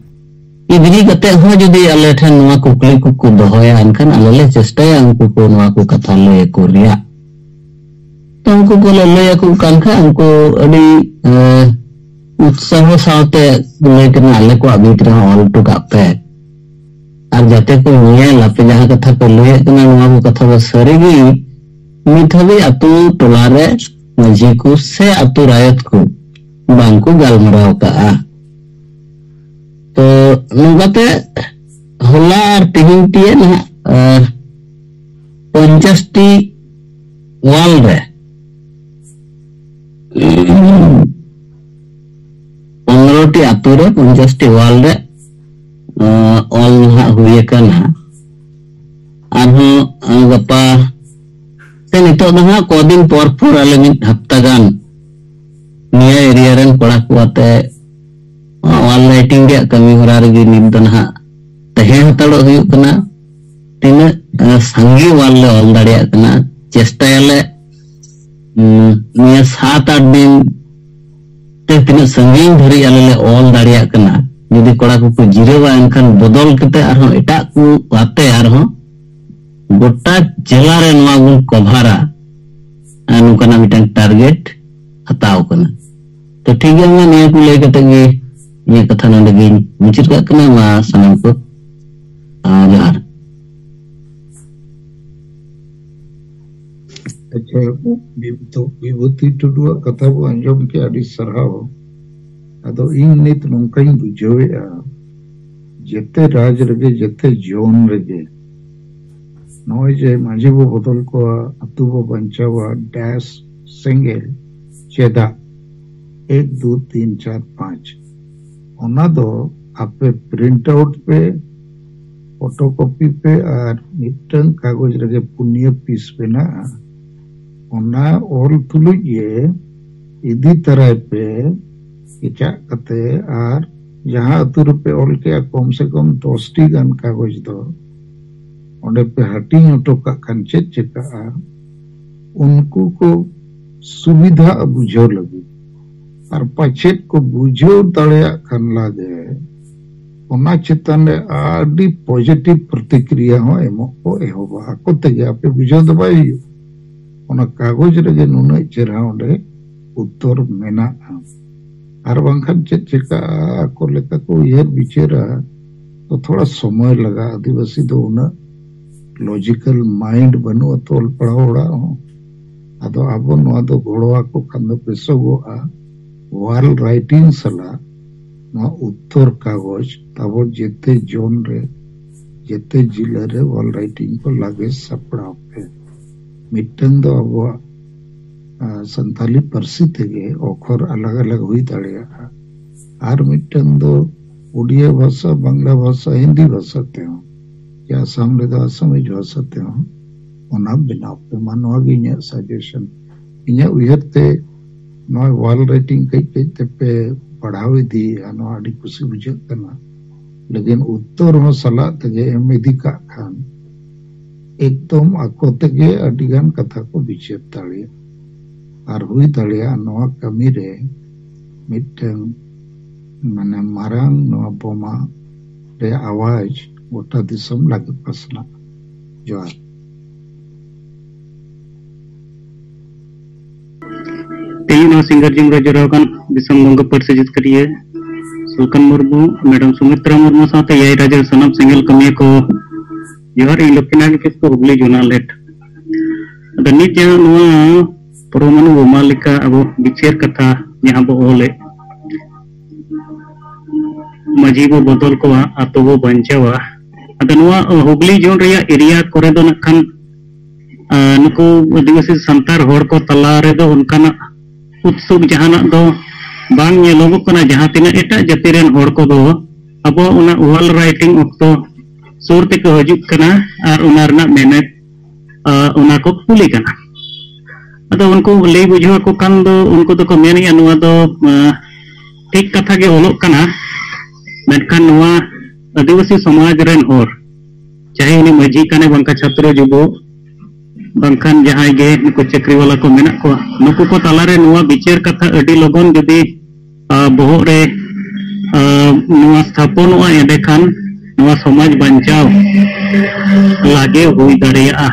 ᱤᱫᱤ ᱠᱟᱛᱮ ᱦᱚᱸ ᱡᱩᱫᱤ ᱟᱞᱮ ᱴᱷᱮᱱ ᱱᱚᱣᱟ ᱠᱩᱠᱞᱤ ᱠᱚᱠᱚ ᱫᱚᱦᱚᱭᱟ, ᱮᱱᱠᱷᱟᱱ ᱟᱞᱮ ᱞᱮ ᱪᱮᱥᱴᱟᱭᱟ ᱩᱱᱠᱩ ᱠᱚ ᱱᱚᱣᱟ ᱠᱚ ᱠᱟᱛᱷᱟ ᱞᱟᱹᱭ ᱟᱠᱚ ᱨᱮᱭᱟᱜ᱾ ᱛᱚ ᱩᱱᱠᱩ ᱠᱚ ᱞᱮ ᱞᱟᱹᱭ ᱟᱠᱚ ᱠᱟᱱ ᱠᱷᱟᱱ, ᱩᱱᱠᱩ ᱟᱹᱰᱤ, ᱮᱸ, ᱩᱛᱥᱟᱦᱚ ᱥᱟᱶᱛᱮ ᱞᱟᱹᱭ ᱠᱟᱱᱟ, "ᱟᱞᱮ ᱠᱚᱣᱟᱜ ᱵᱷᱤᱛ ᱨᱮᱦᱚᱸ ᱚᱞ ᱦᱚᱴᱚ ᱠᱟᱜ ᱯᱮ᱾" ᱟᱨ ᱡᱟᱛᱮ ᱠᱚ ᱧᱮᱞ, ᱟᱯᱮ ᱡᱟᱦᱟᱸ ᱠᱟᱛᱷᱟ ᱯᱮ ᱞᱟᱹᱭᱮᱫ ᱠᱟᱱᱟ, ᱱᱚᱣᱟ ᱠᱚ ᱠᱟᱛᱷᱟ ᱫᱚ ᱥᱟᱹᱨᱤ ᱜᱮ ᱱᱤᱛ ᱦᱟᱹᱵᱤᱡ ᱟᱛᱳ ᱴᱚᱞᱟ ᱨᱮ ᱢᱟᱹᱡᱷᱤ ᱠᱚ ᱥᱮ ᱟᱛᱳ ᱨᱟᱭᱚᱛ ᱠᱚ ᱵᱟᱝ ᱠᱚ ᱜᱟᱞᱢᱟᱨᱟᱣ ᱠᱟᱜᱼᱟ᱾ ᱛᱚ ᱱᱚᱝᱠᱟᱛᱮ ᱦᱚᱞᱟ ᱟᱨ ᱛᱮᱦᱮᱧ ᱛᱮ ᱱᱟᱦᱟᱜ, ᱟᱨ ᱯᱚᱧᱪᱟᱥ ᱴᱤ ᱣᱟᱞ ᱨᱮ, ᱯᱚᱱᱨᱚ ᱴᱤ ᱟᱛᱳ ᱨᱮ ᱯᱚᱧᱪᱟᱥ ᱴᱤ ᱣᱟᱞ ᱨᱮ, ᱟᱸ, ᱚᱞ ᱱᱟᱦᱟᱜ ᱦᱩᱭ ᱟᱠᱟᱱᱟ᱾ ᱟᱨᱦᱚᱸ, ᱟᱸ, ᱜᱟᱯᱟ ᱥᱮ ᱱᱤᱛᱚᱜ ᱫᱚ ᱦᱟᱸᱜ ᱠᱚᱫᱤᱱ ᱯᱚᱨ ᱯᱚᱨ ᱟᱞᱮ ᱢᱤᱫ ᱦᱟᱯᱛᱟ ᱜᱟᱱ ᱱᱤᱭᱟᱹ ᱮᱨᱤᱭᱟ ᱨᱮᱱ ᱠᱚᱲᱟ ᱠᱚ ᱟᱛᱮ ᱚᱣᱟᱞ ᱞᱟᱭᱴᱤᱝ ᱨᱮᱭᱟᱜ ᱠᱟᱹᱢᱤ ᱦᱚᱨᱟ ᱨᱮᱜᱮ ᱱᱤᱛ ᱫᱚ ᱱᱟᱦᱟᱜ ᱛᱟᱦᱮᱸ ᱦᱟᱛᱟᱲᱚᱜ ᱦᱩᱭᱩᱜ ᱠᱟᱱᱟ᱾ ᱛᱤᱱᱟᱹᱜ, ᱮ, ᱥᱟᱸᱜᱮ ᱚᱣᱟᱞ ᱞᱮ ᱚᱞ ᱫᱟᱲᱮᱭᱟᱜ ᱠᱟᱱᱟ, ᱪᱮᱥᱴᱟᱭᱟᱞᱮ, ᱩᱸ, ᱱᱤᱭᱟᱹ ᱥᱟᱛ ᱟᱴ ᱫᱤᱱ ᱛᱮ ᱛᱤᱱᱟᱹᱜ ᱥᱟᱺᱜᱤᱧ ᱫᱷᱟᱹᱨᱤᱡ ᱟᱞᱮ ᱞᱮ ᱚᱞ ᱫᱟᱲᱮᱭᱟᱜ ᱠᱟᱱᱟ, ᱡᱩᱫᱤ ᱠᱚᱲᱟ ᱠᱚᱠᱚ ᱡᱤᱨᱟᱹᱣᱟ, ᱮᱱᱠᱷᱟᱱ ᱵᱚᱫᱚᱞ ᱠᱟᱛᱮ ᱟᱨᱦᱚᱸ ᱮᱴᱟᱜ ᱠᱚ ᱟᱛᱮ ᱟᱨᱦᱚᱸ ᱜᱚᱴᱟ ᱡᱮᱞᱟ ᱨᱮ ᱱᱚᱣᱟ ᱵᱚᱱ ᱠᱚᱵᱷᱟᱨᱟ᱾ ᱟᱨ ᱱᱚᱝᱠᱟᱱᱟᱜ ᱢᱤᱫᱴᱟᱝ ᱴᱟᱨᱜᱮᱴ ᱦᱟᱛᱟᱣ ᱠᱟᱱᱟ᱾ ᱛᱚ ᱴᱷᱤᱠ ᱜᱮᱭᱟ, ᱢᱟ ᱱᱤᱭᱟᱹ ᱠᱚ ᱞᱟᱹᱭ ᱠᱟᱛᱮ ᱜᱮ ᱤᱧᱟᱹᱜ ᱠᱟᱛᱷᱟ ᱱᱚᱰᱮ ᱜᱤᱧ ᱢᱩᱪᱟᱹᱫ ᱠᱟᱜ ᱠᱟᱱᱟ᱾ ᱢᱟ ᱥᱟᱱᱟᱢ ᱠᱚ, ᱟᱨ ᱡᱚᱦᱟᱨ᱾ ᱟᱪᱪᱷᱟ, ᱵᱤᱵᱷᱩ-, ᱵᱤᱵᱷᱩᱛᱤ ᱴᱩᱰᱩᱣᱟᱜ ᱠᱟᱛᱷᱟ ᱵᱚ ᱟᱸᱡᱚᱢ ᱠᱮᱫ, ᱟᱹᱰᱤ ᱥᱟᱨᱦᱟᱣ᱾ ᱟᱫᱚ ᱤᱧ ᱱᱤᱛ ᱱᱚᱝᱠᱟᱧ ᱵᱩᱡᱷᱟᱹᱣᱮᱫᱼᱟ, ᱡᱮᱛᱮ ᱨᱟᱡᱽ ᱨᱮᱜᱮ, ᱡᱮᱛᱮ ᱡᱚᱱ ᱨᱮᱜᱮ, ᱱᱚᱜᱼᱚᱭ ᱡᱮ ᱢᱟᱹᱡᱷᱤ ᱵᱚ ᱵᱚᱫᱚᱞ ᱠᱚᱣᱟ, ᱟᱹᱛᱩ ᱵᱚ ᱵᱟᱧᱪᱟᱣᱟ, ᱰᱮᱥ ᱥᱮᱸᱜᱮᱞ, ᱪᱮᱫᱟᱜ ᱮᱠ, ᱫᱩ, ᱛᱤᱱ, ᱪᱟᱨ, ᱯᱟᱸᱪ, ᱚᱱᱟ ᱫᱚ ᱟᱯᱮ ᱯᱨᱤᱱᱴ ᱟᱣᱩᱴ ᱯᱮ, ᱯᱷᱳᱴᱳᱠᱚᱯᱤ ᱯᱮ ᱟᱨ ᱢᱤᱫᱴᱟᱝ ᱠᱟᱜᱚᱡᱽ ᱨᱮᱜᱮ ᱯᱩᱱᱭᱟᱹ ᱯᱤᱥ ᱢᱮᱱᱟᱜᱼᱟ, ᱚᱱᱟ ᱚᱞ ᱛᱩᱞᱩᱡ ᱜᱮ ᱤᱫᱤ ᱛᱟᱨᱟᱭ ᱯᱮ ᱠᱮᱪᱟᱜ ᱠᱟᱛᱮ᱾ ᱟᱨ ᱡᱟᱦᱟᱸ ᱟᱹᱛᱩ ᱨᱮᱯᱮ ᱚᱞ ᱠᱮᱜᱼᱟ, ᱠᱚᱢ ᱥᱮ ᱠᱚᱢ ᱫᱚᱥ ᱴᱤ ᱜᱟᱱ ᱠᱟᱜᱚᱡᱽ ᱫᱚ ᱚᱸᱰᱮ ᱯᱮ ᱦᱟᱹᱴᱤᱧ ᱦᱚᱴᱚ ᱠᱟᱜ ᱠᱷᱟᱱ ᱪᱮᱫ ᱪᱤᱠᱟᱹᱜᱼᱟ? ᱩᱱᱠᱩ ᱠᱚ ᱥᱩᱵᱤᱫᱷᱟ ᱵᱩᱡᱷᱟᱹᱣ ᱞᱟᱹᱜᱤᱫ, ᱟᱨ ᱯᱟᱪᱮᱫ ᱠᱚ ᱵᱩᱡᱷᱟᱹᱣ ᱫᱟᱲᱮᱭᱟᱜ ᱠᱷᱟᱱ ᱞᱟᱜᱮ ᱚᱱᱟ ᱪᱮᱛᱟᱱ ᱨᱮ ᱟᱹᱰᱤ ᱯᱚᱡᱤᱴᱤᱵᱷ ᱯᱨᱚᱛᱤᱠᱨᱤᱭᱟ ᱦᱚᱸ ᱮᱢᱚᱜ ᱠᱚ ᱮᱦᱚᱵᱟ ᱟᱠᱚ ᱛᱮᱜᱮ᱾ ᱟᱯᱮ ᱵᱩᱡᱷᱟᱹᱣ ᱫᱚ ᱵᱟᱭ ᱦᱩᱭᱩᱜ, ᱚᱱᱟ ᱠᱟᱜᱚᱡᱽ ᱨᱮᱜᱮ ᱱᱩᱱᱟᱹᱜ ᱪᱮᱦᱨᱟ ᱚᱸᱰᱮ ᱩᱛᱛᱚᱨ ᱢᱮᱱᱟᱜᱼᱟ᱾ ᱟᱨ ᱵᱟᱝᱠᱷᱟᱱ ᱪᱮᱫ ᱪᱤᱠᱟᱹᱜᱼᱟ, ᱟᱠᱚ ᱞᱮᱠᱟ ᱠᱚ ᱩᱭᱦᱟᱹᱨ ᱵᱤᱪᱟᱹᱨᱟ, ᱛᱚ ᱛᱷᱚᱲᱟ ᱥᱚᱢᱚᱭ ᱞᱟᱜᱟᱜᱼᱟ᱾ ᱟᱹᱫᱤᱵᱟᱹᱥᱤ ᱫᱚ ᱩᱱᱟᱹᱜ ᱞᱚᱡᱤᱠᱟᱞ ᱢᱟᱭᱤᱱᱰ ᱵᱟᱹᱱᱩᱜᱼᱟ ᱛᱚ ᱚᱞ ᱯᱟᱲᱦᱟᱣ ᱦᱚᱲᱟᱜ ᱦᱚᱸ᱾ ᱟᱫᱚ ᱟᱵᱚ ᱱᱚᱣᱟ ᱫᱚ ᱜᱚᱲᱚ ᱟᱠᱚ ᱠᱷᱟᱱ ᱫᱚ ᱵᱮᱥᱚᱜᱚᱜᱼᱟ᱾ ᱣᱟᱞ ᱨᱟᱭᱴᱤᱝ ᱥᱟᱞᱟᱜ ᱱᱚᱣᱟ ᱩᱛᱛᱚᱨ ᱠᱟᱜᱚᱡᱽ ᱛᱟᱵᱚ ᱡᱮᱛᱮ ᱡᱚᱱ ᱨᱮ, ᱡᱮᱛᱮ ᱡᱤᱞᱟᱹ ᱨᱮ ᱣᱟᱞ ᱨᱟᱭᱴᱤᱝ ᱠᱚ ᱞᱟᱜᱮ ᱥᱟᱯᱲᱟᱣ ᱯᱮ᱾ ᱢᱤᱫᱴᱟᱝ ᱫᱚ ᱟᱵᱚᱣᱟᱜ, ᱟ, ᱥᱟᱱᱛᱟᱞᱤ ᱯᱟᱹᱨᱥᱤ ᱛᱮᱜᱮ ᱚᱠᱷᱚᱨ ᱟᱞᱟᱜᱽ ᱟᱞᱟᱜᱽ ᱦᱩᱭ ᱫᱟᱲᱮᱭᱟᱜᱼᱟ, ᱟᱨ ᱢᱤᱫᱴᱟᱝ ᱫᱚ ᱩᱰᱤᱭᱟ ᱵᱷᱟᱥᱟ, ᱵᱟᱝᱞᱟ ᱵᱷᱟᱥᱟ, ᱦᱤᱱᱫᱤ ᱵᱷᱟᱥᱟ ᱛᱮᱦᱚᱸ, ᱡᱮ ᱟᱥᱟᱢ ᱨᱮᱫᱚ ᱟᱥᱟᱢᱤᱡ ᱵᱷᱟᱥᱟ ᱛᱮᱦᱚᱸ ᱚᱱᱟ ᱵᱮᱱᱟᱣ ᱯᱮ᱾ ᱢᱟ ᱱᱚᱣᱟ ᱜᱮ ᱤᱧᱟᱹᱜ ᱥᱟᱡᱮᱥᱚᱱ᱾ ᱤᱧᱟᱹᱜ ᱩᱭᱦᱟᱹᱨ ᱛᱮ ᱱᱚᱣᱟ ᱣᱟᱞ ᱨᱟᱭᱴᱤᱝ ᱠᱟᱹᱡ ᱠᱟᱹᱡ ᱛᱮᱯᱮ ᱯᱟᱲᱦᱟᱣ ᱤᱫᱤᱭᱮᱫᱼᱟ, ᱱᱚᱣᱟ ᱟᱹᱰᱤ ᱠᱩᱥᱤ ᱵᱩᱡᱷᱟᱹᱜ ᱠᱟᱱᱟ᱾ ᱞᱮᱠᱤᱱ ᱩᱛᱛᱚᱨ ᱦᱚᱸ ᱥᱟᱞᱟᱜ ᱛᱮᱜᱮ ᱮᱢ ᱤᱫᱤ ᱠᱟᱜ ᱠᱷᱟᱱ ᱮᱠᱫᱚᱢ ᱟᱠᱚ ᱛᱮᱜᱮ ᱟᱹᱰᱤ ᱜᱟᱱ ᱠᱟᱛᱷᱟ ᱠᱚ ᱵᱤᱪᱟᱹᱨ ᱫᱟᱲᱮᱭᱟᱜᱼᱟ᱾ ᱟᱨ ᱦᱩᱭ ᱫᱟᱲᱮᱭᱟᱜᱼᱟ ᱱᱚᱣᱟ ᱠᱟᱹᱢᱤ ᱨᱮ ᱢᱤᱫᱴᱟᱝ ᱢᱟᱱᱮ ᱢᱟᱨᱟᱝ ᱱᱚᱣᱟ ᱵᱳᱢᱟ ᱨᱮᱭᱟᱜ ᱟᱣᱟᱡᱽ ᱜᱚᱴᱟ ᱫᱤᱥᱚᱢ ᱞᱟᱜᱮ ᱯᱟᱥᱱᱟᱜ᱾ ᱡᱚᱦᱟᱨ᱾ ᱛᱮᱦᱮᱧ ᱱᱚᱣᱟ ᱥᱤᱝᱜᱟᱨ ᱡᱤᱢ ᱨᱮ ᱡᱚᱲᱟᱣ ᱟᱠᱟᱱ ᱫᱤᱥᱚᱢ ᱜᱚᱝᱠᱮ ᱯᱟᱹᱨᱥᱤ ᱡᱤᱛᱠᱟᱹᱨᱤᱭᱟᱹ ᱥᱩᱞᱠᱟᱱ ᱢᱩᱨᱢᱩ, ᱢᱮᱰᱟᱢ ᱥᱩᱢᱤᱛᱨᱟ ᱢᱩᱨᱢᱩ ᱥᱟᱶᱛᱮ ᱮᱭᱟᱭ ᱨᱟᱡᱽ ᱨᱮ ᱥᱟᱱᱟᱢ ᱥᱮᱸᱜᱮᱞ ᱠᱟᱹᱢᱤᱭᱟᱹ ᱠᱚ ᱡᱚᱦᱟᱨ᱾ ᱤᱧ ᱞᱚᱠᱠᱷᱤᱱᱟᱨᱟᱭᱚᱱ ᱠᱤᱥᱠᱩ, ᱦᱩᱜᱽᱞᱤ ᱡᱳᱱᱟᱞ ᱦᱮᱰ᱾ ᱟᱫᱚ ᱱᱤᱛ ᱡᱟᱦᱟᱸ ᱱᱚᱣᱟ ᱯᱚᱨᱚᱢᱟᱱᱩ ᱵᱳᱢᱟ ᱞᱮᱠᱟ ᱟᱵᱚ ᱵᱤᱪᱟᱹᱨ ᱠᱟᱛᱷᱟ ᱡᱟᱦᱟᱸ ᱵᱚ ᱚᱞᱮᱫ, ᱢᱟᱹᱡᱷᱤ ᱵᱚ ᱵᱚᱫᱚᱞ ᱠᱚᱣᱟ, ᱟᱛᱳ ᱵᱚ ᱵᱟᱧᱪᱟᱣᱟ᱾ ᱟᱫᱚ ᱱᱚᱣᱟ ᱦᱩᱜᱽᱞᱤ ᱡᱳᱱ ᱨᱮᱭᱟᱜ ᱮᱨᱤᱭᱟ ᱠᱚᱨᱮ ᱫᱚ ᱱᱟᱜ ᱠᱷᱟᱱ, ᱟ, ᱱᱩᱠᱩ ᱟᱹᱫᱤᱵᱟᱹᱥᱤ ᱥᱟᱱᱛᱟᱲ ᱦᱚᱲ ᱠᱚ ᱛᱟᱞᱟ ᱨᱮᱫᱚ ᱚᱱᱠᱟᱱᱟᱜ ᱩᱛᱥᱩᱠ ᱡᱟᱦᱟᱱᱟᱜ ᱫᱚ ᱵᱟᱝ ᱧᱮᱞᱚᱜᱚᱜ ᱠᱟᱱᱟ᱾ ᱡᱟᱦᱟᱸ ᱛᱤᱱᱟᱹᱜ ᱮᱴᱟᱜ ᱡᱟᱹᱛᱤ ᱨᱮᱱ ᱦᱚᱲ ᱠᱚᱫᱚ ᱟᱵᱚᱣᱟᱜ ᱚᱱᱟ ᱚᱣᱟᱞ ᱨᱟᱭᱴᱤᱝ ᱚᱠᱛᱚ ᱥᱩᱨ ᱛᱮᱠᱚ ᱦᱤᱡᱩᱜ ᱠᱟᱱᱟ ᱟᱨ ᱚᱱᱟ ᱨᱮᱱᱟᱜ ᱢᱮᱱᱮᱫ, ᱟ, ᱚᱱᱟ ᱠᱚ ᱠᱩᱞᱤ ᱠᱟᱱᱟ᱾ ᱟᱫᱚ ᱩᱱᱠᱩ ᱞᱟᱹᱭ ᱵᱩᱡᱷᱟᱹᱣ ᱟᱠᱚ ᱠᱷᱟᱱ ᱫᱚ ᱩᱱᱠᱩ ᱫᱚᱠᱚ ᱢᱮᱱᱮᱫᱼᱟ, ᱱᱚᱣᱟ ᱫᱚ, ᱟ, ᱴᱷᱤᱠ ᱠᱟᱛᱷᱟ ᱜᱮ ᱚᱞᱚᱜ ᱠᱟᱱᱟ, ᱢᱮᱱᱠᱷᱟᱱ ᱱᱚᱣᱟ ᱟᱹᱫᱤᱵᱟᱹᱥᱤ ᱥᱚᱢᱟᱡᱽ ᱨᱮᱱ ᱦᱚᱲ, ᱪᱟᱦᱮ ᱩᱱᱤ ᱢᱟᱹᱡᱷᱤ ᱠᱟᱱᱮ, ᱵᱟᱝᱠᱷᱟᱱ ᱪᱷᱟᱛᱨᱚ ᱡᱩᱵᱚ, ᱵᱟᱝᱠᱷᱟᱱ ᱡᱟᱦᱟᱸᱭ ᱜᱮ ᱱᱩᱠᱩ ᱪᱟᱹᱠᱨᱤ ᱣᱟᱞᱟ ᱠᱚ ᱢᱮᱱᱟᱜ ᱠᱚᱣᱟ, ᱱᱩᱠᱩ ᱠᱚ ᱛᱟᱞᱟᱨᱮ ᱱᱚᱣᱟ ᱵᱤᱪᱟᱹᱨ ᱠᱟᱛᱷᱟ ᱟᱹᱰᱤ ᱞᱚᱜᱚᱱ ᱡᱩᱫᱤ, ᱟ, ᱵᱚᱦᱚᱜ ᱨᱮ, ᱟ, ᱱᱚᱣᱟ ᱥᱛᱷᱟᱯᱚᱱᱚᱜᱼᱟ, ᱮᱸᱰᱮᱠᱷᱟᱱ ᱱᱚᱣᱟ ᱥᱚᱢᱟᱡᱽ ᱵᱟᱧᱪᱟᱣ ᱞᱟᱜᱮ ᱦᱩᱭ ᱫᱟᱲᱮᱭᱟᱜᱼᱟ᱾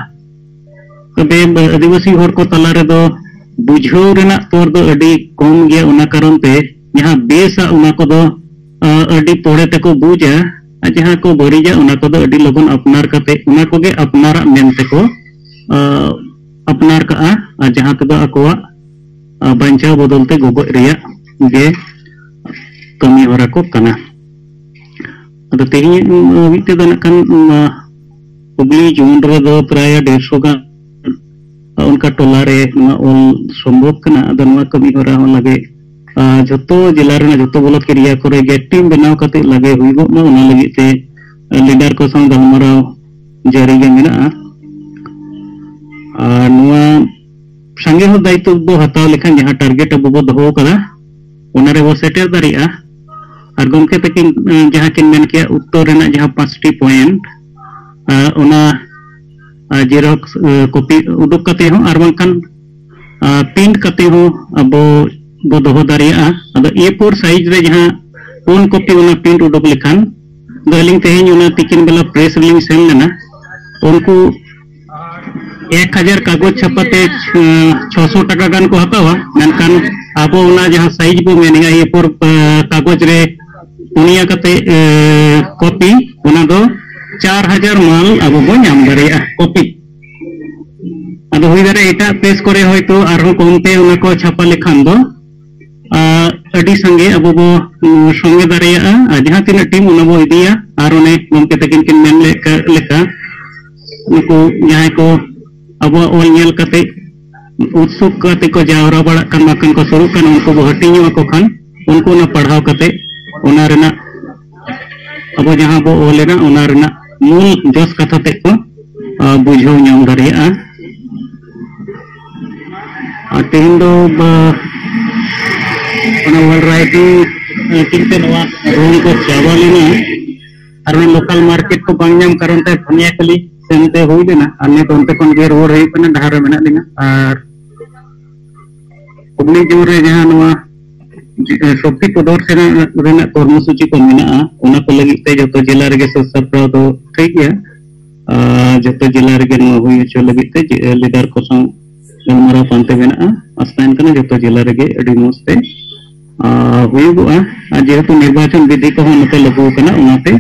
ᱛᱚᱵᱮ ᱟᱹᱫᱤᱵᱟᱹᱥᱤ ᱦᱚᱲ ᱠᱚ ᱛᱟᱞᱟ ᱨᱮᱫᱚ ᱵᱩᱡᱷᱟᱹᱣ ᱨᱮᱱᱟᱜ ᱛᱚᱨ ᱫᱚ ᱟᱹᱰᱤ ᱠᱚᱢ ᱜᱮᱭᱟ᱾ ᱚᱱᱟ ᱠᱟᱨᱚᱱ ᱛᱮ ᱡᱟᱦᱟᱸ ᱵᱮᱥᱟ ᱚᱱᱟ ᱠᱚᱫᱚ, ᱟ, ᱟᱹᱰᱤ ᱯᱚᱨᱮ ᱛᱮᱠᱚ ᱵᱩᱡᱟ, ᱟᱨ ᱡᱟᱦᱟᱸ ᱠᱚ ᱵᱟᱹᱲᱤᱡᱟ ᱚᱱᱟ ᱠᱚᱫᱚ ᱟᱹᱰᱤ ᱞᱚᱜᱚᱱ ᱟᱯᱱᱟᱨ ᱠᱟᱛᱮ ᱚᱱᱟ ᱠᱚᱜᱮ ᱟᱯᱱᱟᱨᱟᱜ ᱢᱮᱱ ᱛᱮᱠᱚ, ᱟ, ᱟᱯᱱᱟᱨ ᱠᱟᱜᱼᱟ, ᱟᱨ ᱡᱟᱦᱟᱸ ᱛᱮᱫᱚ ᱟᱠᱚᱣᱟᱜ, ᱟ, ᱵᱟᱧᱪᱟᱣ ᱵᱚᱫᱚᱞ ᱛᱮ ᱜᱚᱜᱚᱡ ᱨᱮᱭᱟᱜ ᱜᱮ ᱠᱟᱹᱢᱤ ᱦᱚᱨᱟ ᱠᱚ ᱠᱟᱱᱟ᱾ ᱟᱫᱚ ᱛᱮᱦᱮᱧ, ᱩᱢ, ᱢᱤᱫ ᱛᱮᱫᱚ ᱱᱟᱜ ᱠᱷᱟᱱ, ᱩᱢ, ᱦᱩᱜᱽᱞᱤ ᱡᱳᱱ ᱨᱮᱫᱚ ᱯᱨᱟᱭ ᱰᱮᱲᱥᱚ ᱜᱟᱱ ᱚᱱᱠᱟ ᱴᱚᱞᱟ ᱨᱮ ᱱᱚᱣᱟ ᱚᱞ ᱥᱚᱢᱵᱷᱚᱵ ᱠᱟᱱᱟ᱾ ᱟᱫᱚ ᱱᱚᱣᱟ ᱠᱟᱹᱢᱤ ᱦᱚᱨᱟ ᱦᱚᱸ ᱞᱟᱜᱮ, ᱟ, ᱡᱷᱚᱛᱚ ᱡᱮᱞᱟ ᱨᱮᱱᱟᱜ ᱡᱷᱚᱛᱚ ᱵᱞᱚᱠ ᱮᱨᱤᱭᱟ ᱠᱚᱨᱮ ᱜᱮ ᱴᱤᱢ ᱵᱮᱱᱟᱣ ᱠᱟᱛᱮ ᱞᱟᱜᱮ ᱦᱩᱭᱩᱜᱚᱜ ᱢᱟ, ᱚᱱᱟ ᱞᱟᱹᱜᱤᱫ ᱛᱮ, ᱟ, ᱞᱤᱰᱟᱨ ᱠᱚ ᱥᱟᱶ ᱜᱟᱞᱢᱟᱨᱟᱣ ᱡᱟᱹᱨᱤ ᱜᱮ ᱢᱮᱱᱟᱜᱼᱟ᱾ ᱟᱨ ᱱᱚᱣᱟ ᱥᱟᱸᱜᱮ ᱦᱚᱲ ᱫᱟᱭᱤᱛᱛᱚ ᱵᱚ ᱦᱟᱛᱟᱣ ᱞᱮᱠᱷᱟᱱ ᱡᱟᱦᱟᱸ ᱴᱟᱨᱜᱮᱴ ᱟᱵᱚ ᱵᱚ ᱫᱚᱦᱚ ᱟᱠᱟᱫᱟ, ᱚᱱᱟ ᱨᱮᱵᱚ ᱥᱮᱴᱮᱨ ᱫᱟᱲᱮᱭᱟᱜᱼᱟ᱾ ᱟᱨ ᱜᱚᱢᱠᱮ ᱛᱟᱹᱠᱤᱱ, ᱮ, ᱡᱟᱦᱟᱸ ᱠᱤᱱ ᱢᱮᱱ ᱠᱮᱜᱼᱟ, ᱩᱛᱛᱚᱨ ᱨᱮᱱᱟᱜ ᱡᱟᱦᱟᱸ ᱯᱟᱸᱪᱴᱤ ᱯᱚᱭᱮᱱᱴ, ᱟ, ᱚᱱᱟ, ᱟ, ᱡᱮᱨᱚᱠᱥ, ᱮ, ᱠᱚᱯᱤ ᱩᱰᱩᱠ ᱠᱟᱛᱮ ᱦᱚᱸ ᱟᱨ ᱵᱟᱝᱠᱷᱟᱱ, ᱟ, ᱯᱨᱤᱱᱴ ᱠᱟᱛᱮ ᱦᱚᱸ ᱟᱵᱚ ᱵᱚ ᱫᱚᱦᱚ ᱫᱟᱲᱮᱭᱟᱜᱼᱟ᱾ ᱟᱫᱚ ᱮ ᱯᱷᱳᱨ ᱥᱟᱭᱤᱡ ᱨᱮ ᱡᱟᱦᱟᱸ ᱯᱩᱱ ᱠᱚᱯᱤ ᱚᱱᱟ ᱯᱨᱤᱱᱴ ᱩᱰᱩᱠ ᱞᱮᱠᱷᱟᱱ ᱫᱚ, ᱟᱹᱞᱤᱧ ᱛᱮᱦᱮᱧ ᱚᱱᱟ ᱛᱤᱠᱤᱱ ᱵᱮᱞᱟ ᱯᱨᱮᱥ ᱨᱮᱞᱤᱧ ᱥᱮᱱ ᱞᱮᱱᱟ, ᱩᱱᱠᱩ ᱮᱠ ᱦᱟᱡᱟᱨ ᱠᱟᱜᱚᱡᱽ ᱪᱷᱟᱯᱟᱛᱮ ᱪᱷᱚᱥᱚ ᱴᱟᱠᱟ ᱜᱟᱱ ᱠᱚ ᱦᱟᱛᱟᱣᱟ, ᱢᱮᱱᱠᱷᱟᱱ ᱟᱵᱚ ᱚᱱᱟ ᱡᱟᱦᱟᱸ ᱥᱟᱭᱤᱡ ᱵᱚ ᱢᱮᱱᱮᱜᱼᱟ, ᱮ ᱯᱷᱳᱨ ᱠᱟᱜᱚᱡᱽ ᱨᱮ ᱯᱩᱱᱭᱟ ᱠᱟᱛᱮ ᱠᱚᱯᱤ, ᱚᱱᱟ ᱫᱚ ᱪᱟᱨ ᱦᱟᱡᱟᱨ ᱢᱟᱞ ᱟᱵᱚ ᱵᱚ ᱧᱟᱢ ᱫᱟᱲᱮᱭᱟᱜᱼᱟ ᱠᱚᱯᱤ᱾ ᱟᱫᱚ ᱦᱩᱭ ᱫᱟᱲᱮᱭᱟᱜᱼᱟ ᱮᱴᱟᱜ ᱯᱨᱮᱥ ᱠᱚᱨᱮ ᱦᱚᱭᱛᱳ ᱟᱨᱦᱚᱸ ᱠᱚᱢᱛᱮ ᱚᱱᱟ ᱠᱚ ᱪᱷᱟᱯᱟ ᱞᱮᱠᱷᱟᱱ ᱫᱚ ᱟᱹᱰᱤ ᱥᱟᱸᱜᱮ ᱟᱵᱚ ᱵᱚ ᱥᱚᱸᱜᱮ ᱫᱟᱲᱮᱭᱟᱜᱼᱟ᱾ ᱟᱨ ᱡᱟᱦᱟᱸ ᱛᱤᱱᱟᱹᱜ ᱴᱤᱢ, ᱚᱱᱟ ᱵᱚ ᱤᱫᱤᱭᱟ᱾ ᱟᱨ ᱚᱱᱮ ᱜᱚᱢᱠᱮ ᱛᱟᱹᱠᱤᱱ ᱠᱤᱱ ᱢᱮᱱ ᱞᱮᱫ ᱞᱮᱠᱟ, ᱱᱩᱠᱩ ᱡᱟᱦᱟᱸᱭ ᱠᱚ ᱟᱵᱚᱣᱟᱜ ᱚᱞ ᱧᱮᱞ ᱠᱟᱛᱮ ᱩᱛᱥᱩᱠ ᱠᱟᱛᱮ ᱠᱚ ᱡᱟᱣᱨᱟ ᱵᱟᱲᱟᱜ ᱠᱟᱱ, ᱵᱟᱝᱠᱷᱟᱱ ᱠᱚ ᱥᱩᱨᱩᱜ ᱠᱟᱱ, ᱩᱱᱠᱩ ᱵᱚ ᱦᱟᱹᱴᱤᱧᱚᱜ ᱟᱠᱚ ᱠᱷᱟᱱ, ᱩᱱᱠᱩ ᱚᱱᱟ ᱯᱟᱲᱦᱟᱣ ᱠᱟᱛᱮ ᱚᱱᱟ ᱨᱮᱱᱟᱜ, ᱟᱵᱚ ᱡᱟᱦᱟᱸ ᱵᱚ ᱚᱞ ᱮᱫᱟ, ᱚᱱᱟ ᱨᱮᱱᱟᱜ ᱢᱩᱞ ᱡᱚᱥ ᱠᱟᱛᱷᱟ ᱛᱮᱫ ᱠᱚ ᱵᱩᱡᱷᱟᱹᱣ ᱧᱟᱢ ᱫᱟᱲᱮᱭᱟᱜᱼᱟ᱾ ᱟᱨ ᱛᱮᱦᱮᱧ ᱫᱚ ᱚᱱᱟ ᱚᱞ ᱨᱟᱭᱴᱤᱝ ᱪᱮᱫ ᱛᱮ ᱱᱚᱣᱟ ᱨᱩᱢ ᱠᱚ ᱪᱟᱵᱟ ᱞᱮᱱᱟ᱾ ᱟᱨ ᱚᱱᱟ ᱞᱳᱠᱟᱞ ᱢᱟᱨᱠᱮᱴ ᱠᱚ ᱵᱟᱝ ᱧᱟᱢ ᱠᱟᱨᱚᱱ ᱛᱮ ᱫᱷᱟᱱᱤᱭᱟ ᱠᱷᱟᱹᱞᱤ ᱥᱮᱱᱛᱮ ᱦᱩᱭ ᱞᱮᱱᱟ᱾ ᱟᱨ ᱱᱤᱛ ᱚᱱᱛᱮ ᱠᱷᱚᱱ ᱜᱮ ᱨᱩᱣᱟᱹᱲ ᱦᱩᱭᱩᱜ ᱠᱟᱱᱟ, ᱰᱟᱦᱟᱨ ᱨᱮ ᱢᱮᱱᱟᱜ ᱞᱤᱧᱟ᱾ ᱟᱨ ᱦᱩᱜᱽᱞᱤ ᱡᱳᱱ ᱨᱮ ᱡᱟᱦᱟᱸ ᱱᱚᱣᱟ ᱥᱚᱠᱛᱤ ᱯᱨᱚᱫᱚᱨᱥᱚᱱ ᱨᱮᱱᱟᱜ ᱠᱚᱨᱢᱚᱥᱩᱪᱤ ᱠᱚ ᱢᱮᱱᱟᱜᱼᱟ, ᱚᱱᱟ ᱠᱚ ᱞᱟᱹᱜᱤᱫ ᱛᱮ ᱡᱚᱛᱚ ᱡᱮᱞᱟ ᱨᱮᱜᱮ ᱥᱟᱹᱛ ᱥᱟᱯᱲᱟᱣ ᱫᱚ ᱴᱷᱤᱠ ᱜᱮᱭᱟ᱾ ᱟᱨ ᱡᱚᱛᱚ ᱡᱮᱞᱟ ᱨᱮᱜᱮ ᱱᱚᱣᱟ ᱦᱩᱭ ᱦᱚᱪᱚ ᱞᱟᱹᱜᱤᱫ ᱛᱮ ᱞᱤᱰᱟᱨ ᱠᱚ ᱥᱟᱶ ᱜᱟᱞᱢᱟᱨᱟᱣ ᱯᱟᱱᱛᱮ ᱢᱮᱱᱟᱜᱼᱟ᱾ ᱟᱥᱟᱭᱟᱱ ᱠᱟᱱᱟ ᱡᱚᱛᱚ ᱡᱮᱞᱟ ᱨᱮᱜᱮ ᱟᱹᱰᱤ ᱢᱚᱸᱡᱽ ᱛᱮ ᱦᱩᱭᱩᱜᱚᱜᱼᱟ᱾ ᱟᱨ ᱡᱮᱦᱮᱛᱩ ᱱᱤᱨᱵᱟᱪᱚᱱ ᱵᱤᱫᱷᱤ ᱠᱚᱦᱚᱸ ᱱᱚᱛᱮ ᱞᱟᱹᱜᱩ ᱟᱠᱟᱱᱟ, ᱚᱱᱟᱛᱮ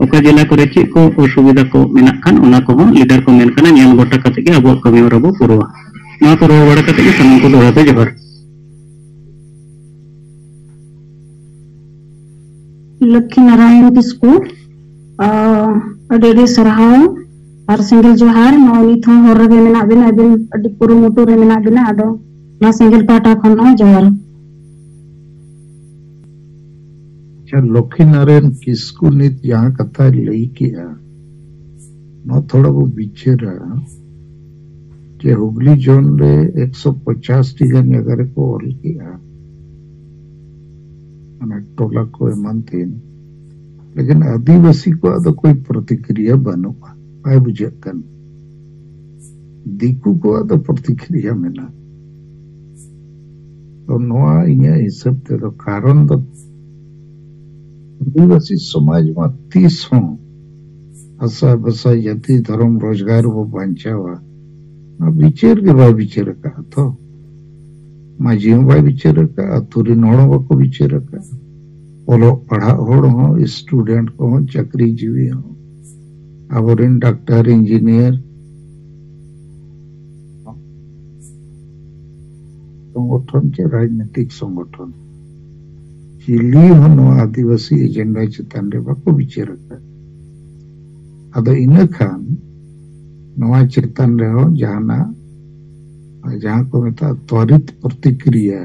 ᱚᱠᱟ ᱡᱮᱞᱟ ᱠᱚᱨᱮ ᱪᱮᱫ ᱠᱚ ᱚᱥᱩᱵᱤᱫᱷᱟ ᱠᱚ ᱢᱮᱱᱟᱜ ᱠᱷᱟᱱ, ᱚᱱᱟ ᱠᱚᱦᱚᱸ ᱞᱤᱰᱟᱨ ᱠᱚ ᱢᱮᱱ ᱠᱟᱱᱟ, ᱧᱮᱞ ᱜᱚᱴᱟ ᱠᱟᱛᱮ ᱜᱮ ᱟᱵᱚᱣᱟᱜ ᱠᱟᱹᱢᱤ ᱦᱚᱨᱟ ᱵᱚ ᱯᱩᱨᱟᱹᱣᱟ᱾ ᱱᱚᱣᱟ ᱠᱚ ᱨᱚᱲ ᱵᱟᱲᱟ ᱠᱟᱛᱮ ᱜᱮ ᱥᱟᱱᱟᱢ ᱠᱚ ᱫᱚᱦᱲᱟ ᱛᱮ ᱡᱚᱦᱟᱨ᱾ ᱞᱚᱠᱠᱷᱤ ᱱᱟᱨᱟᱭᱚᱱ ᱠᱤᱥᱠᱩ, ᱟᱹᱰᱤ ᱟᱹᱰᱤ ᱥᱟᱨᱦᱟᱣ ᱟᱨ ᱥᱮᱸᱜᱮᱞ ᱡᱚᱦᱟᱨ᱾ ᱱᱚᱜᱼᱚᱭ ᱱᱤᱛ ᱦᱚᱸ ᱦᱚᱨ ᱨᱮᱜᱮ ᱢᱮᱱᱟᱜ ᱵᱤᱱᱟ, ᱟᱹᱵᱤᱱ ᱟᱹᱰᱤ ᱠᱩᱨᱩᱢᱩᱴᱩ ᱨᱮ ᱢᱮᱱᱟᱜ ᱵᱤᱱᱟ, ᱟᱫᱚ ᱚᱱᱟ ᱥᱮᱸᱜᱮᱞ ᱯᱟᱦᱴᱟ ᱠᱷᱚᱱ ᱦᱚᱸ ᱡᱚᱦᱟᱨ᱾ ᱟᱪᱪᱷᱟ, ᱞᱚᱠᱠᱷᱤ ᱱᱟᱨᱟᱭᱚᱱ ᱠᱤᱥᱠᱩ ᱱᱤᱛ ᱡᱟᱦᱟᱸ ᱠᱟᱛᱷᱟᱭ ᱞᱟᱹᱭ ᱠᱮᱜᱼᱟ, ᱱᱚᱣᱟ ᱛᱷᱚᱲᱟ ᱵᱚ ᱵᱤᱪᱟᱹᱨᱟ ᱡᱮ ᱦᱩᱜᱽᱞᱤ ᱡᱳᱱ ᱨᱮ ᱮᱠᱥᱚ ᱯᱚᱪᱟᱥ ᱴᱤ ᱜᱟᱱ ᱡᱟᱭᱜᱟ ᱨᱮᱠᱚ ᱚᱞ ᱠᱮᱜᱼᱟ, ᱢᱟᱱᱮ ᱴᱚᱞᱟ ᱠᱚ ᱮᱢᱟᱱ ᱛᱮᱱ, ᱞᱮᱠᱤᱱ ᱟᱹᱫᱤᱵᱟᱹᱥᱤ ᱠᱚᱣᱟᱜ ᱫᱚ ᱠᱳᱭ ᱯᱨᱚᱛᱤᱠᱨᱤᱭᱟ ᱵᱟᱹᱱᱩᱜᱼᱟ, ᱵᱟᱭ ᱵᱩᱡᱷᱟᱹᱜ ᱠᱟᱱ᱾ ᱫᱤᱠᱩ ᱠᱚᱣᱟᱜ ᱫᱚ ᱯᱨᱚᱛᱤᱠᱨᱤᱭᱟ ᱢᱮᱱᱟᱜᱼᱟ᱾ ᱛᱚ ᱱᱚᱣᱟ ᱤᱧᱟᱹᱜ ᱦᱤᱥᱟᱹᱵ ᱛᱮᱫᱚ ᱠᱟᱨᱚᱱ ᱫᱚ ᱟᱹᱫᱤᱵᱟᱹᱥᱤ ᱥᱚᱢᱟᱡᱽ ᱢᱟ ᱛᱤᱥ ᱦᱚᱸ ᱦᱟᱥᱟ ᱵᱷᱟᱥᱟ, ᱡᱟᱹᱛᱤ, ᱫᱷᱚᱨᱚᱢ, ᱨᱳᱡᱽᱜᱟᱨ ᱵᱚ ᱵᱟᱧᱪᱟᱣᱟ, ᱚᱱᱟ ᱵᱤᱪᱟᱹᱨ ᱜᱮ ᱵᱟᱭ ᱵᱤᱪᱟᱹᱨ ᱟᱠᱟᱫᱼᱟ ᱛᱚ᱾ ᱢᱟᱹᱡᱷᱤ ᱦᱚᱸ ᱵᱟᱭ ᱵᱤᱪᱟᱹᱨ ᱟᱠᱟᱫᱼᱟ, ᱟᱹᱛᱩ ᱨᱮᱱ ᱦᱚᱲ ᱦᱚᱸ ᱵᱟᱠᱚ ᱵᱤᱪᱟᱹᱨ ᱟᱠᱟᱫᱼᱟ, ᱚᱞᱚᱜ ᱯᱟᱲᱦᱟᱜ ᱦᱚᱲ ᱦᱚᱸ, ᱥᱴᱩᱰᱮᱱᱴ ᱠᱚᱦᱚᱸ, ᱪᱟᱹᱠᱨᱤ ᱡᱤᱵᱤ ᱦᱚᱸ, ᱟᱵᱚᱨᱮᱱ ᱰᱟᱠᱛᱟᱨ, ᱤᱧᱡᱤᱱᱤᱭᱟᱨ, ᱥᱚᱝᱜᱚᱴᱷᱚᱱ ᱪᱮ ᱨᱟᱡᱽᱱᱤᱛᱤᱠ ᱥᱚᱝᱜᱚᱴᱷᱚᱱ, ᱪᱤᱞᱤ ᱦᱚᱸ ᱱᱚᱣᱟ ᱟᱹᱫᱤᱵᱟᱹᱥᱤ ᱮᱡᱮᱱᱰᱟ ᱪᱮᱛᱟᱱ ᱨᱮ ᱵᱟᱠᱚ ᱵᱤᱪᱟᱹᱨ ᱟᱠᱟᱫ᱾ ᱟᱫᱚ ᱤᱱᱟᱹ ᱠᱷᱟᱱ ᱱᱚᱣᱟ ᱪᱮᱛᱟᱱ ᱨᱮᱦᱚᱸ ᱡᱟᱦᱟᱱᱟᱜ, ᱡᱟᱦᱟᱸ ᱠᱚ ᱢᱮᱛᱟᱜᱼᱟ ᱛᱚᱨᱤᱛ ᱯᱨᱚᱛᱤᱠᱨᱤᱭᱟ,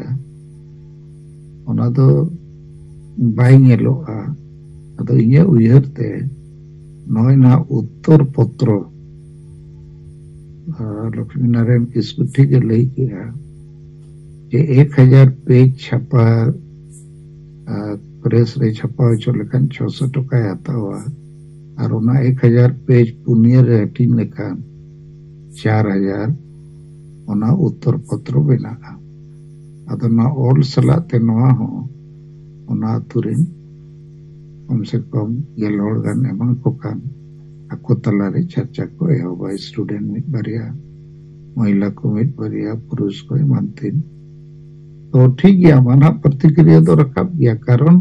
ᱚᱱᱟ ᱫᱚ ᱵᱟᱭ ᱧᱮᱞᱚᱜᱼᱟ᱾ ᱟᱫᱚ ᱤᱧᱟᱹᱜ ᱩᱭᱦᱟᱹᱨ ᱛᱮ ᱱᱚᱜᱼᱚᱭ ᱱᱚᱣᱟ ᱩᱛᱛᱚᱨ ᱯᱚᱛᱨᱚ, ᱟᱨ ᱞᱚᱠᱥᱢᱤ ᱱᱟᱨᱟᱭᱚᱱ ᱠᱤᱥᱠᱩ ᱴᱷᱤᱠ ᱮ ᱞᱟᱹᱭ ᱠᱮᱜᱼᱟ ᱡᱮ ᱮᱠ ᱦᱟᱡᱟᱨ ᱯᱮᱡᱽ ᱪᱷᱟᱯᱟ, ᱟᱨ ᱯᱨᱮᱥ ᱨᱮ ᱪᱷᱟᱯᱟ ᱦᱚᱪᱚ ᱞᱮᱠᱷᱟᱱ ᱪᱷᱚᱥᱚ ᱴᱟᱠᱟᱭ ᱦᱟᱛᱟᱣᱟ, ᱟᱨ ᱚᱱᱟ ᱮᱠ ᱦᱟᱡᱟᱨ ᱯᱮᱡᱽ ᱯᱩᱱᱭᱟᱹ ᱨᱮ ᱦᱟᱹᱴᱤᱧ ᱞᱮᱠᱷᱟᱱ ᱪᱟᱨ ᱦᱟᱡᱟᱨ ᱚᱱᱟ ᱩᱛᱛᱚᱨ ᱯᱚᱛᱨᱚ ᱵᱮᱱᱟᱜᱼᱟ᱾ ᱟᱫᱚ ᱱᱚᱣᱟ ᱚᱞ ᱥᱟᱞᱟᱜ ᱛᱮ ᱱᱚᱣᱟ ᱦᱚᱸ ᱚᱱᱟ ᱟᱹᱛᱩ ᱨᱮᱱ ᱠᱚᱢ ᱥᱮ ᱠᱚᱢ ᱜᱮᱞ ᱦᱚᱲ ᱜᱟᱱ ᱮᱢᱟ ᱠᱚ ᱠᱷᱟᱱ ᱟᱠᱚ ᱛᱟᱞᱟᱨᱮ ᱪᱟᱨᱪᱟ ᱠᱚ ᱮᱦᱚᱵᱟ᱾ ᱥᱴᱩᱰᱮᱱᱴ ᱢᱤᱫ ᱵᱟᱨᱭᱟ, ᱢᱚᱦᱤᱞᱟ ᱠᱚ ᱢᱤᱫ ᱵᱟᱨᱭᱟ, ᱯᱩᱨᱩᱥ ᱠᱚ ᱮᱢᱟᱱ ᱛᱮᱱ᱾ ᱛᱚ ᱴᱷᱤᱠ ᱜᱮᱭᱟ, ᱢᱟᱱᱟᱜ ᱯᱨᱚᱛᱤᱠᱨᱤᱭᱟ ᱫᱚ ᱨᱟᱠᱟᱵ ᱜᱮᱭᱟ, ᱠᱟᱨᱚᱱ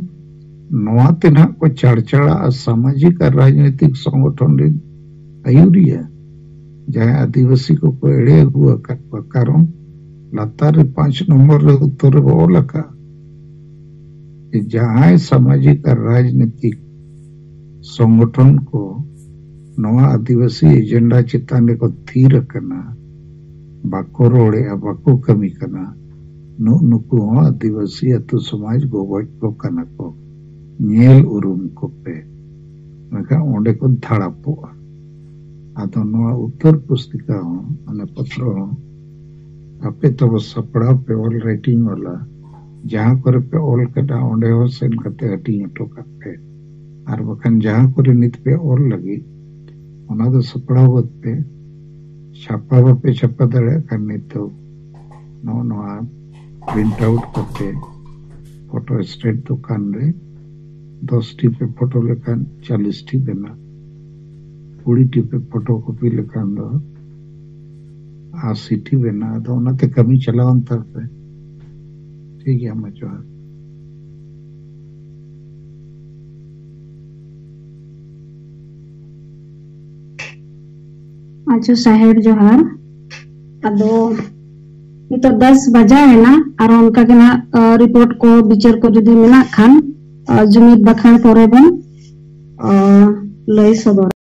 ᱱᱚᱣᱟ ᱛᱮ ᱱᱟᱦᱟᱜ ᱠᱚ ᱪᱟᱲᱪᱟᱲᱟᱜᱼᱟ ᱥᱟᱢᱟᱡᱤᱠ ᱟᱨ ᱨᱟᱡᱽᱱᱤᱛᱤᱠ ᱥᱚᱝᱜᱚᱴᱷᱚᱱ ᱨᱮᱱ ᱟᱹᱭᱩᱨᱤᱭᱟᱹ, ᱡᱟᱦᱟᱸᱭ ᱟᱹᱫᱤᱵᱟᱹᱥᱤ ᱠᱚᱠᱚ ᱮᱲᱮ ᱟᱹᱜᱩ ᱟᱠᱟᱫ ᱠᱚᱣᱟ᱾ ᱠᱟᱨᱚᱱ ᱞᱟᱛᱟᱨ ᱨᱮ ᱯᱟᱸᱪ ᱱᱚᱢᱵᱚᱨ ᱨᱮ ᱩᱛᱛᱚᱨ ᱨᱮᱵᱚ ᱚᱞ ᱟᱠᱟᱫ ᱡᱮ ᱡᱟᱦᱟᱸᱭ ᱥᱟᱢᱟᱡᱤᱠ ᱟᱨ ᱨᱟᱡᱽᱱᱤᱛᱤᱠ ᱥᱚᱝᱜᱚᱴᱷᱚᱱ ᱠᱚ ᱱᱚᱣᱟ ᱟᱹᱫᱤᱵᱟᱹᱥᱤ ᱮᱡᱮᱱᱰᱟ ᱪᱮᱛᱟᱱ ᱨᱮᱠᱚ ᱛᱷᱤᱨ ᱟᱠᱟᱱᱟ, ᱵᱟᱠᱚ ᱨᱚᱲᱮᱜᱼᱟ, ᱵᱟᱠᱚ ᱠᱟᱹᱢᱤ ᱠᱟᱱᱟ, ᱱᱩᱜ ᱱᱩᱠᱩ ᱦᱚᱸ ᱟᱹᱫᱤᱵᱟᱹᱥᱤ ᱟᱹᱛᱩ ᱥᱚᱢᱟᱡᱽ ᱜᱚᱵᱚᱡ ᱠᱚ ᱠᱟᱱᱟ ᱠᱚ, ᱧᱮᱞ ᱩᱨᱩᱢ ᱠᱚᱯᱮ, ᱢᱮᱱᱠᱷᱟᱱ ᱚᱸᱰᱮ ᱠᱚ ᱫᱷᱟᱲᱟᱯᱚᱜᱼᱟ᱾ ᱟᱫᱚ ᱱᱚᱣᱟ ᱩᱛᱛᱚᱨ ᱯᱩᱥᱛᱤᱠᱟ ᱦᱚᱸ, ᱢᱟᱱᱮ ᱯᱚᱛᱨᱚ ᱦᱚᱸ ᱟᱯᱮ ᱛᱚᱵᱚ ᱥᱟᱯᱲᱟᱣ ᱯᱮ, ᱚᱞ ᱨᱟᱭᱴᱤᱝ ᱣᱟᱞᱟ, ᱡᱟᱦᱟᱸ ᱠᱚᱨᱮ ᱯᱮ ᱚᱞ ᱠᱟᱫᱟ ᱚᱸᱰᱮ ᱦᱚᱸ ᱥᱮᱱ ᱠᱟᱛᱮ ᱦᱟᱹᱴᱤᱧ ᱦᱚᱴᱚ ᱠᱟᱜ ᱯᱮ᱾ ᱟᱨ ᱵᱟᱠᱷᱟᱱ ᱡᱟᱦᱟᱸ ᱠᱚᱨᱮ ᱱᱤᱛ ᱯᱮ ᱚᱞ ᱞᱟᱹᱜᱤᱫ ᱚᱱᱟ ᱫᱚ ᱥᱟᱯᱲᱟᱣ ᱜᱚᱫ ᱯᱮ᱾ ᱪᱷᱟᱯᱟ ᱵᱟᱯᱮ ᱪᱷᱟᱯᱟ ᱫᱟᱲᱮᱭᱟᱜ ᱠᱷᱟᱱ ᱱᱤᱛᱚᱜ ᱱᱚᱜᱼᱚ ᱱᱚᱣᱟ ᱯᱨᱤᱱᱴ ᱟᱣᱩᱴ ᱠᱟᱛᱮ ᱯᱷᱳᱴᱳ ᱥᱴᱮᱴ ᱫᱚᱠᱟᱱ ᱨᱮ ᱫᱚᱥ ᱴᱤ ᱯᱮ ᱯᱷᱳᱴᱳ ᱞᱮᱠᱷᱟᱱ ᱪᱚᱞᱞᱤᱥ ᱴᱤ ᱵᱮᱱᱟᱜ, ᱠᱩᱲᱤ ᱴᱤ ᱯᱮ ᱯᱷᱳᱴᱳ ᱠᱚᱯᱤ ᱞᱮᱠᱷᱟᱱ ᱫᱚ ᱟᱥᱤ ᱴᱤ ᱵᱮᱱᱟᱜ᱾ ᱟᱫᱚ ᱚᱱᱟᱛᱮ ᱠᱟᱹᱢᱤ ᱪᱟᱞᱟᱣ ᱮᱱ ᱛᱟᱯᱮ᱾ ᱴᱷᱤᱠ ᱜᱮᱭᱟ, ᱢᱟ ᱡᱚᱦᱟᱨ᱾ ᱟᱪᱪᱷᱟ ᱥᱟᱦᱮᱵ, ᱡᱚᱦᱟᱨ᱾ ᱟᱫᱚ ᱱᱤᱛᱚᱜ ᱫᱚᱥ ᱵᱟᱡᱟᱣ ᱮᱱᱟ, ᱟᱨ ᱚᱱᱠᱟ ᱜᱮ ᱱᱟᱜ, ᱟ, ᱨᱤᱯᱳᱨᱴ ᱠᱚ, ᱵᱤᱪᱟᱹᱨ ᱠᱚ ᱡᱩᱫᱤ ᱢᱮᱱᱟᱜ ᱠᱷᱟᱱ, ᱟ, ᱡᱩᱢᱤᱫ ᱵᱟᱠᱷᱟᱱ ᱯᱚᱨᱮ ᱵᱚᱱ, ᱟ, ᱞᱟᱹᱭ ᱥᱚᱫᱚᱨᱟ᱾